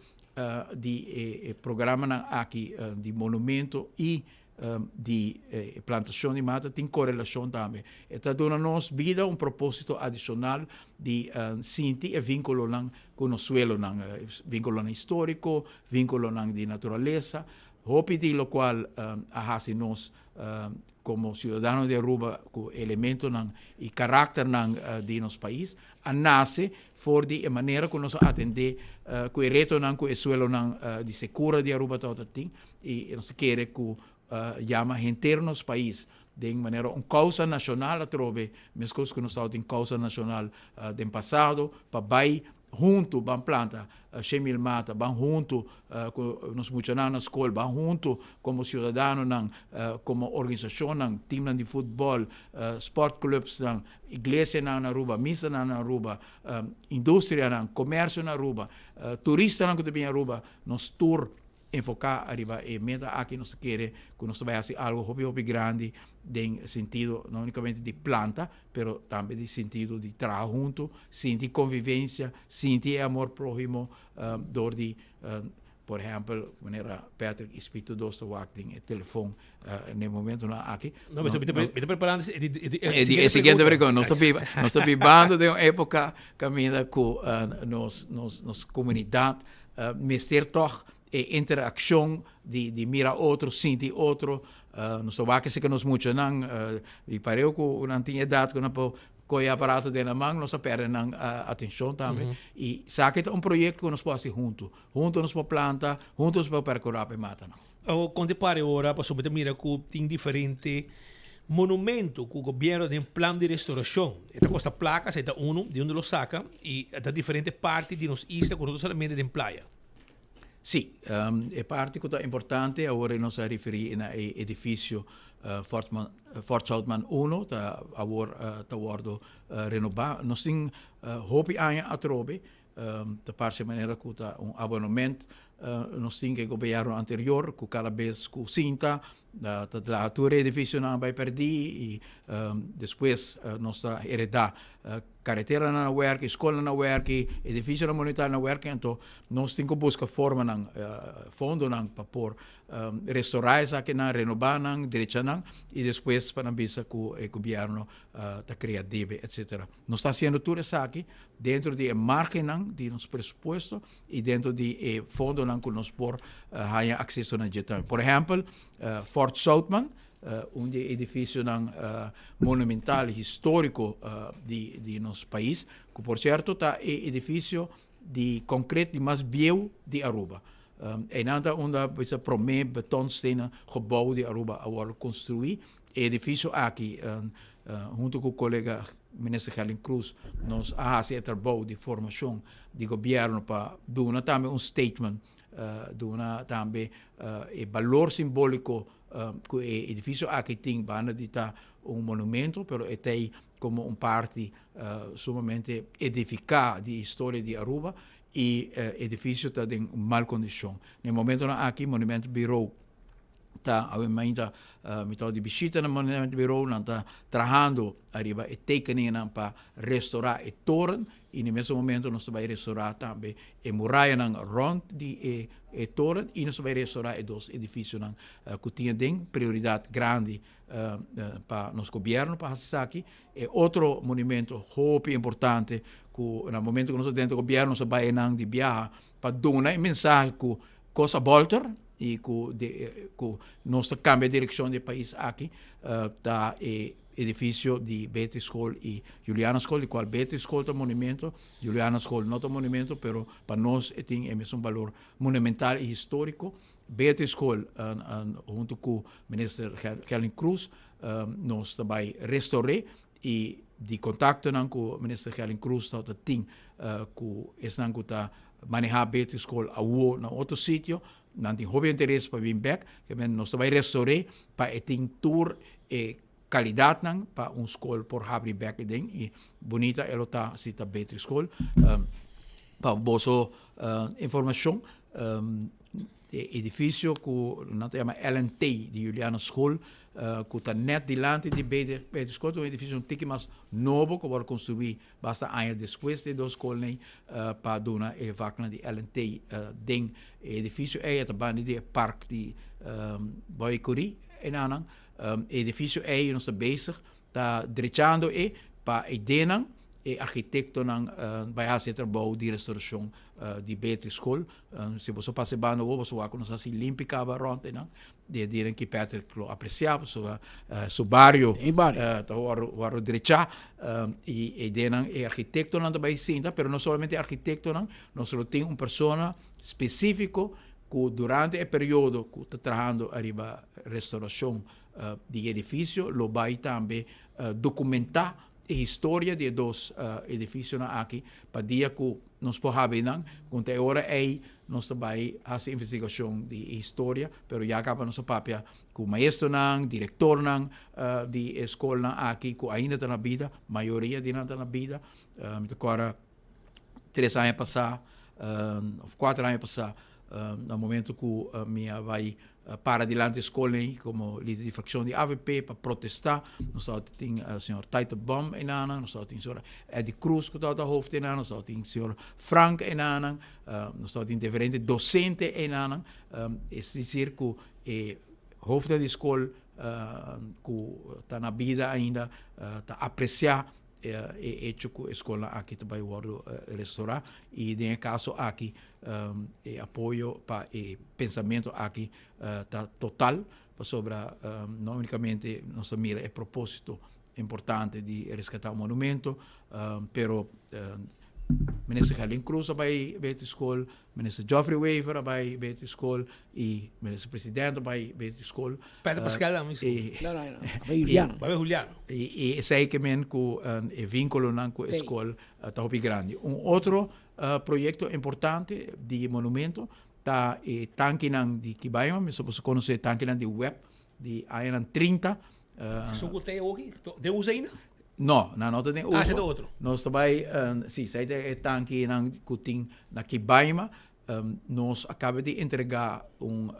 di e programanan aki di monumento i di e plantashon di mata tin korelashon tambe. E ta duna nos bida un propósito adishonal di sinti e vínkulonan ku nos suelonan, vínkulonan históriko, vínkulonan di naturalesa. Hopi di lokual a hasi nos komo siudadano di Aruba ku elementonan i karakternan di nos pais a nase For di e manera ku nos a atendé ku e retonan ku e suelonan di sekura di Aruba tabata tin i nos ta kere ku yama henter nos pais den manera un kousa nashonal atrobe meskos ku nos tabatin kousa nashonal den pasado pa bai huntu ban planta 100.000 mata, ban huntu ku nos muchanan na skol, ban huntu komo siudadanonan, komo organisashonnan, timnan di futbòl, sportklupsnan, Iglesianan na Aruba, misanan na Aruba, industrianan, comercio na Aruba, turistanan cu ta bini Aruba, nos tur enfoca ariba e meta aki, nos ta kere cu nos ta bay haci algo hopi hopi grandi den sentido no unicamente di planta, pero tambe di sentido di traha hunto, sinti convivencia, sinti e amor prohimo door di Por ehempel, manera Patrick i Spito dos ta wak den e telefon na e momentonan aki. No, mi ta preparando e siguiente pregunta. Nos ta biba, nos ta bibando den un epoca kaminda ku nos, nos, nos komunidat mester tòg e interakshon di, di mira otro, sinti otro. Nos ta wak esei ku nos muchanan di pareu ku nan tin edat ku nan por Ku e aparato den nan man nos a perde nan atenshon tambe. I esaki ta un proyekto ku nos por hasi huntu. Huntu nos por planta, huntu nos por perkurá pa e matanan. Awor kon te pare ora pasobra mi ta mira ku tin diferente monumento ku gobièrnu den plan di restorashon. E ta kosta plaka, esei ta unu, di unda lo saka i ta diferente parti di nos isla ku no ta solamente den playa. Sí, e parti ku ta importante awor nos a referí na e edifisio Fort Zoutman uno ta awor ta wòrdu renobá. Nos tin hopi aña atrobe ta parse manera ku ta un abonement nos tin ku e gobièrnu anterior ku kada bes ku sinta ta traha tur e edifisionan bai pèrdí i despues nos ta heredá kareteranan na wèrki, skolnan na wèrki, edifisionan monumental na wèrki, anto nos tin ku buska formanan, fondonan pa por restorá esakinan, renobá nan, drecha nan i despues pa nan bisa ku e gobièrnu ta krea debe etsetera. Nos ta hasiendo tur esaki dentro di e margennan di nos presupuesto i dentro di e fondonan ku nos por haña akseso na dje tambe. Por ehèmpel, Fort Zoutman, un di e edifisionan monumental históriko di nos pais, ku por sierto ta e edifisio di konkret di mas bieu di Aruba. Einan ta unda bisa promé betonstenen gebou di Aruba a wòrdu konstruí. E edifisio aki, huntu ku kolega Minister Gerlin Croes, nos a hasi e trabou di formashon di gobièrnu pa duna tambe un statement, duna tambe e balor simbóliko ku e edifisio aki tin banda di ta un monumento, pero e ta ei komo un parti sumamente edifiká di historia di Aruba i e edifisio ta den un mal kondishon. Na e momentonan aki Monument Bureau ta awe mainta mi tabata di bishita na Monument Bureau, nan ta trahando ariba e tekeningennan pa restorá e toren i na e mesun momento nos ta bai restorá tambe e murayanan rònt di e e toren i nos ta bai restorá e dos edifisionan ku tin aden prioridat grandi pa nos gobièrnu pa hasi esaki. E otro monumento hopi importante ku na momento ku nos ta dentro gobièrnu nos a bai einan di biaha pa duna e mensahe ku Kos a bolter i ku ku nos ta kambia direkshon di e pais aki ta e edifisio di Beatrix School i Juliana School, di kual Beatrix School ta monumento, Juliana School no ta monumento, pero pa nos e tin e mesun balor monumental i históriko. Beatrix School huntu ku Minister Gerlin Croes nos ta bai restor'é i di kontaktonan ku Minister Gerlin Croes ta tin ku esnan ku ta manehá Beatrix School awo na otro sitio, nan tin hopi interes pa bin bek, ke men nos ta bai restor'é pa e tin tur e kalidatnan pa un skol por habri bek aden i bunita e lo ta si ta Beatrix School. Pa boso informashon E edifisio ku nan ta yama LNT di Juliana School ku ta nèt dilanti di Beatrix School ta un edifisio un tiki mas nobo ku a wòrdu konstruí basta aña despues di e dos skolnan pa duna e vaknan di LNT den e edifisio ei. E ta banda di e park di Boy Curie enanan. E edifisio ei nos ta bezig Ta drechando e pa e denan e arkitektonan bai hasi e trabou di restaurashon di Beatrix School. Si boso pasa e banda awor boso wak ku nos hasi limpi kaba rònt einan. Di e dianan ki Patrick lo apresiá pasobra su bario ta wòrdu drechá. I e denan e arkitektonan ta bai sinta pero no solamente e arkitektonan, nos lo tin un persona spesífiko ku durante e periodo ku ta trahando ariba restaurashon di edifisio lo bai tambe dokumentá e historia di e dos edifisionan aki pa dia ku nos por habri nan, ku ta e ora ei nos ta bai hasi investigashon di e historia, pero ya kaba nos a papia ku maestronan, direktornan di e skolnan aki ku ainda ta na bida, mayoria di nan ta na bida. Mi ta kòrda tres aña pasá òf kuater aña pasá na momento ku mi a bai para dilanti e skol ei komo lider di frakshon di avp pa protestá. Nos tabata tin señor Teitelbaum enanan, nos tabata tin señor Eddy Croes ku tabata hoofd enanan, nos tabata tin señor Frank enanan, nos tabata tin diferente dosente enanan. Es desir ku e hoofdnan di skol ku ta na bida ainda ta apresiá e hecho ku e skolnan aki ta bai wòrdu restorá i den e kaso aki e apoyo pa e pensamentu aki ta total pasobra no únikamente nos ta mira e propósito importante di reskatá un monumento pero Minister Gerlin Croes a bai Beatrix School Minister Geoffrey Wever a bai Beatrix School y Minister President a bai Beatrix School. Pedro Pascal a bai No, no, no. A bai Juliano. A bai Juliano. Y esey ke men cu e vinculonan cu e school ta hopi grandi. Un otro proyecto importante di monumento ta. ta e tankinan di Kibaima, mi boso konosé e tankinan di web di añanan 30. Esun ku ta e oki, den uso ainda? No, nan no ta den uso. Ah, esei ta otro. Nos ta bai, si, esei ta e tankinan ku tin na Kibaima. Nos a kaba di entregá un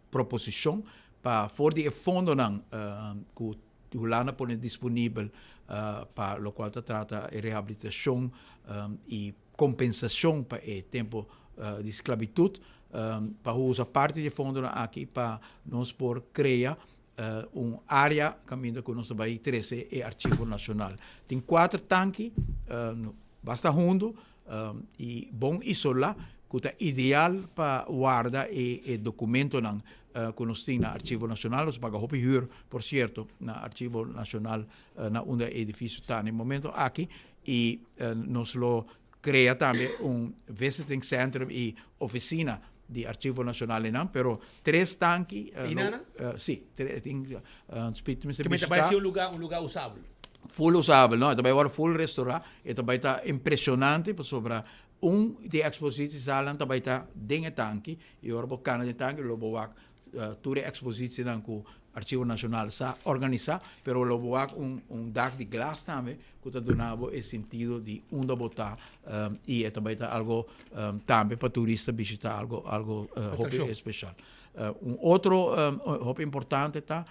proposishon pa for di e fondonan ku Hulanda pone disponibel pa lokual ta trata e rehabilitashon i kompensashon pa e tempu di sklabitut, pa usa parti di e fondonan aki pa nos por krea un área kaminda ku nos ta bai trese e Archivo Nashonal. Tin kuater tanki basta hundu i bon isolá ku ta ideal pa warda e dokumentonan ku nos tin na Archivo Nashonal. Nos paga hopi hür, por sierto, na Archivo Nashonal na unda e edifisio ta na e momento aki i nos lo krea tambe un visiting centrum i ofisina di Archivo Nashonal einan, pero tres tanki. Einanan? Si, tin spit mester Ke bishita. bai si un luga, un luga usabel. Full usabel, no, e ta bai wòrdu full restorá, e ta bai ta impreshonante pasobra un di e ekspositiesalnan ta bai ta den e tanki i ora bo kana den e tanki lo bo wak tur e ekspositienan ku Archivo Nashonal sa organisá, pero lo bo wak un un dak di glas tambe ku ta duna bo e sentido di unda bo ta i e ta bai ta algo tambe pa turista bishita algo algo hopi espeshal. Un otro hopi importante ta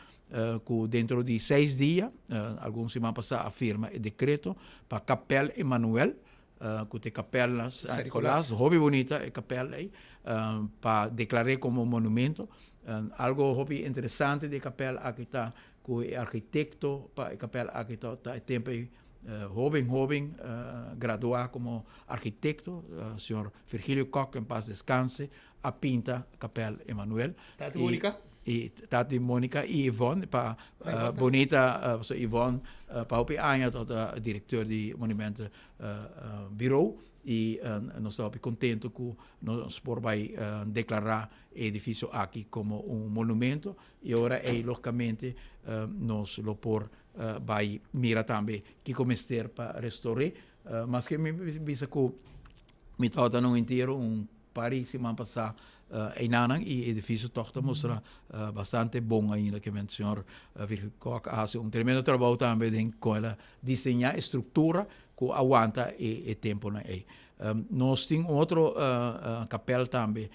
ku dentro di seis dia, algun siman pasá a firma e dekreto pa Kapèl Emanuel, ku ta e kapèl na San Nicolas, hopi bunita e kapèl ei, pa deklar'é komo monumento. Algo hopi interesante di e kapèl aki ta ku e arkitekto pa e kapèl aki ta e tempu ei hoben hoben graduá komo arkitekto, señor Virgilio Kok, en pas deskanse, a pinta Kapèl Emanuel. Tata di Monica? I tata di Monica i Yvonne pa bonita pasobra Yvonne pa hopi aña tabata direkteur di Monumenten Bureau i nos ta hopi kontento ku nos por bai deklará e edifisio aki komo un monumento i ora ei logikamente nos lo por bai mira tambe kiko mester pa restor'é. Maske mi bisa ku mi tabata na un entiero un Par di siman pasá einanan i e edifisio tòg ta mustra bastante bon ainda ke men señor Virgil Kok a hasi un tremendo trabou tambe den kon el a diseñá e struktura ku a wanta e tempunan ei. Nos tin un otro kapèl tambe,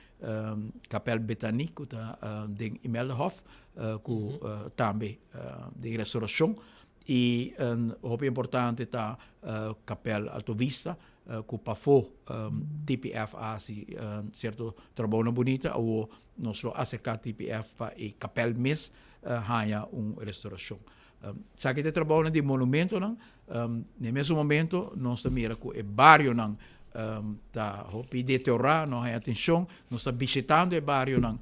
Kapèl Bethanie ku ta den Imeldahof ku tambe den restorashon i hopi importante ta Kapèl Alto Vista ku pafó TPF a hasi sierto trabounan bunita, awor nos lo aserká TPF pa e kapèl mes haña un restorashon. Esaki ta e trabounan di monumentonan. Na e mesun momento nos ta mira ku e barionan ta hopi deteriorá, no haña atenshon. Nos ta bishitando e barionan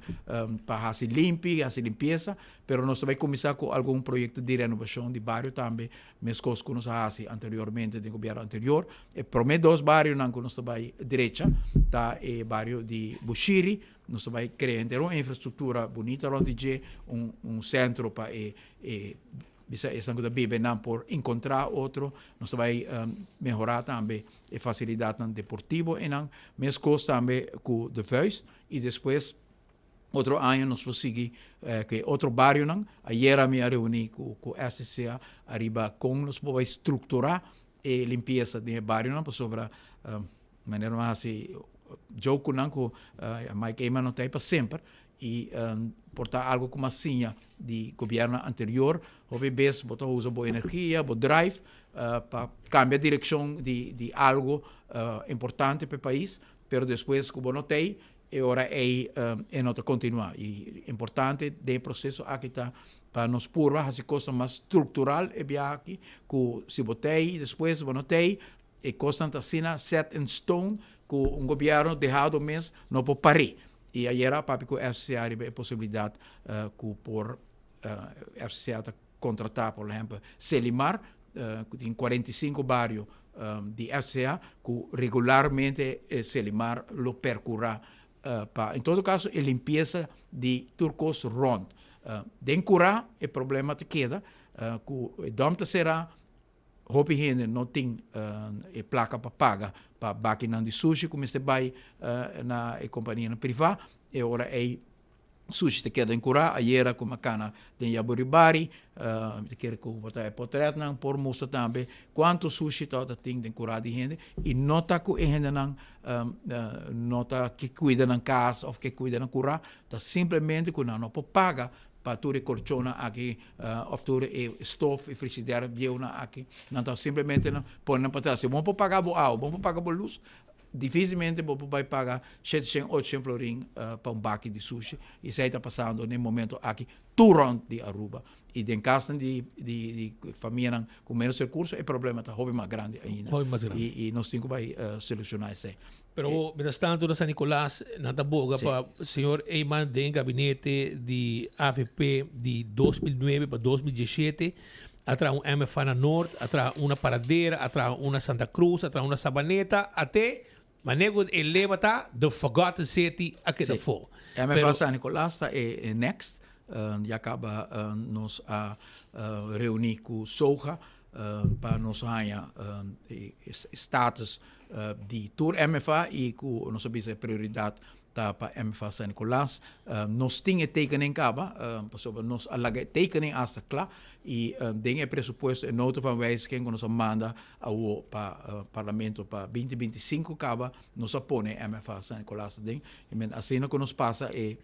pa hasi limpi, hasi limpiesa, pero nos ta bai kuminsá ku algun proyekto di renovashon di bario tambe Meskos ku nos a hasi anteriormente den gobièrnu anterior, e promé dos barionan ku nos ta bai drecha ta e bario di Bushiri, nos ta bai krea henter un infrastruktura bunita rònt di dje, un un sentro pa e e bisa esnan ku ta biba einan por enkontrá otro, nos ta bai mehorá tambe e fasilidatnan deportivo einan, meskos tambe ku De Vuist i despues. Otro aña nos lo sigui ku e otro barionan. Ayera mi a reuní ku ku SCCA ariba kon nos por bai strukturá e limpiesa den e barionan pasobra manera nan a hasi joke ku nan ku Mike Eman no ta ei pa semper i por ta algu ku mas siña di gobièrnu anterior. Hopi bes bo ta usa bo energia, bo drive pa kambia direkshon di di algu importante pa e pais pero despues ku bo no ta ei E ora ei e no ta kontinuá. I importante den e proseso aki ta pa nos purba hasi kosnan mas struktural e biaha aki, ku si bo ta ei despues bo no ta ei, e kosnan ta asina set in stone ku un gobièrnu dehado mes no por par'é. I ayera a papia ku FCCA riba e posibilidat ku por FCCA ta kontratá por ehèmpel Selimar ku tin 45 bario di FCA ku regularmente Selimar lo perkurá pa en todo kaso e limpiesa di tur kos rònt. Den kurá e problema ta keda ku e dòm ta será. Hopi hende no tin e plaka pa paga pa bakinan di sushi ku mester bai na e kompanianan privá. E ora ei sushi ta keda enkurá. Ayera ku mi a kana den Yaburibari, mi ta kere ku bo ta e potretnan por mustra tambe kuantu sushi tabata tin den kurá di hende i no ta ku e hendenan no ta ke kuida nan kas òf ke kuida nan kurá, ta simplemente ku nan no por paga pa tur e colchonnan aki of tur e stof e frigidaire bieunan aki nan ta simplemente nan pone nan patras si bo no por paga bo awa bo no por paga bo luz dificilmente bo por bay paga shete shen ocho shen florin pa un baki di sushi y esey ta pasando na e momento aki tur rond di Aruba y den casnan di di famianan cu menos recurso e problema ta hopi mas grandi ainda y nos tin cu bay soluciona esey. Pero mientras tanto na San Nicolas nan ta boga pa señor Eman den gabinete di avp di 2009 pa 2017 a traha un MFA na Noord, a traha un na Paradera, a traha un na Santa Cruz, a traha un na Sabaneta, ate manera cu e lema ta The Forgotten City a keda afo. MFA San Nicolas ta e next, ya caba nos a reuni cu SOGA pa nos haña e status di tur MFA y cu nos a bisa e prioridad ta pa MFA San Nicolas. Nos tin e tekening caba pasobra nos a laga e tekening hasta cla y den e presupuesto e nota van wijziging cu nos a manda awo pa Parlamento pa binti binti sinku caba nos a pone MFA San Nicolas aden. Asina cu nos pasa e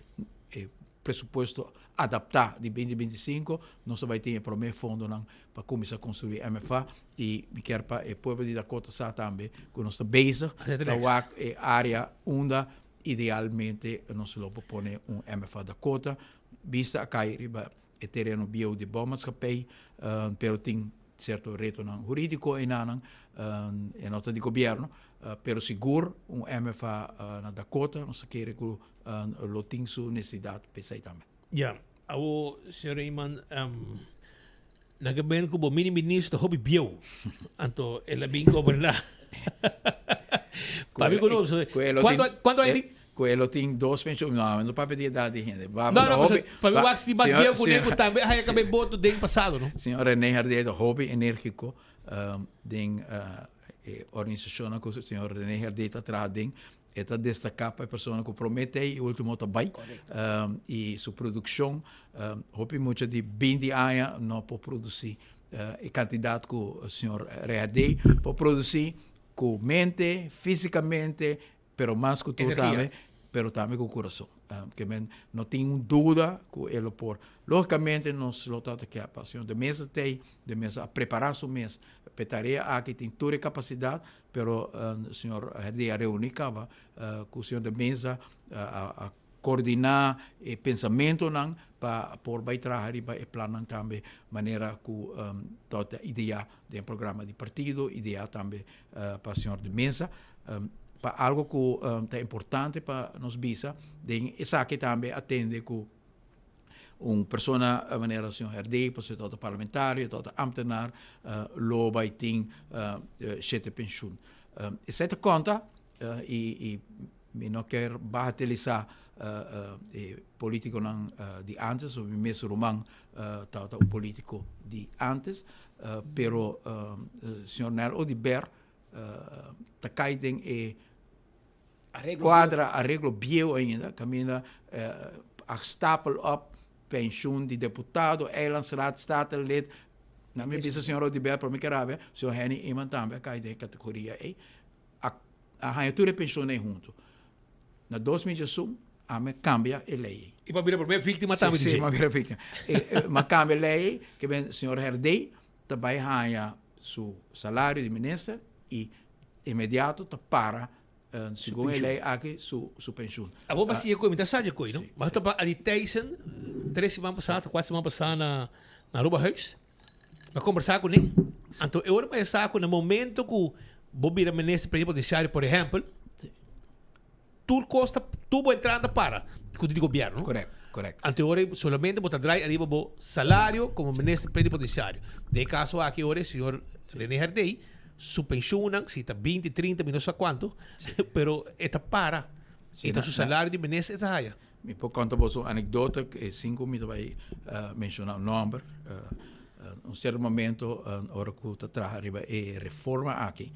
presupuesto adaptá di binti binti sinku, nos ta bai tin e promé fondonan pa kuminsá konstruí MFA i mi kier pa e pueblo di Dakota sa tambe ku nos ta bezig ta wak e área unda idealmente nos lo por pone un MFA Dakota. Bista a kai riba e tereno bieu di bouwmaatschappij, pero tin sierto retonan hurídiko einanan, e no ta di gobièrnu, pero sigur un MFA na Dakota nos ta kere ku lo tin su nesesidat p'esei tambe. Ya, awo señor Reyman, nan ke ben ku bo mini minister ta hopi bieu, anto el a bin goberná. Pa mi ku no, kuantu aña tin? Ku e lo tin dos penshon, no, no papia di edat di hende. No, no, pasobra pa mi wak si mas bieu ku ne ku tambe a haya kab'é boto den pasado, no? Señor Rene Herdé ta hopi enérgiko den e organisashonnan ku señor Rene Herdé ta traha den. E ta destaká pa e persona ku promé t'ei i último ta bai. I su produkshon, hopi mucha di binti aña no por produsí e kantidat ku señor Reherdé por produsí ku mente, físikamente, pero mas ku tur tambe, pero tambe ku kurason. Ke men no tin un duda ku e lo por. Lógikamente nos lo tabata ke pa señor de Meza t'ei, de Meza a prepará su mes p'e tarea aki, tin tur e kapasidat, pero señor Herdé a reuní kaba ku señor de Meza a koordiná e pensamentonan pa por bai traha riba e plannan tambe manera ku tabata ideá den programa di partido, ideá tambe pa señor de Meza. Pa algo ku ta importante pa nos bisa den esaki tambe a tende ku un persona manera señor Herdé, pasobra e tabata parlamentario, e tabata ambtenaar, lo bai tin shete penshun. Esei ta konta i mi no kier bagatelisá e politikonan di antes, mi mes ruman tabata un politiko di antes, pero señor Nel Oduber ta kai den e kuadra areglo bieu ainda kaminda a stapel op penshun di deputado, eilandsraad, statenlid. Na mi bisa señor Oduber prome ke rabia, señor Henny Eman tambe a kai den e kategoria ei. A a haña tur e penshun ei huntu. Na 2001 ami a kambia e lei ei. I pa bira prome víktima tambe di dje. Si, mi a bira víktima. Mi a kambia e lei ei, ke ben señor Herdé ta bai haña su salario di minister y inmediato ta para segun e ley aki su su pensioen. Abo ba siña koe, mi ta sa dje koe, no? Mas topa Adi Thijssen tres siman pasá, kuater siman pasá na na Aruba Huis. Mi a kombersá kuné. Anto e ora mi a sa ku na momento ku bo bira minister plenipotenciario, por ehèmpel, Tur kos ta, tur bo entrada ta para ku di gobièrnu. Correct, correct. Anto e ora ei solamente bo ta draai ariba bo salario komo minister plenipotenciario. Den e kaso aki ora e señor Rene Herdey su penshunnan, si ta binti, trinta, mi no sa kuantu, pero e ta para. E ta su salario di minister e ta haya. Mi por konta boso un anekdota, sin ku mi ta bai menshona un nòmber. Un cierto momento ora cu ta traha riba e reforma aki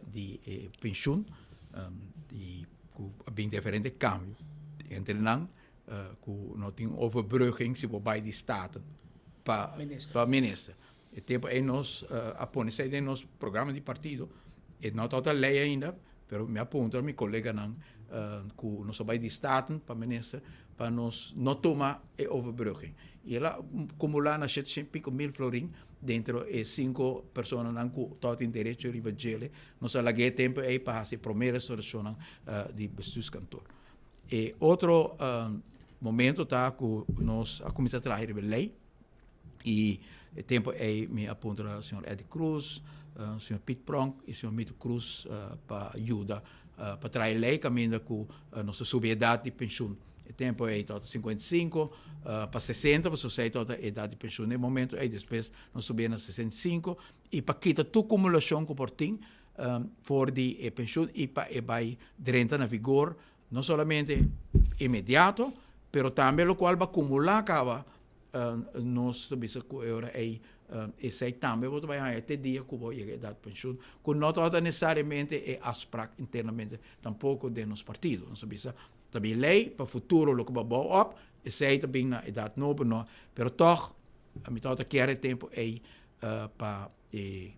di e pensioen di cu a bin diferente cambio entre nan cu no tin overbrugging si bo bay di Staten pa pa minister. E tempo ey nos a pone esey den nos programa di partido, e no tabata ley ainda, pero mi a puntra mi coleganan cu nos a bay di Staten pa minister pa nos no tuma e overbrugging. Y el a cumula na shete shen pico mil florin dentro e cinco personanan cu tabatin derecho riba djele. Nos a laga e tempo ey pa haci e prome restauracionnan di bestuurskantoor. E otro momento ta cu nos a cuminsa traha riba e ley. Y e tempo ey mi a puntra señor Eddie Cruz, señor Piet Pronk y señor Mito Cruz pa yuda pa trae ley caminda cu nos ta subi edad di pensioen. E tempo ey tabata 55 pa 60 pasobra esey tabata edad di pensioen den e momento ey. Despues nos subi na 65 y pa kita tur cumulacion cu por tin for di e pensioen y pa e bay drenta na vigor no solamente inmediato pero tambe locual ba cumula caba Nos ta bisa ku e ora ei esei tambe bo ta bai haña te dia ku bo yega edat penshun, ku no tabata nesesariamente e afsprak internamente tampoko den nos partido. Nos ta bisa ta bin lei pa futuro loke bo a bou op, esei ta bin na edat nobo no, pero tòg mi tabata kier e tempu ei pa e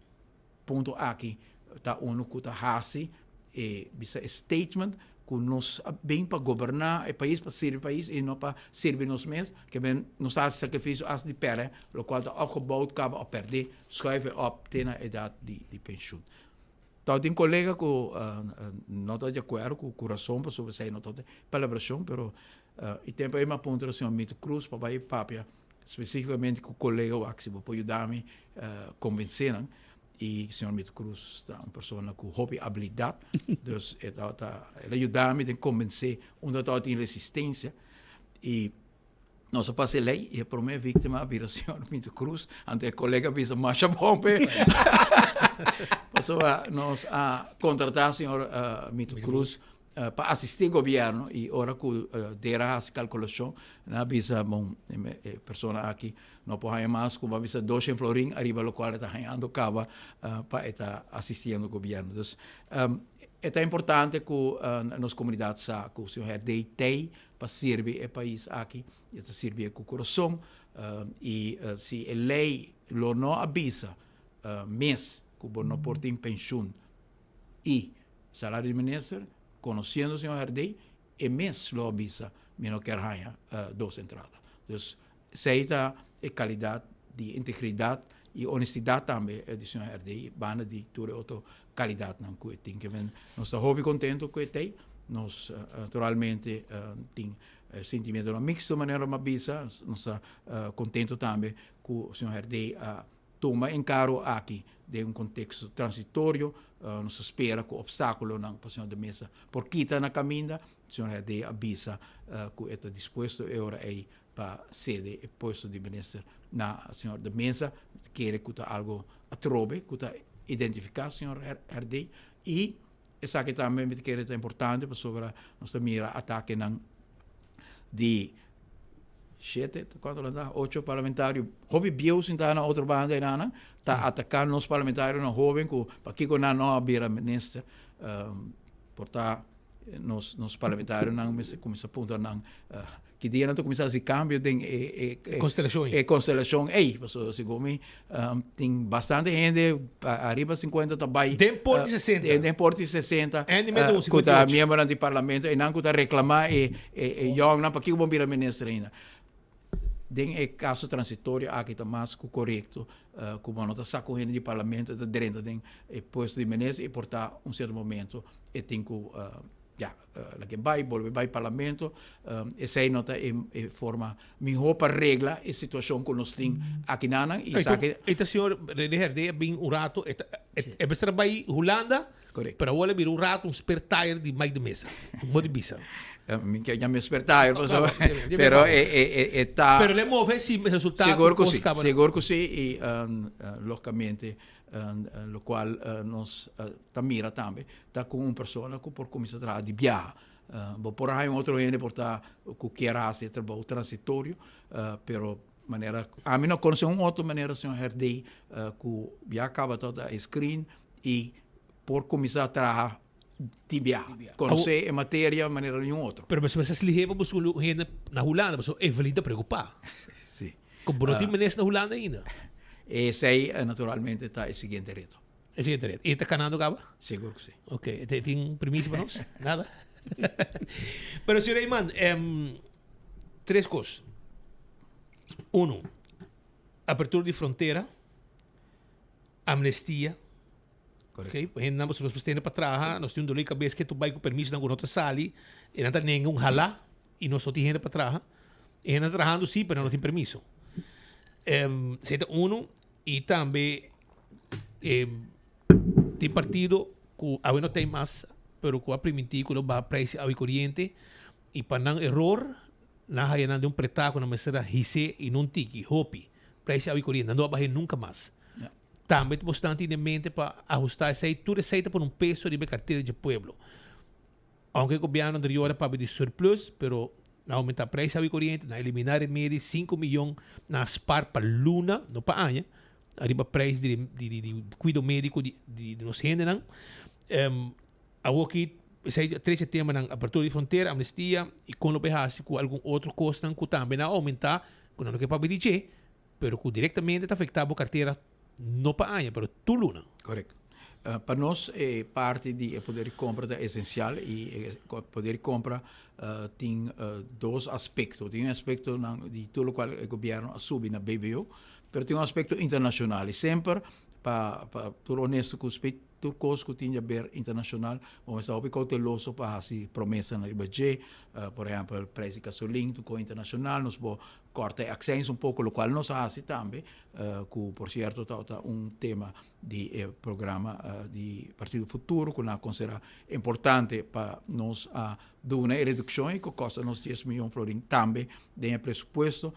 Punto aki ta unu ku ta hasi e bisa e statement ku nos a bin pa goberná e pais, pa sirbi pais i no pa sirbi nos mes, ke men nos ta hasi sakrifisio as di pèrdè lokual ta opgebouwd kaba òf pèrdé, schuif e op te na edat di penshun. Tabatin kolega ku no ta di akuerdo ku ku rason pasobra esei no tabata e palabrashon pero e tempu ei mi a puntra señor Mito Cruz pa bai papia Specificamente cu colega wak si bo por yuda mi convence nan y señor Mito Cruz ta un persona cu hopi habilidad dus e tabata el a yuda mi den convence unda tabatin resistencia y nos a pasa e ley y e prome victima a bira señor Mito Cruz anto e colega a bisa masha bon p'e pasobra nos a contrata señor Mito Cruz pa asistí gobierno y ora cu dera haci calculacion nan a bisa bon e persona aki no por haña mas cu bo a bisa doshen florin ariba locual e ta hañando caba pa e ta asistiendo gobierno. Dus e ta importante cu nos comunidad sa cu señor Herdey tey pa sirbi e pais aki y e ta sirbié cu corazon y si e ley lo no a bisa mes cu bo no por tin pensioen y Salario di minister, conociendo señor Herdey, e mes lo a bisa mi no kier haña dos entrada. Dus esey ta e calidad di integridad y honestidad tambe di señor Herdey banda di tur e otro calidadnan cu e tin. Kimen nos ta hopi contento cu e tey. Nos naturalmente tin sentimientonan mixto manera mi a bisa. Nos ta contento tambe cu señor Herdey a Tuma enkaro aki den un konteksto transitorio, nos ta spera ku opstákulonan pa señor de Meza por kita na kaminda. Señor Herdé a bisa ku e ta dispuesto e ora ei pa sede e puesto di minister na señor de Meza. Mi ta kere ku ta algo atrobe ku ta identifiká señor Herdé i esaki tambe mi ta kere ta importante pasobra nos ta mira atakenan di shete, kuantu nan ta? Ocho parlamentario hopi bieu sinta na otro banda ei nan ta ataká nos parlamentarionan hoben ku pakiko nan no a bira minister. Por ta nos nos parlamentarionan mester kuminsá puntra nan ki dia nan ta kuminsá hasi kambio den e e Konstelashon ei. E konstelashon ei. Pasobra segun mi tin bastante hende ariba sinkuenta ta bai Den por di sesenta. Den por di sesenta Andy mete un ku ta 58. miembronan di parlamento einan ku ta reklamá e e yòngnan pakiko bo bira minister ainda. Den e kaso transitorio aki ta mas ku korekto ku bo no ta sa ku hende di parlamento ta drenta den e puesto di minister i por ta un sierto momento e tin ku ya laga e bai bolbe bai parlamento esei no ta e forma mihó pa regla e situashon ku nos tin akinanan i esaki E ta señor Rene Herdé a bin un rato e ta e mester a bai Hulanda pero awor a bira un rato un spare tire di Mike de Meza un di bisa. Mi ke yam'e spare tire pasobra pero e ta Pero le move si resultado Sigur ku si sigur ku si i logicamente Locual nos ta mira tambe ta cu un persona cu por cuminsa traha di biaha. Bo por haya un otro hende por ta cu kier haci e trabou transitorio, pero Manera ami no conoce un otro manera señor Herdé cu ya caba tot a screen y por cuminsa traha di biaha. Conoce e materia manera niun otro. Pero mester mester slihe pa busca un hende na Hulanda pasobra Evelyn ta preocupa. Si. Como bo no tin minister na Hulanda ainda. Esey naturalmente ta e siguiente reto. E siguiente reto. Y e ta canando caba? Sigur cu si. Ok. Tin primicia pa nos? Nada? Pero señor Eman, tres cos. Uno, apertura di frontera, amnestia. Correcto. Ok, hende nan nos mester pa traha, nos tin un dolor di cabeza ke tu bai ku permiso nan ku no ta sali, e nan ta nenga un hala y nos no tin hende pa traha. E hende nan ta trahando si, pero nan no tin permiso. Esei ta uno y tambe tin partido ku awe no ta mas, pero ku a primintí ku lo baha prijs di awa y koriente y pa nan eror Nan haya nan den un pretá ku nan mester a his'é i no un tiki, hopi. Prijs di awa i koriente, nan no a bah'é nunka mas. Tambe ta bosnan tin den mente pa ahustá esei, tur esei ta pone un peso riba e kartera dje pueblo. Ounke e gobièrnu anterior a papia di surplus, pero nan a oumentá prijs di awa i koriente, nan a eliminá remedi, sinku miyon nan a spar pa luna, no pa aña, ariba prijs di di kuido médiko di di nos hendenan. Awoki esei a trece temanan apertura di frontera, amnistia y con lo bay haci cu algun otro cosnan cu tambe nan a aumenta cu nan no ke papia di dje pero cu directamente ta afecta bo cartera no pa aña pero tur luna. Correcto. Pa nos e parti di e poder di compra ta esencial y e poder di compra tin dos aspecto. Tin un aspecto nan di tur locual e gobierno a subi na BBO pero tin un aspecto internacional y semper pa tur honesto cu Tur kos ku tin di haber internashonal, bo mester hopi kouteloso pa hasi promesanan riba dje. Por ehèmpel, preis di gasolin, tur kos internashonal, nos por kòrta e aksèns un poko, lokual nos a hasi tambe, ku por sierto tabata un tema di e programa di Partido Futuro ku nan a konsiderá importante pa nos a duna e redukshon ei ku kosta nos dies mion florin tambe den e presupuesto,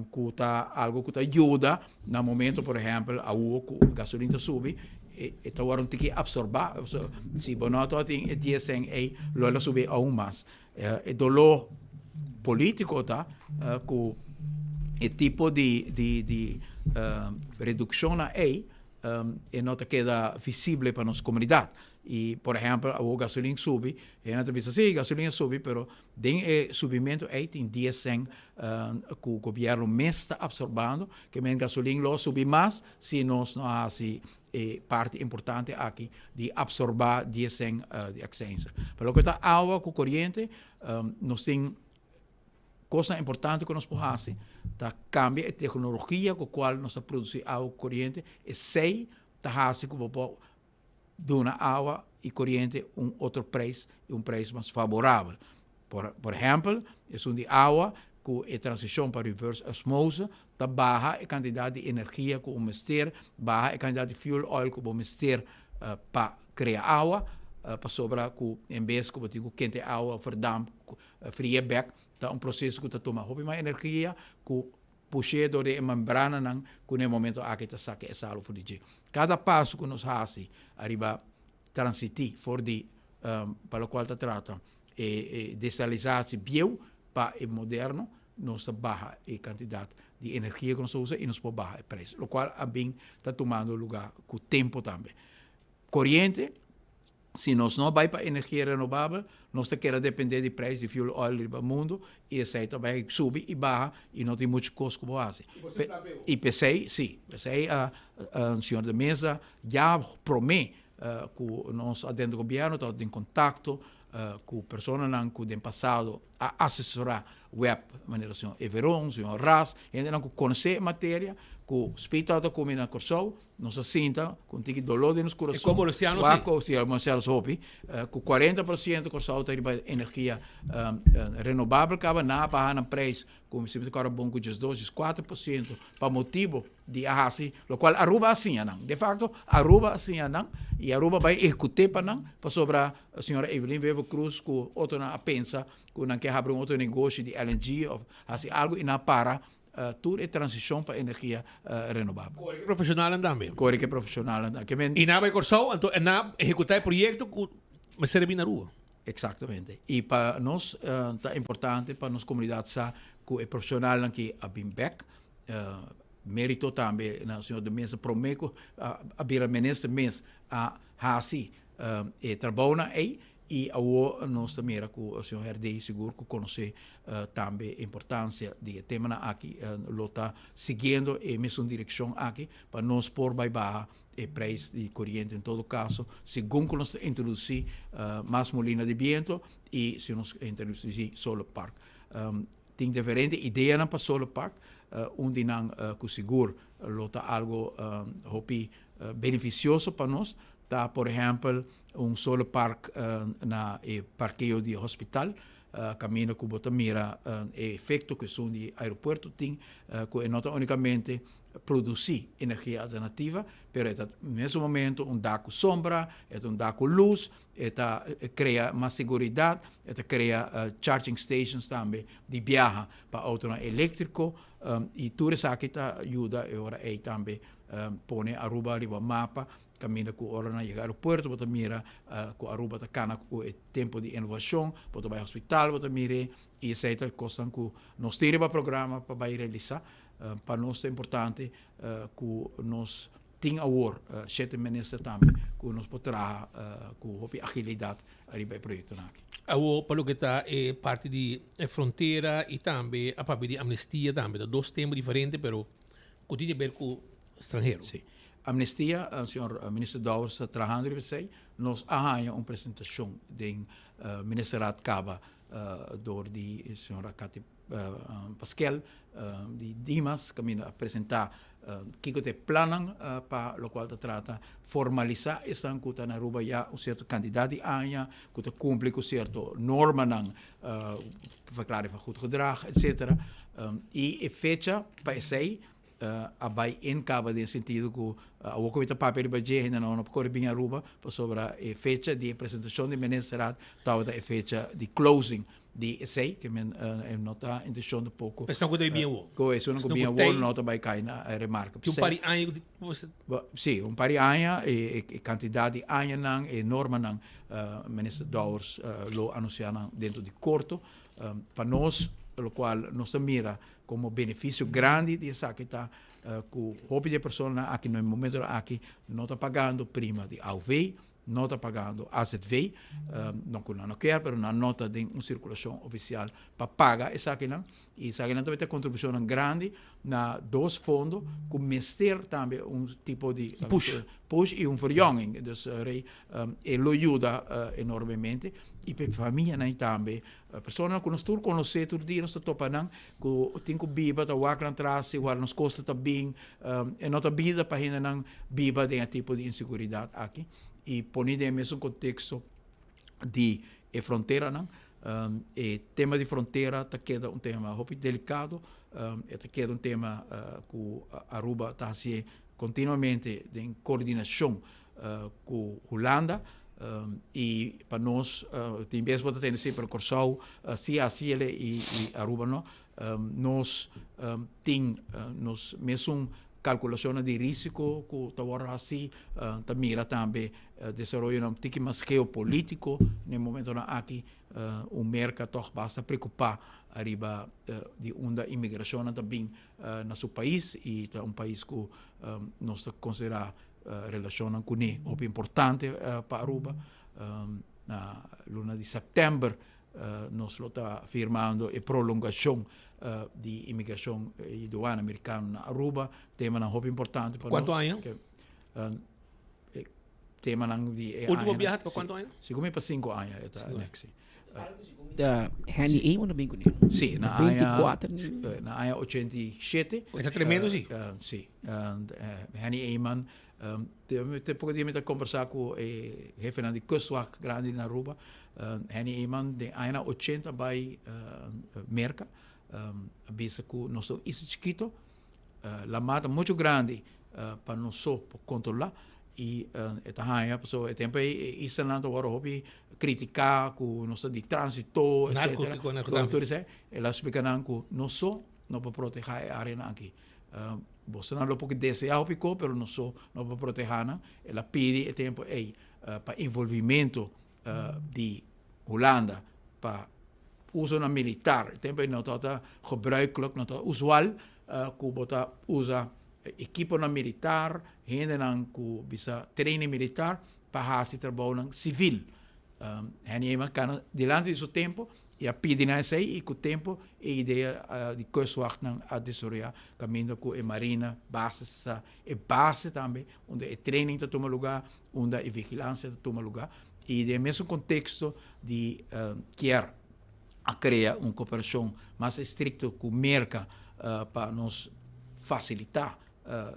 ku ta algu ku ta yuda na momento por ehèmpel awo ku gasolin ta subi e ta wòrdu un tiki apsorbá si bo no tabatin e dies sèn ei lo el a subi aun mas e doló polítiko ta ku e tipo di di redukshonnan ei e no ta keda visible pa nos komunidat i por ehèmpel awo gasolin subi hende ta bisa si gasolin a subi pero Den e subimentu ei tin dies sèn ku gobièrnu mes ta apsorbando, ke men gasolin lo subi mas si nos no hasi e parti importante aki di apsorbá dies sèn di aksensa. Pa loke ta awa ku koriente, nos tin kosnan importante ku nos por hasi, ta kambia e teknologia ku kual nos ta produsí awa ku koriente, esei ta hasi ku bo por duna awa y coriente un otro prijs y un prijs mas favorabel. Por, por ehempel, esun di awa cu e transicion pa reverse osmose ta baha e cantidad di energia cu bo mester, baha e cantidad di fuel oil cu bo mester uh, pa crea awa, uh, pasobra cu en bes cu bo tin cu kente awa, verdamp, uh, frie bek, ta un proceso cu ta tuma hopi mas energia cu Push'é dor di e membrananan ku na e momento aki ta saka e salu for di dje. Kada paso ku nos hasi ariba transití for di pa lokual ta trata e desalisatie bieu pa e moderno, nos ta baha e kantidat di energia ku nos ta usa i nos por baha e preis, lokual a bin ta tumando lugá ku tempu tambe. Koriente. Si nos no bai pa energia renobabel, nos ta keda depende di prijs di fuel oil riba mundo y esey ta bai subi y baha y no tin mucho cos cu bo haci. Y p'esey, si, p'esey señor de Meza ya prome cu nos a dentro gobierno tabata den contacto cu personanan cu den pasado a asesora web manera señor Everon, señor Ras, hendenan cu conoce e materia, cu speed tabata cumi na Corsou. Nos a sinta ku un tiki doló den nos kurason. E kon Bolosiano si. Wak si, Bolosiano hopi. Ku 40% Kòrsou ta riba energia renovabel kaba nan a baha nan preis ku si mi ta kòrda bon ku diesdos, 14% pa motibu di a hasi lokual Aruba a siña nan. De fakto Aruba a siña nan i Aruba bai ehekut'é pa nan pasobra señora Evelyn Wever Croes ku otronan a pensa ku nan ke habri un otro negoshi di LNG òf hasi algu i nan a para Tur e transishon pa energia renobabel. Kore ku e profeshonalnan tambe. Kore ku e profeshonalnan tambe. Ke men. I nan bai Kòrsou, anto e nan ehekutá e proyekto ku mester a bini Aruba. Eksaktamente. I pa nos ta importante pa nos komunidat sa ku e profeshonalnan ki a bin bèk. Merito tambe na señor De Meza prome cu a bira minister mes a haci e trabounan ey y awo nos ta mira cu señor Herdé sigur cu conoce tambe e importancia di e temanan aki lo ta siguiendo e mesun direccion aki pa nos por bay baha e prijs di coriente en todo caso segun cu nos ta introduci mas molina di biento y si nos introduci solar park. Tin diferente ideanan pa solar park, un di nan cu sigur lo ta algo hopi beneficioso pa nos ta por ehempel un solar park na e parkeo di hospital, caminda cu bo ta mira e efecto cu esun di aeropuerto tin cu e no ta unicamente produci energia alternativa, pero e ta mesun momento un dak cu sombra, e ta un dak cu luz, E ta crea mas seguridad, e ta crea charging stations tambe di biaha pa autonan electrico y tur esaki ta yuda e ora ey tambe pone Aruba riba mapa caminda cu ora nan yega aeropuerto bo ta mira cu Aruba ta cana cu e tempo di innovacion, bo ta bay hospital bo ta mire y esey ta cosnan cu nos tin riba programa pa bay realisa. Pa nos ta importante cu nos Tin awor shete minister tambe ku nos por traha ku hopi agilidat riba e proyektonan aki. Awor pa loke ta e parti di e frontera i tambe a papia di amnistia tambe ta dos tema diferente pero ku tin di ber ku stranhero. Si. Amnistia, señor minister Dowers ta trahando riba esei. Nos a haña un presentashon den ministerraad kaba dor di señora Cathy Paskel di Dimas kaminda a presentá kiko ta e plannan pa lokual ta trata formalisá esnan ku ta na Aruba ya un sierto kantidat di aña ku ta kumpli ku sierto normanan, verklaring van goed gedrag etsetera i e fecha pa esei a bai in kaba den sentido ku awor ku mi ta papia riba dje hende no por kore bin Aruba pasobra e fecha di e presentashon di ministerraad tabata e fecha di closing di esei ke men e no ta intencion tampoco. Esnan ku ta bin awor. Ku esnan ku bin awor no ta bai kai na e remarke. Un par di aña ku Si, un par di aña e kantidat di añanan e normanan minister Dowers lo anunsia nan dentro di korto. Pa nos lokual nos ta mira komo benefisio grandi di esaki ta ku hopi di e personanan aki na e momentonan aki no ta pagando prima di AOV, no ta pagando AZV, no ku nan no kier pero nan no ta den un sirkulashon ofisial pa paga esakinan i esakinan ta mete kontribushonnan grandi na dos fondo ku mester tambe un tipo di push push i un verjonging dus rei e lo yuda enormemente i pa e famianan tambe personanan ku nos tur konosé tur dia nos ta topa nan ku tin ku biba ta wak nan tras si wak nos kosta ta bin e no ta bida pa hendenan biba den e tipo di inseguridat aki i pone den e mesun konteksto di e fronteranan e tema di frontera ta keda un tema hopi delikado e ta keda un tema ku Aruba ta hasié kontinuamente den kordinashon ku Hulanda i pa nos tin bes bo ta tende si pero Kòrsou si a hasi el i Aruba no nos tin nos mesun kalkulashonnan di risiko ku ta wòrdu hasi ta mira tambe desaroyonan un tiki mas geopolitiko na e momentonan aki un Merka tòg basta preokupá ariba di unda imigrashonnan ta bin na su pais i ta un pais ku nos ta konsiderá Relacionnan cune hopi importante pa Aruba. Na luna di september nos lo ta firmando e prolongacion di inmigracion y douane Americano na Aruba. Temanan hopi importante pa nos. Cuanto aña? Temanan di e Ultimo biaha pa cuanto aña? Segun mi pa cinco aña e ta next. Ta Henny Eman a bin kuné. Sí, na aña 24. Na aña 87. E ta tremendo sí. Sí. Henny Eman te poko dia mi ta kombersá ku e hefenan di kustwacht grandi na Aruba. Henny Eman den añanan 80 bai Merka. A bisa ku nos ta un isla chikito. Lamar ta muchu grandi pa nos so por kontrolá i e ta haña pasobra e tempu ei e islanan ta wòrdu hopi kritiká ku nos ta di tránsito etcetera. Tur esei el a splika nan ku nos so no por protehá e áreanan aki. Bosonan lo por deseá hopi kos pero nos so no por protehá nan. El a pidi e tempu ei pa envolvimentu di Hulanda pa usonan militar. E tempu ei no tabata gebruikelijk, no tabata usual. ku bo ta usa ekiponan militar, hendenan ku bisa training militar pa hasi trabounan sivil. Henny Eman kana dilanti di su tempo i a pidi nan esei i ku tempo e idea di kustwachtnan a desaroyá kaminda ku e marina base ta e base tambe unda e training ta tuma lugá, unda e vigilansia ta tuma lugá i den e mesun konteksto di kier a krea un koperashon mas estrikto ku Merka pa nos fasilitá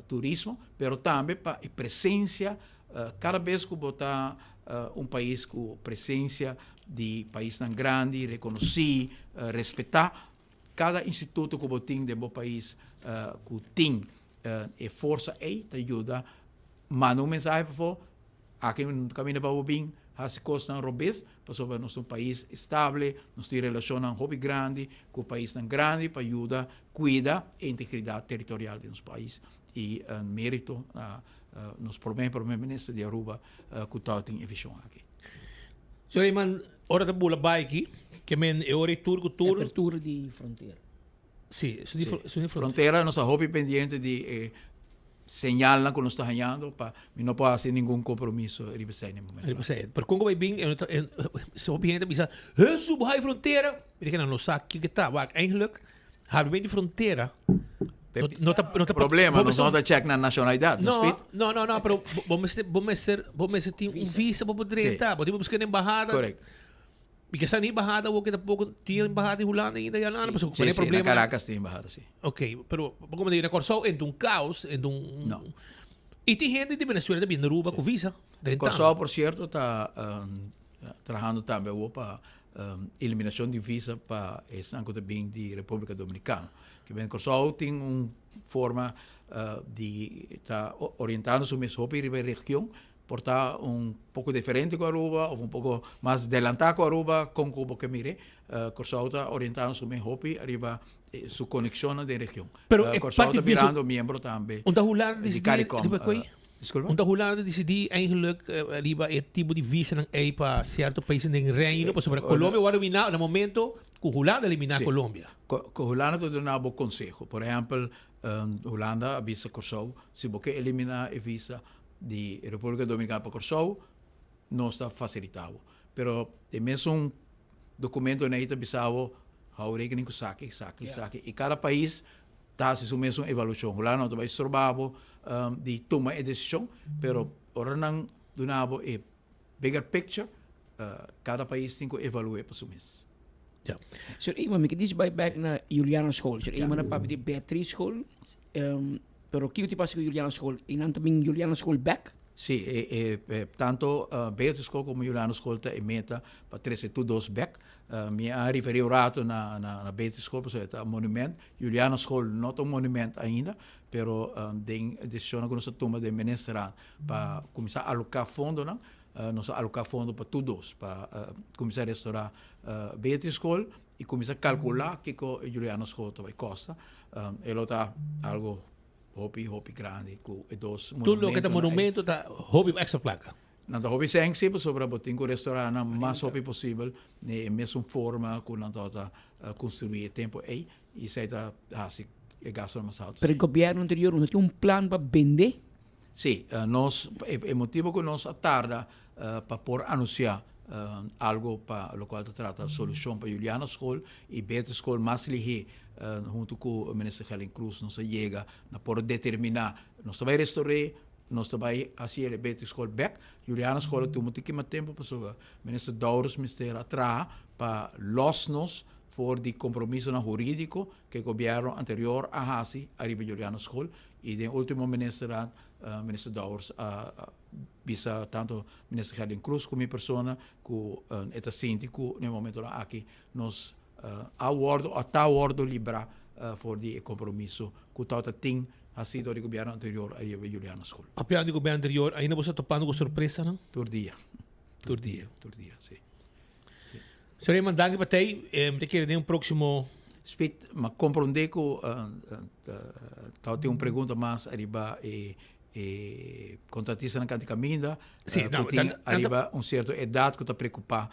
turismo, pero tambe pa e presensia kada bes ku bo ta un pais ku presensia di paisnan grandi, rekonosí, respetá, kada instituto ku bo tin den bo pais ku tin e forsa ei ta yuda manda un mensahe pafó. Aki no ta kaminda pa bo bin hasi kosnan robes, pasobra nos ta un pais estable, nos tin relashonnan hopi grandi ku paisnan grandi pa yuda kuida e integridat teritorial di nos pais i merito na nos prome prome minister di Aruba ku tabatin e vishon aki. Señor Eman, ora ta bula bai aki, ke men e ora e tur ku tur. Apertura di frontera. Sí, su di, su di frontera. Nos ta hopi pendiente di e señalnan ku nos ta hañando pa mi no por hasi ningun kompromiso riba esei na e momento. Riba esei. Pero kon ku bai bin, hopi hende ta bisa, Hesu, bo habi frontera. Mi di nan no sa kiko ta. Wak, eigenlijk, habri di frontera no ta, no ta Problema, nos no ta check nan nashonalidat, no Speed? No, no, no, pero bo mester, bo mester, bo mester tin un visa pa bo drenta. Bo tin ku buska na embahada. Correct. Mi ke sa ni embahada awor ke tampoco tin embahada di Hulanda ainda ya nada, pasobra Sí, ku sí, na problema. Caracas tin embahada, sí. Ok, pero como di na Kòrsou entra un kaos, entra un No. I tin hende di Venezuela ta bini Aruba ku visa, drentando. Kòrsou por sierto ta trahando tambe awor pa eliminashon di visa pa esnan ku ta bin di Repúblika Dominikano. Ke ben Kòrsou tin un forma di ta orientando su mes hopi riba e region Por ta un poko diferente ku Aruba of un poko mas delantá ku Aruba, kon ku bo ke mir'é, Kòrsou ta orientando su mes hopi ariba su konekshonnan den region. Pero e Kòrsou parti ta visa birando miembro tambe Un ta Hulanda di disidí Caricom. riba koi? Disculpa? Un ta Hulanda disidí eigenlijk riba e tipo di visanan ei pa sierto paisnan den Reino, pasobra Colombia wòrdu eliminá na momento ku Hulanda eliminá Sí. Colombia. Ku Hulanda ta duna bo konseho. Por ehèmpel, Hulanda a bisa Kòrsou, si bo ke eliminá e visa di Republica Dominicana pa Kòrsou, nos ta fasilitá bo. Pero e mesun dokumentonan ei ta bisa bo hou rekening ku esaki, esaki, esaki. I kada pais ta hasi su mesun evaluashon. Hulanda no ta bai stroba bo di tuma e desishon, pero ora nan duna bo e bigger picture, kada pais tin ku evalu'é pa su mes. Ja. Señor Eman, mi ke dici bai bek na Juliana School. Señor Eman a papia di Beatriz School. Pero kiko tin pasa ku Juliana School? I nan ta bin Juliana School bek? Sí, e, e, e, tanto uh, Beatriz School como Juliana School ta e meta pa trece tur dos bek. Uh, mi a referi un rato na, na, na Beatriz School, pasobra e ta un monument. Juliana School no ta un monument ainda, pero um, den decisionnan ku nos a tuma den ministerraad pa kuminsá aloká fondonan, uh, nos a aloká fondo pa tur dos, pa uh, kuminsá restorá uh, Beatriz School i kuminsá kalkulá kiko Juliana School ta bai kosta. E lo ta algo hopi, hopi grandi ku e dos Tur loke ta monumentonan ei. monumento ta hopi extra plaka. Nan ta hopi sensi pasobra bo tin ku restorá nan mas hopi posibel den e mesun forma ku nan tabata konstruí e tempu ei i esei ta hasi e gastunan mas altu. Pero e gobièrnu anterior no tin un plan pa bende? Sí, nos e motibu ku nos a tarda pa por anunsiá algo pa lokual ta trata solushon pa Juliana School i Beatrice School mas lihé huntu ku Minister Gerlin Croes nos a yega na por determiná nos ta bai restor'é, nos ta bai hasi el e Beatrice School bèk. Juliana School a tuma un tiki mas tempu pasobra Minister Dowers mester a traha pa lòs nos for di kompromisonan hurídiko ku e gobièrnu anterior a hasi ariba Juliana School I den ultimo ministerraad, Minister Dowers a bisa tanto Minister Gerlin Croes ku mi persona ku e ta sinti ku na e momentonan aki nos a wordo o ta wordo libra for di e kompromiso ku tabata tin hasi dor di gobièrnu anterior ariba Juliana School. Papiando di gobièrnu anterior, ainda bo sa topando ku sorpresanan? Tur dia. Tur dia. Tur dia, si. Señor Eman, danki pa tei. Mi ta kere den un próximo. Spit, m'a komprondé ku tabatin un pregunta mas ariba e e kontratistanan kanti kaminda Sí, ku tin ariba un sierto edat ku ta preokupá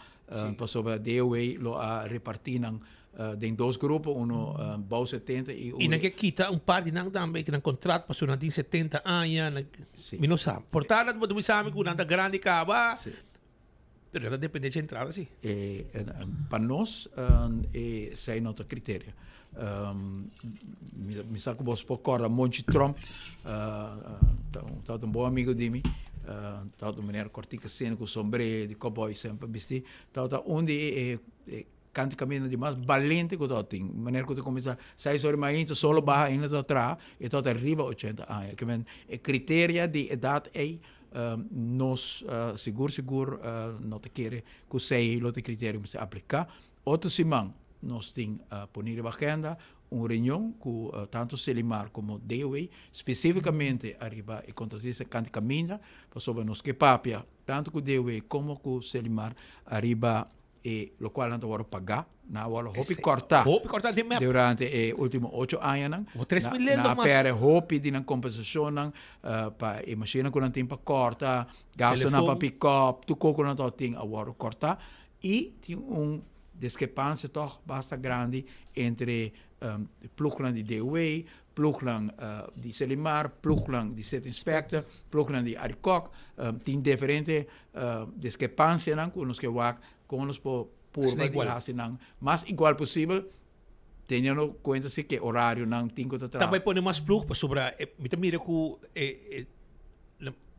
pasobra DOW lo a repartí nan. Den dos grupo, uno bou 70 y uno. Y nan ke kita un par di nan tambe ku nan contract pasobra nan tin 70 aña, nan, mi no sa. Por ta nan bo bisa mi ku nan ta grandi kaba, pero nan ta depende dje entrada si. Pa nos esei no ta criterio. Mi sa ku bos por kòrda Monchi Tromp, tabata un bon amigo di mi, tabata un meneer kòrtiku asina ku sombré di kòbòi semper bisti, tabata un di e Kanti kaminda di mas balente ku tabatin. Manera ku ta kuminsá seis ora mainta, solo baha ainda ta traha, e tabata riba ochenta aña. Ke men e kriteria di edat ei nos sigur sigur no ta kere ku esei lo ta e kriterio ku mester apliká. Otro siman nos tin poni riba agenda un reunion ku tantu Selimar komo DOW, spesífikamente ariba e kontratista kanti kaminda, pasobra nos ke papia tantu ku DOW komo ku Selimar ariba E lokual nan ta wòrdu pagá, nan a wòrdu hopi kòrtá. Hopi kòrtá den mep. Durante e último ocho añanan. Como 3000 lendo mas. Nan a pèrdè hopi di nan kompensashonnan pa e mashinnan ku nan tin pa kòrta, gastunan pa pikòp, tur kos ku nan tabata tin a wòrdu kòrtá. I tin un diskrepansia tòg basta grandi entre plugnan di DOW, plugnan di Selimar, plugnan di City Inspector, plugnan di Arikok. Tin diferente Diskrepansianan ku nos ke wak kon nos por purba di hasi nan mas igual posibel teniendo kuenta si ke orarionan tin ku ta traha. Ta bai pone mas plug pasobra mi ta mira ku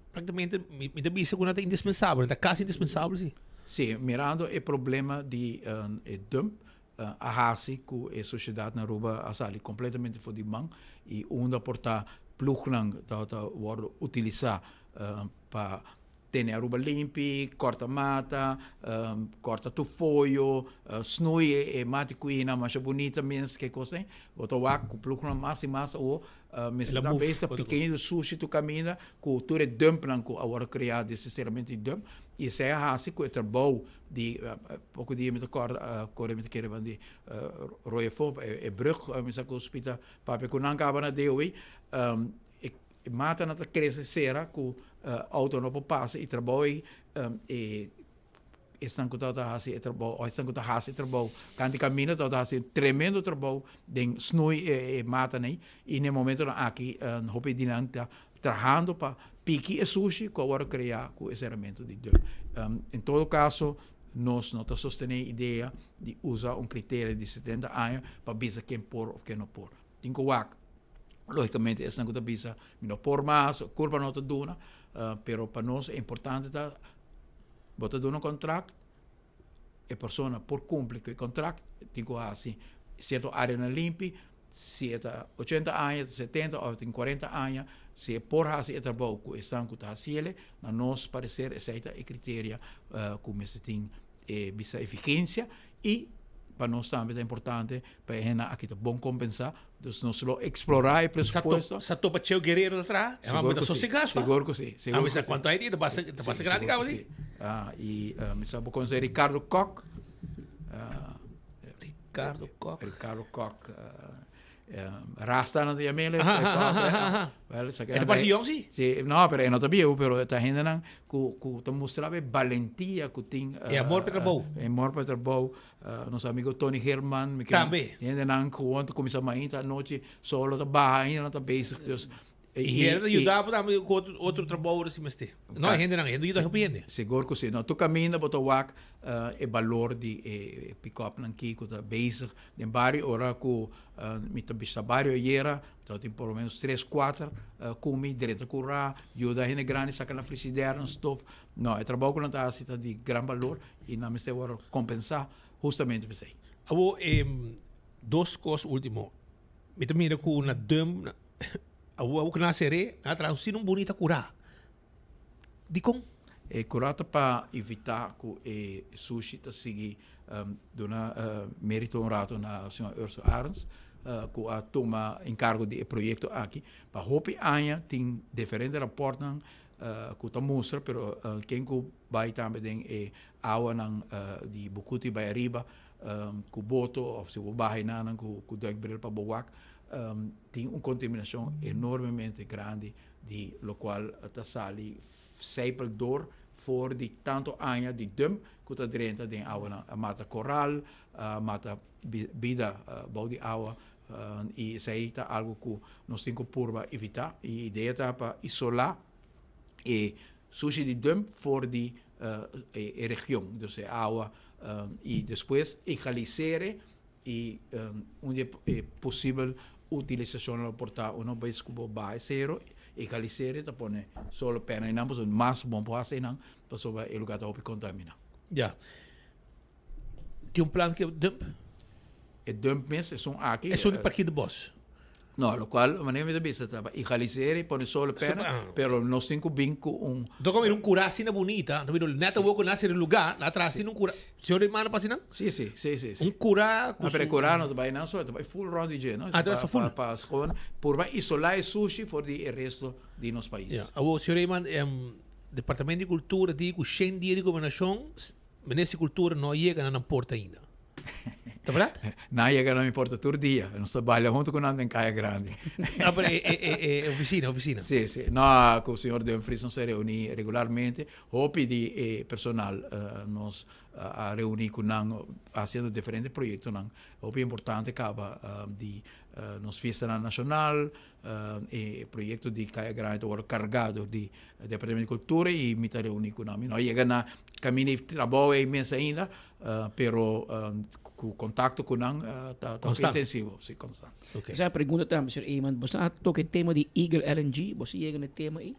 praktikamente mi ta bisa ku nan ta indispensabel, nan ta kasi indispensabel si. Si, mirando e problema di e dump a hasi ku e sosiedat na Aruba a sali kompletamente for di man i unda por ta plugnan tabata wòrdu utilisá pa Tene Aruba limpi, corta mata, corta tur foyo, snoei e mati cuina masha bunita mes ke cos ei. Bo ta wak cu plugnan mas y mas awo mester ta bes ta pequeño sushi tur caminda cu tur e dumpnan cu a worde crea deseseramente di dump y esei a haci cu e trabou di poco dia mi ta corda core mi ta kere ban di Rooi Afo e brug mi sa cu spita papia cu nan caba na DOW. E matanan ta krese sera ku outo no por pasa i trabou ei e esnan ku tabata hasi e trabou òf esnan ku ta hasi e trabou kanti kaminda tabata hasi un tremendo trabou den snui e matanan ei i na e momentonan aki hopi di nan ta trahando pa piki e sushi ku a wòrdu kreá ku e seramentu di dump. En todo kaso nos no ta sostené e idea di usa un kriterio di setenta aña pa bisa ken por òf ken no por. Tin ku wak. Lógicamente esnan ku ta bisa mi no por mas, kurpa no ta duna, pero pa nos e importante ta bo ta duna un kontrakt, e persona por kumpli ku e kontrakt, tin ku hasi sierto áreanan limpi, si e ta ochenta aña, setenta òf tin kuarenta aña, si e por hasi e trabou ku esnan ku ta hasiel, na nos pareser esei ta e kriteria ku mester tin e bisa e vigensia i pa nos tambe ta importante pa e hendenan aki ta bon kompensá. Dus nos lo eksplorá e presupuesto. Sa topa Cheo Guerrero ta traha? E Sigur ku si. Sigur ku si. Sigur ku si. Kuantu aña tin? Ta pasa ta pasa grandi kaba si. I mi sa bo konosé Ricardo Kok. Ricardo Kok. Ricardo Kok. Rasta nan ta yam'é. E ta parse yong si? Si, no, pero e no ta bieu, pero e ta hendenan ku ku ta mustra e balentia ku tin. E amor pa e trabou. E amor pa e trabou. Nos amigo Tony Herman. Tambe. Hendenan ku ta kuminsá mainta anochi, solo ta baha ainda nan ta bezig. Dus I hende ta yuda bo tambe ku otro otro trabou ora si mester. No, e hendenan, hende yuda hopi hende. Sigur ku si. No, tur kaminda bo ta wak e balor di e pikòpnan ki ku ta bezig den bario. Ora ku mi ta bishita bario ayera, tabatin por lo menos tres, kuater ku mi drenta kurá, yuda hende grandi saka nan frisidèr, nan stof. No, e trabou ku nan ta hasi ta di gran balor i nan mester wòrdu kompensá hustamente p'esei. Awor, dos kos último. Mi ta mira ku na dùm. Awor ku nan a ser'é, nan a traha un sino bunita kurá. Dikon? E kurá ta pa evitá ku e sushi ta sigui duna mérito un rato na señor Ursel Arends ku a tuma enkargo di e proyekto aki. Pa hopi aña tin diferente rapòrtnan ku ta mustra, pero ken ku bai tambe den e awanan di Bucuti bai ariba ku boto òf si bo baha enanan ku duikbril pa bo wak, tin un kontaminashon enormemente grandi di lokual ta sali sijpel dor. for di tanto aña di dump ku ta drenta den awanan. A mata koral, a mata bida bou di awa i esei ta algu ku nos tin ku purba evitá. I idea ta pa isolá e sushi di dump for di e region, dus e awa i despues egalisere i un di e posibel utilisashonnan lo por ta uno bes ku bo baha e sero egalisere ta pone solo pena einan pasobra mas bon por hasi einan pasobra e lugar ta hopi kontamina. Ya. Tin un plan ku e dump? E dump mes esun aki. Esun di parkit di bos? No, locual manera mi ta bisa ta pa egalisera y pone solo pena, pero nos tin cu bin cu un. Dor cu a mira un cura asina bunita, anto mira net awor cu nan haci e lugar, nan a traha asina un cura. Señor di manda pa asina? Si, si, si, si, si. Un cura cu su. No, pero e cura no ta bay nan so, e ta bay full rond di dje, no? Ah, ta bay full. Pa gewoon purba isola e sushi for di e resto di nos pais. Ya, awor señor Eman, Departamento di Cultura di cu shen dia di gobernacion, Minister di Cultura no a yega na nan porta ainda. Ta verdad? Nan a yega na mi porta tur dia. Nos ta baila hunto cu nan den Caya Grandi. No, pero e, e, e, e oficina, oficina. Sí, sí. No, cu señor Dumfries nos ta reuni regularmente. Hopi di e personal uh, nos a reuni cu nan haciendo diferente proyectonan. Hopi importante caba uh, di uh, nos fiestanan nacional, E proyecto di Caya Grandi ta worde carga door di Departamento di Cultura y mi ta reuni cu nan. Mi no a yega na camina di trabao ey mes ainda, pero cu contacto cu nan ta hopi intensivo. Si, constante. Esa pregunta tambe, señor Eman. Bo a toca e tema di Eagle LNG. Bo a yega na e tema ey?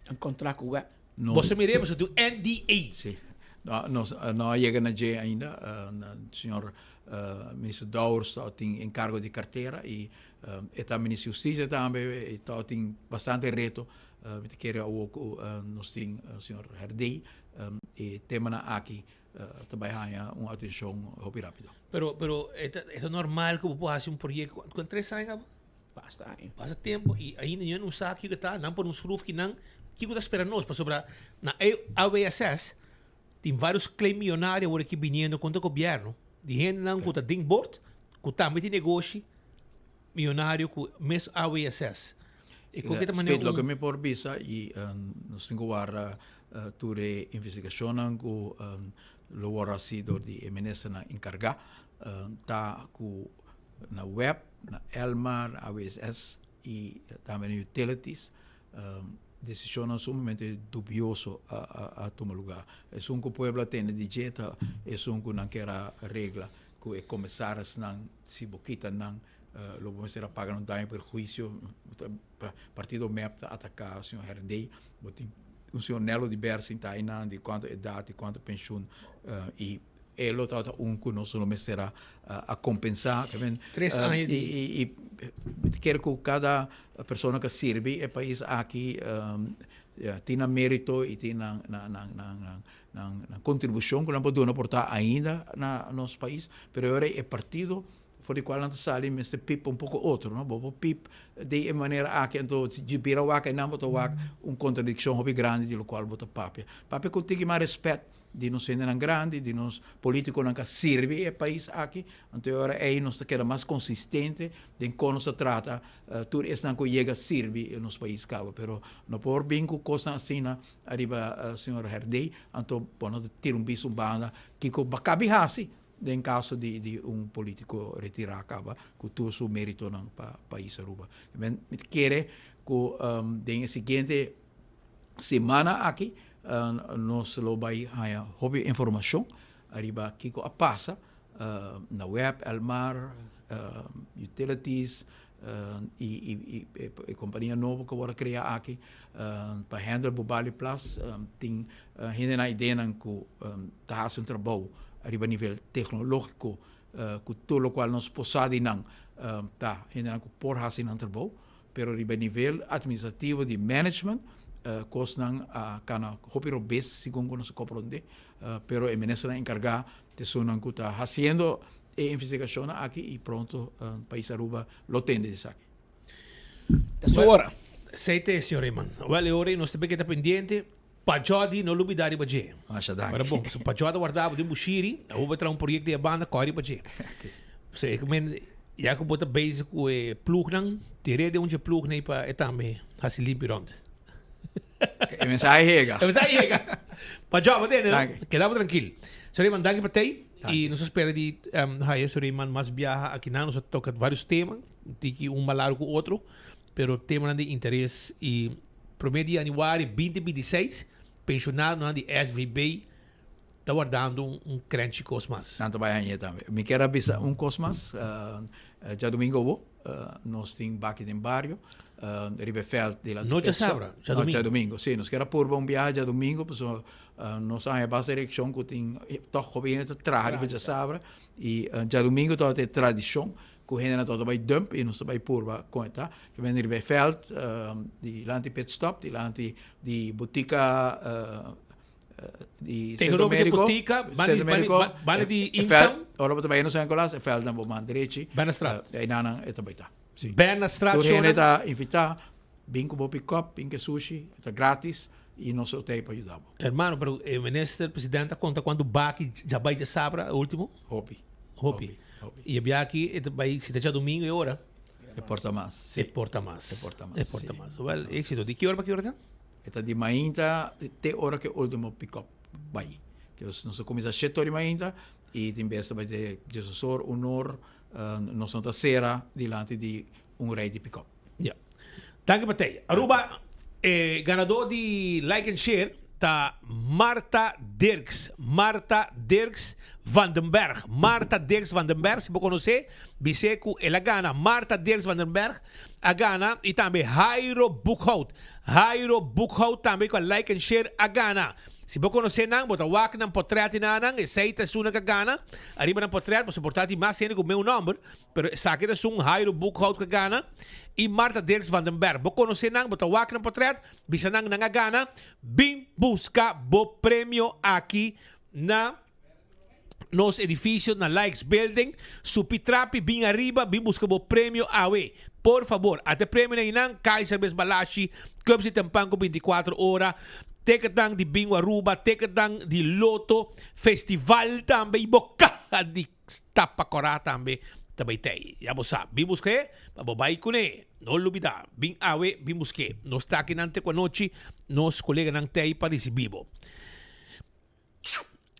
Un contract cu web? Bo sa mira bo sa tin un NDA. Si. No, nos no a yega na dje ainda. Señor Minister Dowers ta tin encargo di cartera y E ta Minister di Husticia tambe, e ta tin bastante reto. Mi ta kere awor ku nos tin señor Herdé, e temanan aki ta bai haña un atenshon hopi rápido. Pero, pero e ta, e ta normal ku bo por hasi un proyekto ku tres aña kaba? Basta aña. Basta tempo i ainda nan no sa kiko ta, nan pone un sruf kinan, kiko ta spera nos? Pasobra na AWSS tin varios claim miyonario awor aki biniendo kontra gobierno di hendenan ku ta den bord ku tambe tin negoshi miyonario ku mes AWSS. E koke ta manera un. Loke mi por bisa i nos tin ku warda tur e investigashonnan ku lo wòrdu hasi dor di e ministernan enkargá ta ku na web, na Elmar, na AWSS i tambe na utilities Desishonnan sumamente dubioso a tuma lugá. Esun ku pueblo a tende di dje ta esun ku nan kier a regla ku e komisarisnan, si bo kita nan lo bo mester a paga nan daño perhuisio. Partido mep ta ataká señor Herdé. Bo tin un señor Nello di Bersin ta einan di kuantu edat i kuantu penshun i E lo tabata un ku nos lo mester a a kompensá. Tres aña di. I i mi ta kere ku kada persona ku a sirbi e pais aki tin nan merito i tin nan nan nan nan nan kontribushon ku nan por duna por ta ainda na nos pais. Pero e ora ei e partido for di kual nan ta sali mester pip un poko otro, no? Bo por pip den e manera aki anto si bira wak einan bo ta wak un kontradikshon hopi grandi di lokual bo ta papia. Papia ku tiki mas rèspèt. di nos hendenan grandi, di nos politiconan ka sirbi e pais aki, anto e ora ey nos ta keda mas consistente den con nos ta trata tur esnan cu yega sirbi nos pais caba. Pero no por bin cu cosnan asina ariba señor Herdé, anto bo no ta tira un bis un banda kico bo a cabi haci den caso di di un politico retira caba cu tur su meritonan pa pais Aruba. Mi ta kere cu den e siguiente Semana aki nos lo bai haña hopi informashon ariba kiko a pasa na web, Elmar, Utilities i e kompania nobo ku a wòrdu krea aki pa handle Bubali Plas. Tin hendenan ideanan ku ta hasi un trabou ariba nivel teknologiko ku tur lokual nos por sa di nan ta hendenan ku por hasi nan trabou. Pero riba e nivel administrativo di management kosnan a kana hopi robes segun ku nos a komprondé. Pero e ministernan enkargá ta esunnan ku ta hasiendo e investigashonnan aki i pronto pais Aruba lo tende di esaki. Ta su ora. Esei ta e, señor Eman. Wèl, e ora ei nos ta keda pendiente. Pa Jòdi no lubidá riba dje. Masha danki. Ora bon, pa Jòdi a warda bo den Bushiri, awor bo a traha un proyekto di e banda, kòre riba dje. So e men, ya ku bo ta bezig ku e plugnan, tir'é den un dje plugnan ei pa e tambe hasi limpi rònt. E mensahe yega. E mensahe yega. Pa job, tende, no? Keda bo trankil. Sorry man, danki pa tei. I nos a spera di haya sorry man mas biaha aki nan. Nos a toka varios tema, tiki un mas largo ku otro, pero temanan di interes i prome di januari binti 26 pensionadonan di SVB ta wardando un krenchi kos mas. Nan ta bai hañ'é tambe. Mi kier a bisa un kos mas. Djadumingu awo nos tin baki den bario riba e vèlt di la. No djasabra, djadumingu. No, djadumingu, si. Nos kier a purba un biaha djadumingu pasobra nos a haña basta reakshon ku tin tòg hopi hende ta traha riba djasabra i djadumingu tabata e tradishon ku hendenan tabata bai dump i nos ta bai purba kon e ta. Ke bende riba e vèlt dilanti pit stop, dilanti di botika di Centro Tegenover di Medico. botica, banda di- Centro Medico, banda di- banda di e Imsam. veld, ora bo ta bai na San Nicolas, e veld na bo man drechi. Bernastraat. Eh, einan e ta bai ta. Si. Bernastraat, Tur hende Shonan. ta invita, bin ku bo pick up, bin ku e sushi, e ta gratis i nos lo ta ei pa yuda bo. Hermano, pero e minister president a konta kuantu baki dja bai djasabra e ultimo? Hopi. Hopi. Hopi. I e bia aki e ta bai, si ta djadumingu e ora? E por ta mas, si. E por ta mas. E por ta mas, E por ta si. mas. Well, éxito. Di ki ora pa ki ora ta? E ta di mainta te ora ku e ultimo pikòp bai. Dus nos ta kuminsá shete ora di mainta i tin bes ta bai te diesdos or, un or, nos no ta sera dilanti di un rei di pikòp. Ya. Danki pa tei. Aruba, e ganadó di Like and Share ta Martha Dirks. Martha Dirks van den Berg. Martha Dirks van den Berg, si bo konosé, bis'é ku el a gana. Martha Dirks van den Berg a gana i tambe Jairo Boekhout. Jairo Boekhout tambe ku a like en share a gana. Si bo konosé nan, bo ta wak nan potrèt i nan, esei ta esunnan ku a gana. Ariba nan potrèt bo soportá tin mas hende ku meu nòmber, pero esaki ta esun Jairo Boekhout ku a gana i Martha Dirks van den Berg. Bo konosé nan, bo ta wak nan potrèt, bisa nan nan a gana. Bin buska bo premio aki na. Nos edificio na Likes Building, supi trapi bin ariba bin busca bo premio awe. Por fabor, ate premio na einan, Kaiser Bes Balashi, Cubs di Tempanco 24 ora, ticketnan di Bingo Aruba, ticketnan di Lotto, festival tambe y bo caha di tapa cora tambe ta bay tey. Ya bo sa, bin busca pa bo bay cune. No lubida, bin awe, bin busque. Nos ta akinan te cu anochi, nos coleganan tey pa ricibi bo.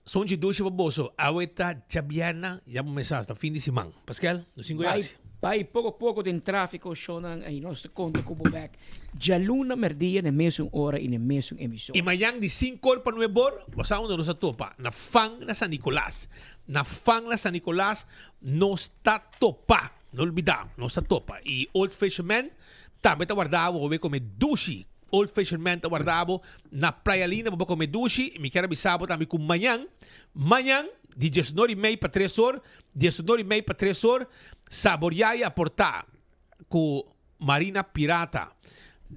Sonchi dushi pa boso. Awe ta djabièrnè, ya bo mesa ta fin di siman. Paskel, nos tin Bai, goyasi. bai poko poko den tráfiko, shownan, i nos ta konta ku bo bèk djaluna mèrdia na e mesun ora i na e mesun emisora. I mañan di sinkor pa nuebor, bo sa unda nos a topa? Na Fan na San Nicolas. Na Fan na San Nicolas nos ta topa. No lubidá, nos ta topa. I Old Fisherman tambe ta warda bo pa bo kome dushi. Old Fisherman ta warda bo na Playa Linda pa bo kome dushi. Mi kier a bisa bo tambe ku mañan, mañan di diesnor i mei pa tres or, diesnor i mei pa tres or, Saboriá i aportá ku Marina Pirata.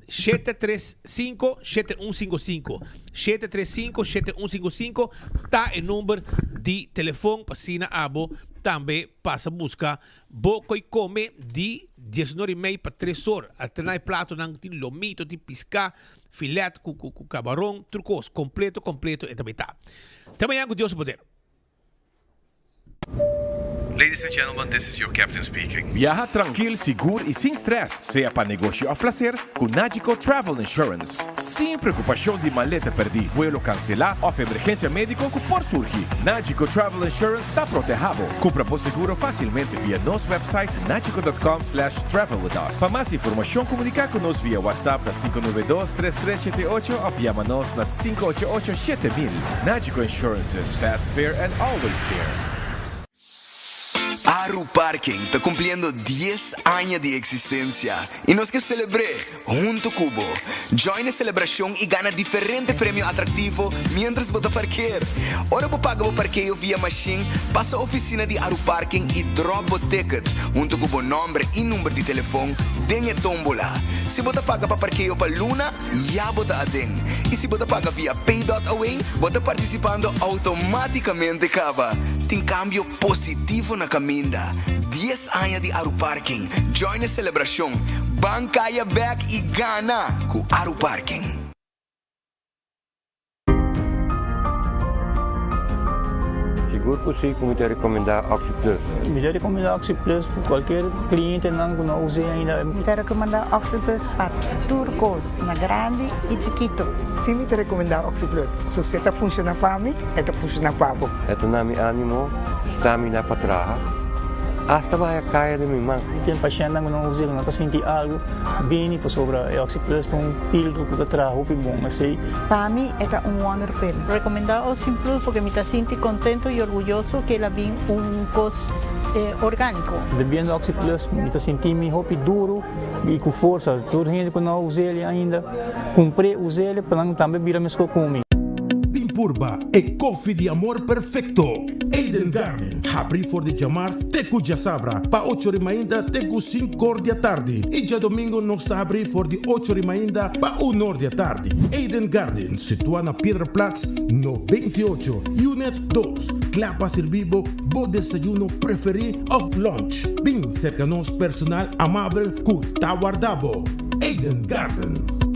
735 7155 735 7155 ta e number di telefon pa asina abo tambe pasa buska Bo koi kome di diesnor i mei pa tres or. Alterná e platonan ku tin lomito, tin piská, filet ku ku kabaron, tur kos. Kompleto kompleto e ta bai ta. Te mañan ku Dios su poder. Ladies and gentlemen, this is your captain speaking. Biaha trankil, sigur i sin stress, sea pa negoshi òf plaser, ku Nagico Travel Insurance. Sin preokupashon di maleta pèrdí, vuelo kanselá òf emergensia médiko ku por surgi, Nagico Travel Insurance ta protehá bo. Kumpra bo seguro fásilmente via nos website nagico dot com slash travel with us. Pa mas informashon komuniká ku nos via WhatsApp na 592 3378 òf yama nos na 588 7000. Nagico Insurances, fast, fair and always there. Aru Parking ta cumpliendo dies aña di existencia y nos ke celebr'é hunto cu bo. Join e celebracion y gana diferente premio atractivo mientras bo ta parkeer. Ora bo paga bo parkeo via machine, pasa oficina di Aru Parking y drop bo ticket hunto cu bo nomber y number di telefon den e tombola. Si bo ta paga pa parkeo pa luna, ya bo ta aden. Y si bo ta paga via Pay dot Away, bo ta participando automaticamente caba. Tin cambio positivo na caminda. Dies aña di Aruparking. Join e celebracion. Ban caya bek y gana cu Aruparking. Sigur ku si ku mi ta rekomendá OxiPlus. Mi ta rekomendá OxiPlus pa kualkier klientenan ku no a us'é ainda. Mi ta rekomendá OxiPlus pa tur kos, na grandi i chikito. Si mi ta rekomendá OxiPlus. So si e ta funshoná pa mi, e ta funshoná pa bo. E ta na mi ánimo, stamina pa traha, asta bahaya kaya den mi man. Tin pashèntnan ku no us'é, ku no ta sinti algu bini pasobra e OxiPlus ta un pildo ku ta traha hopi bon. Esei. Pa mi e ta un wonder pill. Recomenda Oxin Plus porque mi ta sinti contento y orguyoso que el a bin un cos organico. Bebiendo Oxi Plus mi ta sinti mi hopi duro y cu forsa. Tur hende cu no a us'el ainda cumpr'e us'el pa nan tambe bira mesco cu mi. Bin purba e koffie di amor perfecto! Eden Garden, habri for di djamars te ku djasabra pa ocho ri mainta te ku sinkor di atardi i djadomingo nos ta habri for di ocho ri mainta pa unor di atardi. Eden Garden, situa na Piedra Plat no 28, Unit dos, kla pa sirbi bo bo desayuno preferi of lunch. Bin serka nos personal amabel ku ta warda bo. Eden Garden.